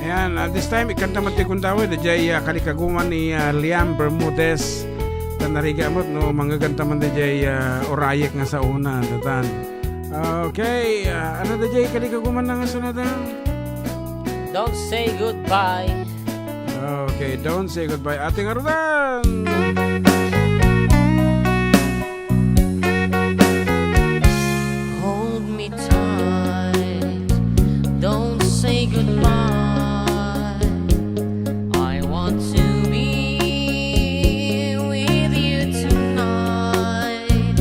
Ayan, at this time, ikanta man ti kundawe, daydiay, ah, kalikaguman ni, ah, Liam Bermudez. Ta narigat met no mangngeganta man daydiay, ah, Orayek nga saona, datan. Okay, ah, ano daydiay kalikaguman na nga sunatan? Don't say goodbye. Okay, don't say goodbye. Ating arudan! Hold me tight, don't say goodbye. I want to be with you tonight.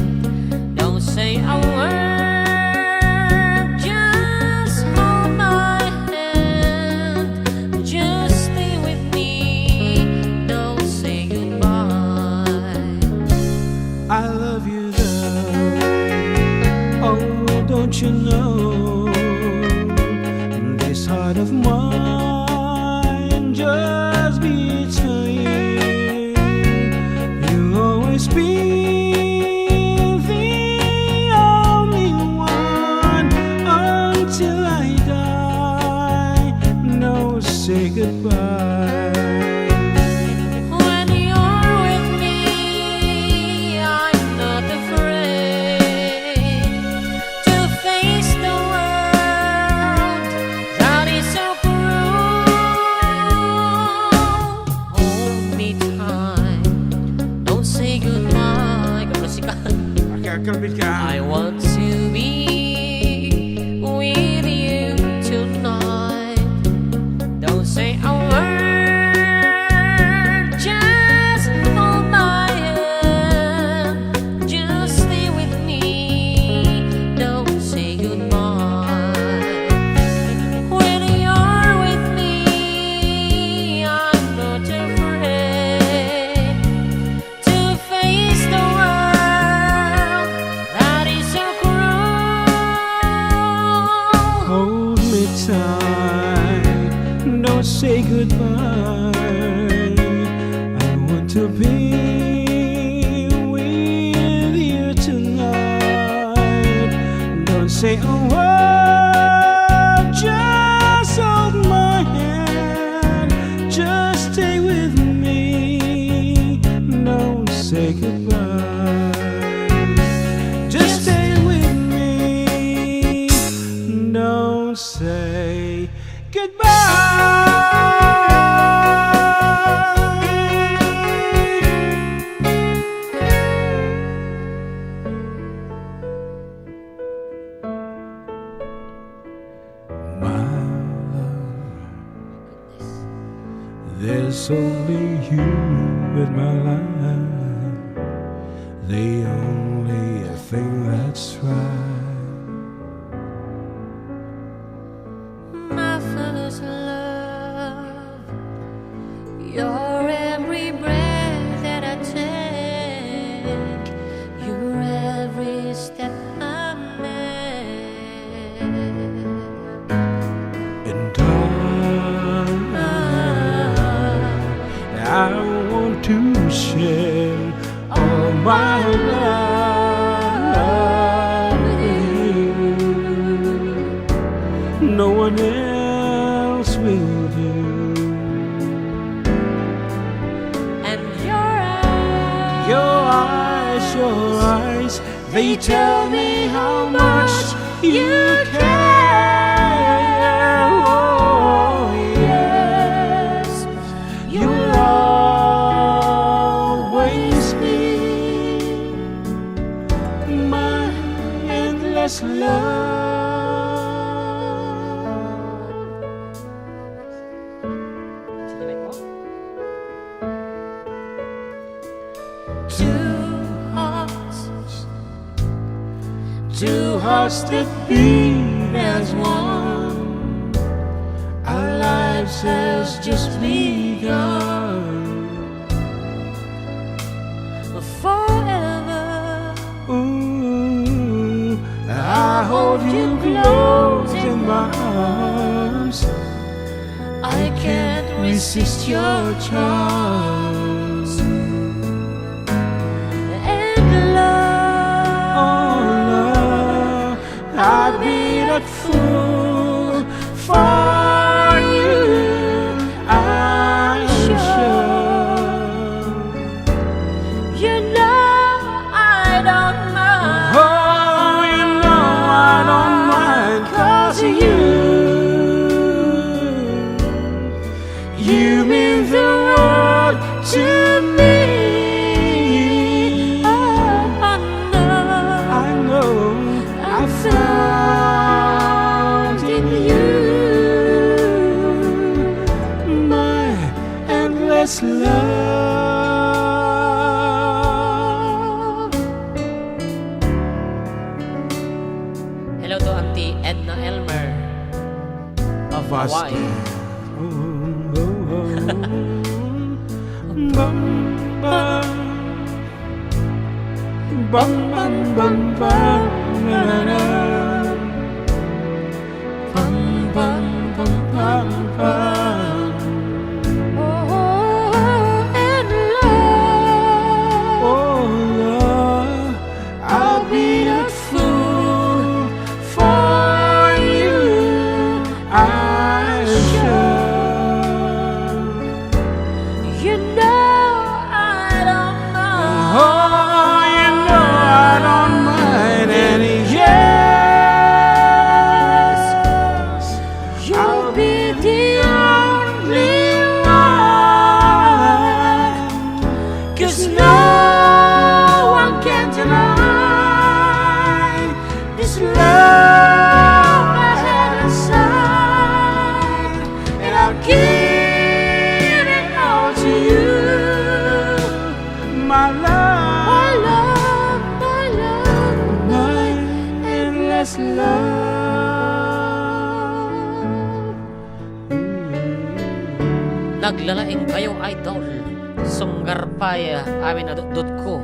Don't say a word, just hold my hand. Just stay with me, don't say goodbye. I love you, though. Oh, don't you know? This heart of mine just beats for you. You'll always be the only one until I die. No, say goodbye. When you're with me, I'm not afraid to face the world that is so cruel. Hold me tight, don't say goodbye. Kaprasika. Aka, kalbit ka. I want to be with you tonight. Don't say a word, just hold my hand. Just stay with me, don't say goodbye. When you're with me, I'm not afraid to face the world that is so cruel. Hold me tight, don't say goodbye. I want to be with you tonight. Say a word, just hold my hand, just stay with me, don't say goodbye. Just stay with me, don't say goodbye. My love, there's only you in my life. The only thing that's right. My first love, your every breath that I take, your every step I make. And I, I want to share all my love with you. No one else will do. And your eyes, your eyes, your eyes, they tell me how much you care. Oh, yes, you'll always be my endless love. Two hearts, two hearts that beat as one. Our lives has just begun. Forever. Ooh, I hold you close in my arms. I can't resist your charms. And love, oh, love, I'll be that fool for you, I'm sure. You know I don't mind. Oh, you know I don't mind, 'cause you, you mean the world to me. Oh, I know, I know I found in you my endless love. Hello to Auntie Edna Elmer of Hawaii. Bam, bam, bam, bam, bam, na, na, na. Bam, bam, bam, bam, bam. Oh, and love, oh, love, I'll be a fool for you, I'm sure. You know I don't mind. Oh, you know I don't mind. And yes, you'll be the only one. 'Cause no one can deny this love I have inside, and I'll give it all to you. My love, my love, my love, my endless love. Naglalaing kayo, idol. Sunggar pay amin a dutdutko.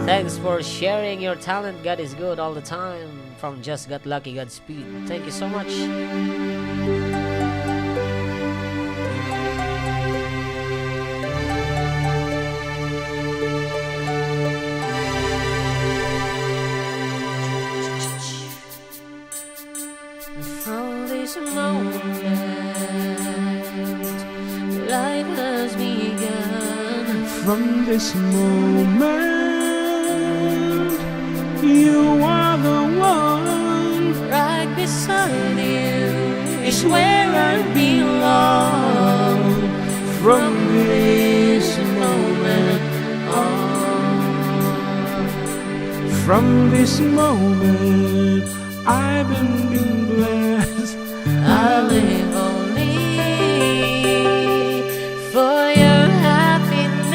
Thanks for sharing your talent. God is good all the time. From Just Got Lucky, Godspeed. Thank you so much. moment, life has begun. From this moment, you are the one. Right beside you is where I belong. From this moment on, from this moment, I've been blessed. I live only for your happiness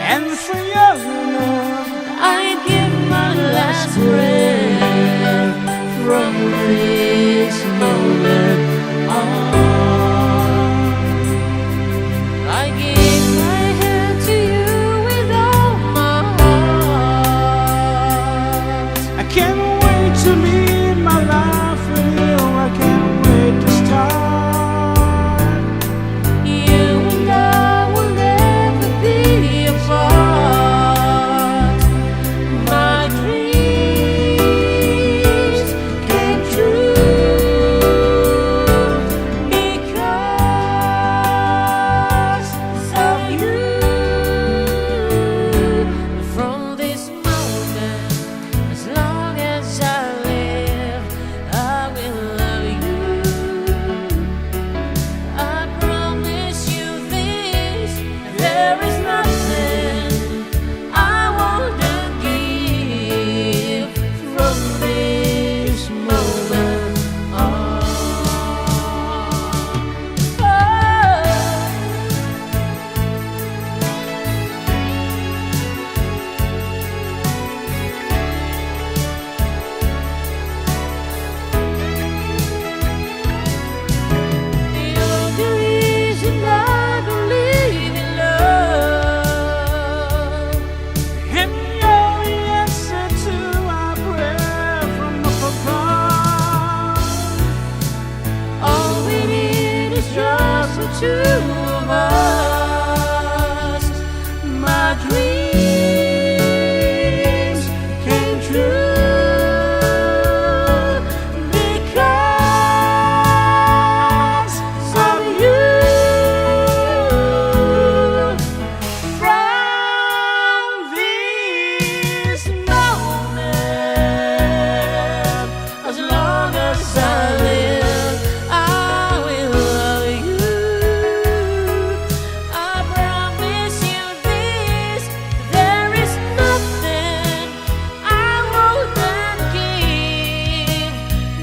and for your love. I give my last breath from this moment on. I give my hand to you with all my heart. I can't wait to live my life with you. I can't wait to start. You and I will never be apart. My dreams came true because of you. From this moment, as long as I live, I will love you. I promise you this, there is nothing I wouldn't give from this moment on. Oh. You're the reason I believe in love. And you're the answer to my prayer from up above. All we need is just the two of us. My dreams came true because of you. From this moment, as long as I live, I will love you. I promise you this, there is nothing I wouldn't give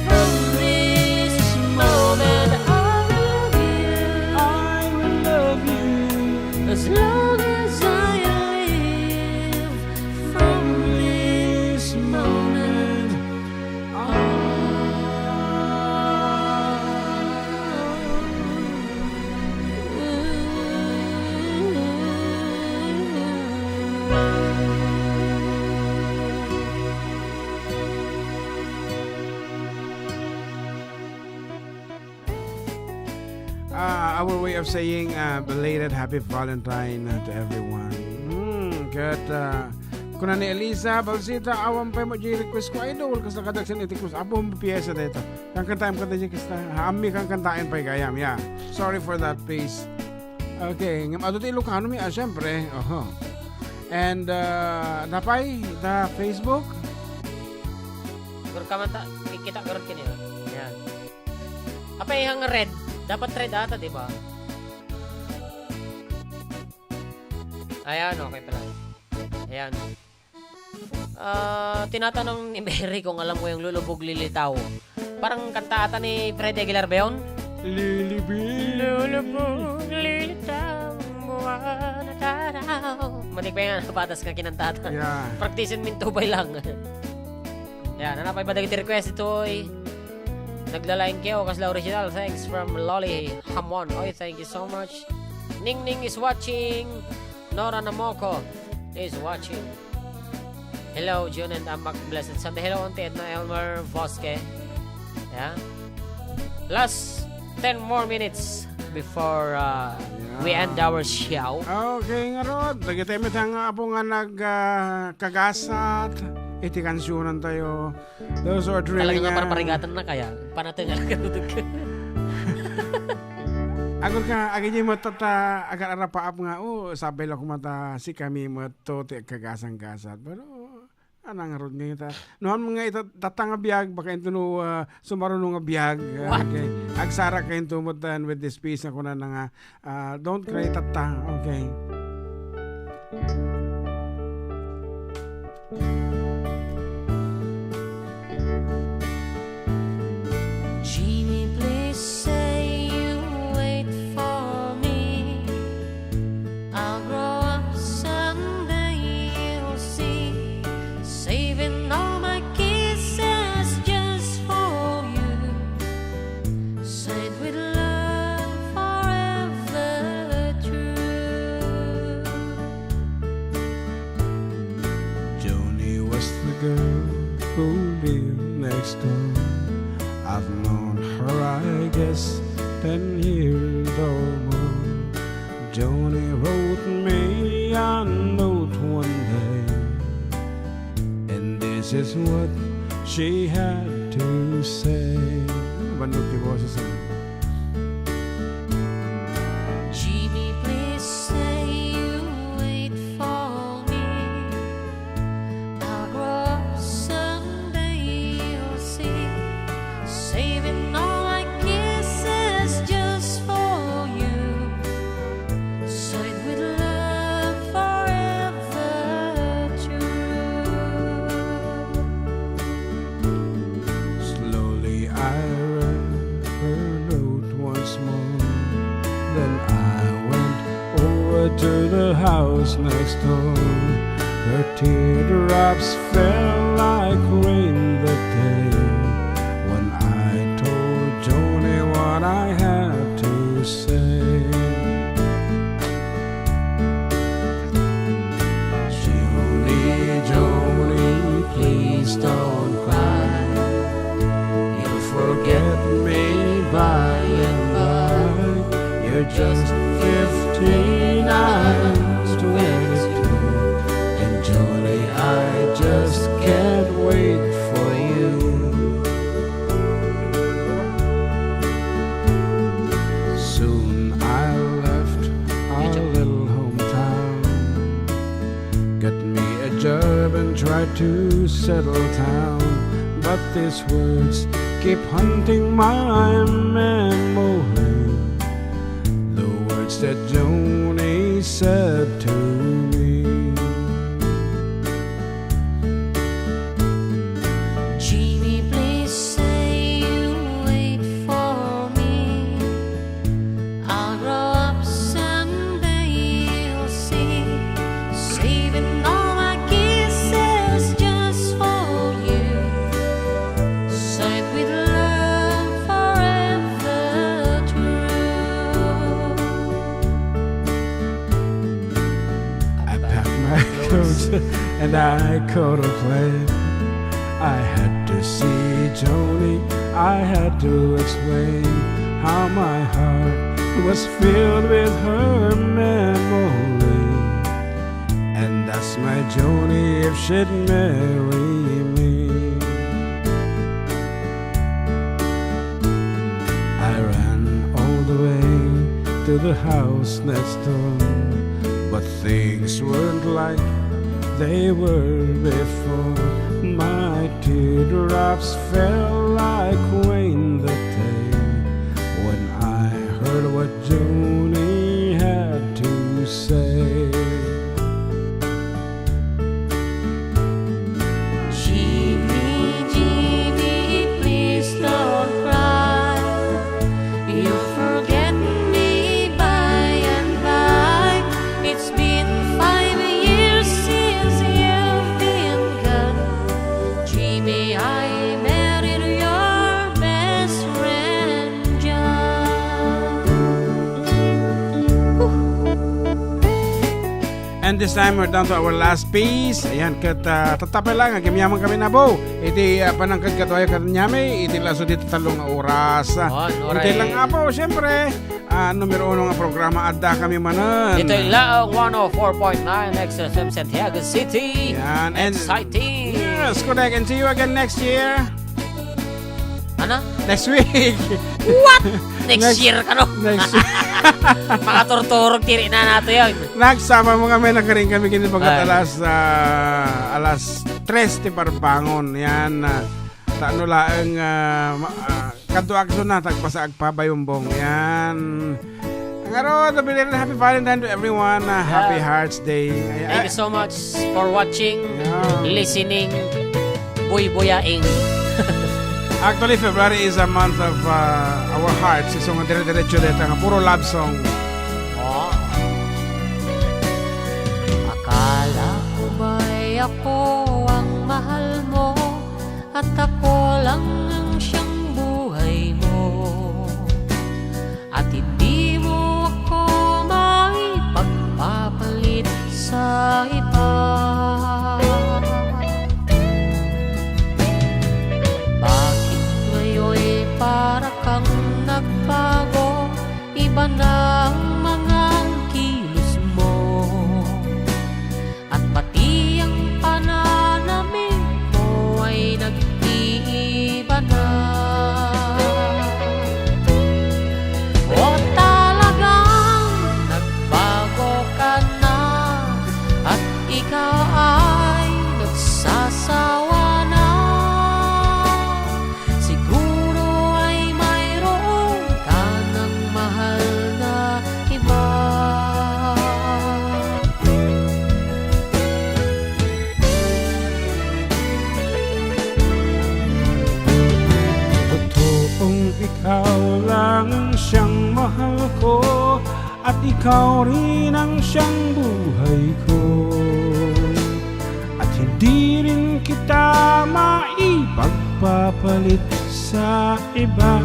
from this moment. I will love you. I will love you. As long as I live, from this moment on. Ah, our way of saying, ah, belated happy Valentine, ah, to everyone. Hmm, ket, ah, kuna ni Elisa Balsita, awan pay met diay request ko, idol, kasla kadagsen iti krus. Apo, piyesa dayta. Kankantaem kadi, kasta. Ammi kankantaen pay gayam, yeah. Sorry for that, please. Okay, ngem adu ti Ilocano mi, ah, siyempre. Oho. And, ah, napay, ta Facebook? Siguro ka man ta, kikita garud kini, oh. Ayan. Apay hang red. Dapat red ata, di ba? Ayan, okay pala. Ayan. Ah, tinatanong ni Mary kung alam ko yung Lulubog Lilitaw. Parang kanta ata ni Fred Aguilar ba yun? Lilibing. Lulubog, lilitaw, buwan at araw. Matik pa nga napatas nga kinanta ata. Yeah. Practice-en min tubay lang. Yan, napay ba dagiti request itoy? Nagla-line kayo, kasla original. Thanks from Lolly Hamon. Oy, thank you so much. Ningning is watching. Nora Namoco is watching. Hello, June and Amak. Blessed Sunday. Hello, Auntie Edna Elmer Bosque. Yeah. Last ten more minutes before, uh, we end our show. Okay, ngarud. Dagiti met nga apo nga nag, ah, kagasat. iti kansionantayo. Those who are dreaming, talaga nga ah, parparigatan na kaya. Panatengan ka tutug ka. Agor ka, agidi met ta agar-arapaap nga, oh, sabay la kumata, sikami met to, ti agkagasanggasat. Pero, anang rod nga ita. Nuan nga ita, tatta nga biag, baka into no, ah, sumaruno nga biag. Ah, what? Okay. Agsara ka into met, ah, with this piece na kunana nga, ah, don't cry, tatta. Okay. Jimmy, please say you wait for me. I'll grow up someday, you'll see. Saving all my kisses just for you. Said with love forever true. Joni was the girl who lived next door. I've known her, I guess, ten years or more. Joni wrote me a note one day, and this is what she had to say. Bandog ti boses, ah. Jimmy, please say you wait for me. I'll grow up someday, you'll see. Saving all my kisses just for you. Said with love forever true. Slowly I read her note once more. Then I went over to the house next door. Her teardrops fell like rain that day when I told Joni what I had to say. Joni, Joni, please don't cry. You'll forget me by and by. You're just fifteen, I'm twenty-two. And Joni, I just can't wait for you. Soon I left our little hometown, got me a job and tried to settle down. But these words keep haunting my memory. The words that Joni said to me. Jimmy, please say you wait for me. I'll grow up someday, you'll see. Saving all my kisses just for you. Said with love forever true. I packed my clothes and I caught a plane. I had to see Joni, I had to explain how my heart was filled with her memory. And asked my Joni if she'd marry me. I ran all the way to the house next door, but things weren't like they were before. My teardrops fell like rain that day when I heard what Joni had to say. Jimmy, Jimmy, please don't cry. You'll forget me by and by. It's been five years since you've been gone. Jimmy, I married your best friend, John. And this time, we're down to our last piece. Ayan, ket, ah, tattapay lang, agyamyaman kami na, bo. Iti, ah, panangkad katuayo ket nyami, iti laso dita tallo nga oras. On, oray. Unti lang, apo, siyempre. Ah, numero uno nga programa, adda kami manen. Itoy Laong one oh four point nine X F M Santiago City. Yan, and exciting. Yes, correct. And see you again next year. Ano? Next week. What? Next Next year kano? Next week. Makaturturog ti rinana to yan. Nagsama mo kami, nakaring kami kini pagkat Ay. alas, ah, alas tres ti parbangon. Yan, ah, tano laeng, ah, ma-, ah, kadto akso na, tagpasa agpabayumbong. Yan. Ngarud, a belated happy Valentine to everyone. Ah, happy Yeah. Hearts Day. Ay, Thank ay. you so much for watching, Yeah. listening, buybuyaing. Actually, February is a month of, uh, our hearts. So, nga dire-diretso deta nga puro love song. Oh. Akala ko ba'y ako ang mahal mo? At ako lang ang siyang buhay mo. At hindi mo ako maipagpapalit sa iba. Bakit ngayon para kang nagbago? Iba na ang mga kilos mo. At pati ang pananamit mo ay nag-iiba na. O talagang nagbago ka na at ikaw ay nagsasawa na. Siguro ay mayroon ka nang mahal na iba. Totoong ikaw lang siyang mahal ko. At ikaw rin ang siyang buhay ko. At hindi rin kita maipagpapalit sa iba.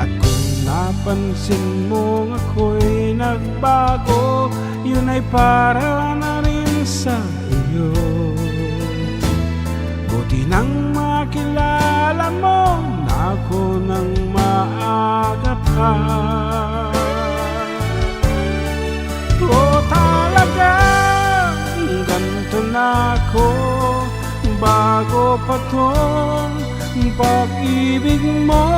At kung napansin mong ako'y nagbago, yun ay para na rin sa iyo. Buti nang makilala mo na ako nang maaga pa. O talagang ganto na ako, bago pa tong pag-ibig mo.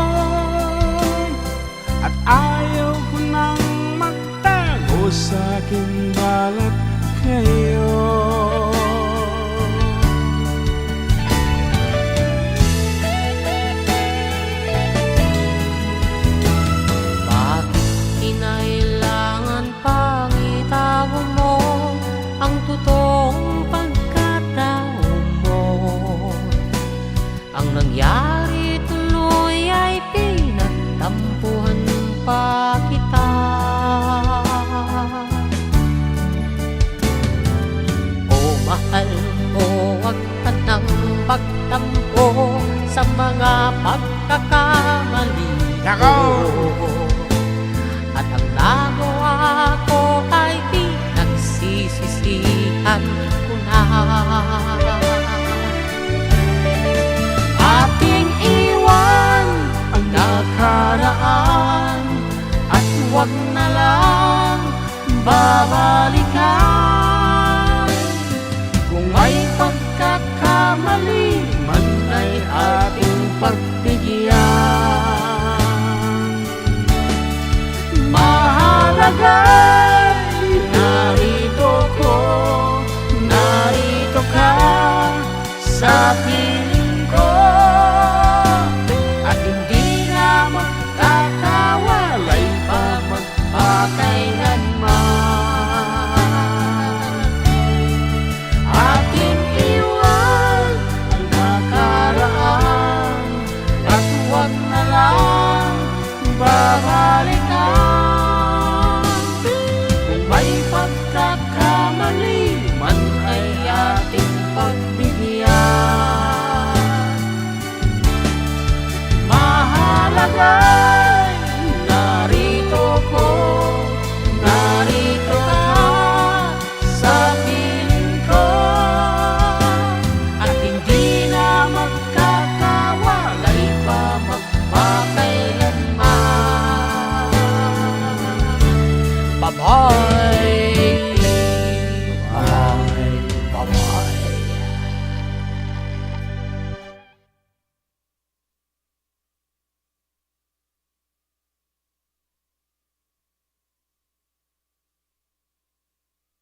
At ayaw ko nang magtago sa aking balat kayo. Bakit kinailangan pang itago mo ang totoong pagkatao mo? Ang nangyari tuloy ay pinagtampuhan pa kita. O mahal ko, wag ka nang pagtampo sa mga pagkakamali ko. Nako! At ang nagawa ko ay pinagsisisihan ko na. Ating iwan ang nakaraan at wag na lang babalikan. Kung may pagkakamali man ay ating pagbigyan. Mahalaga'y narito ko, narito ka sa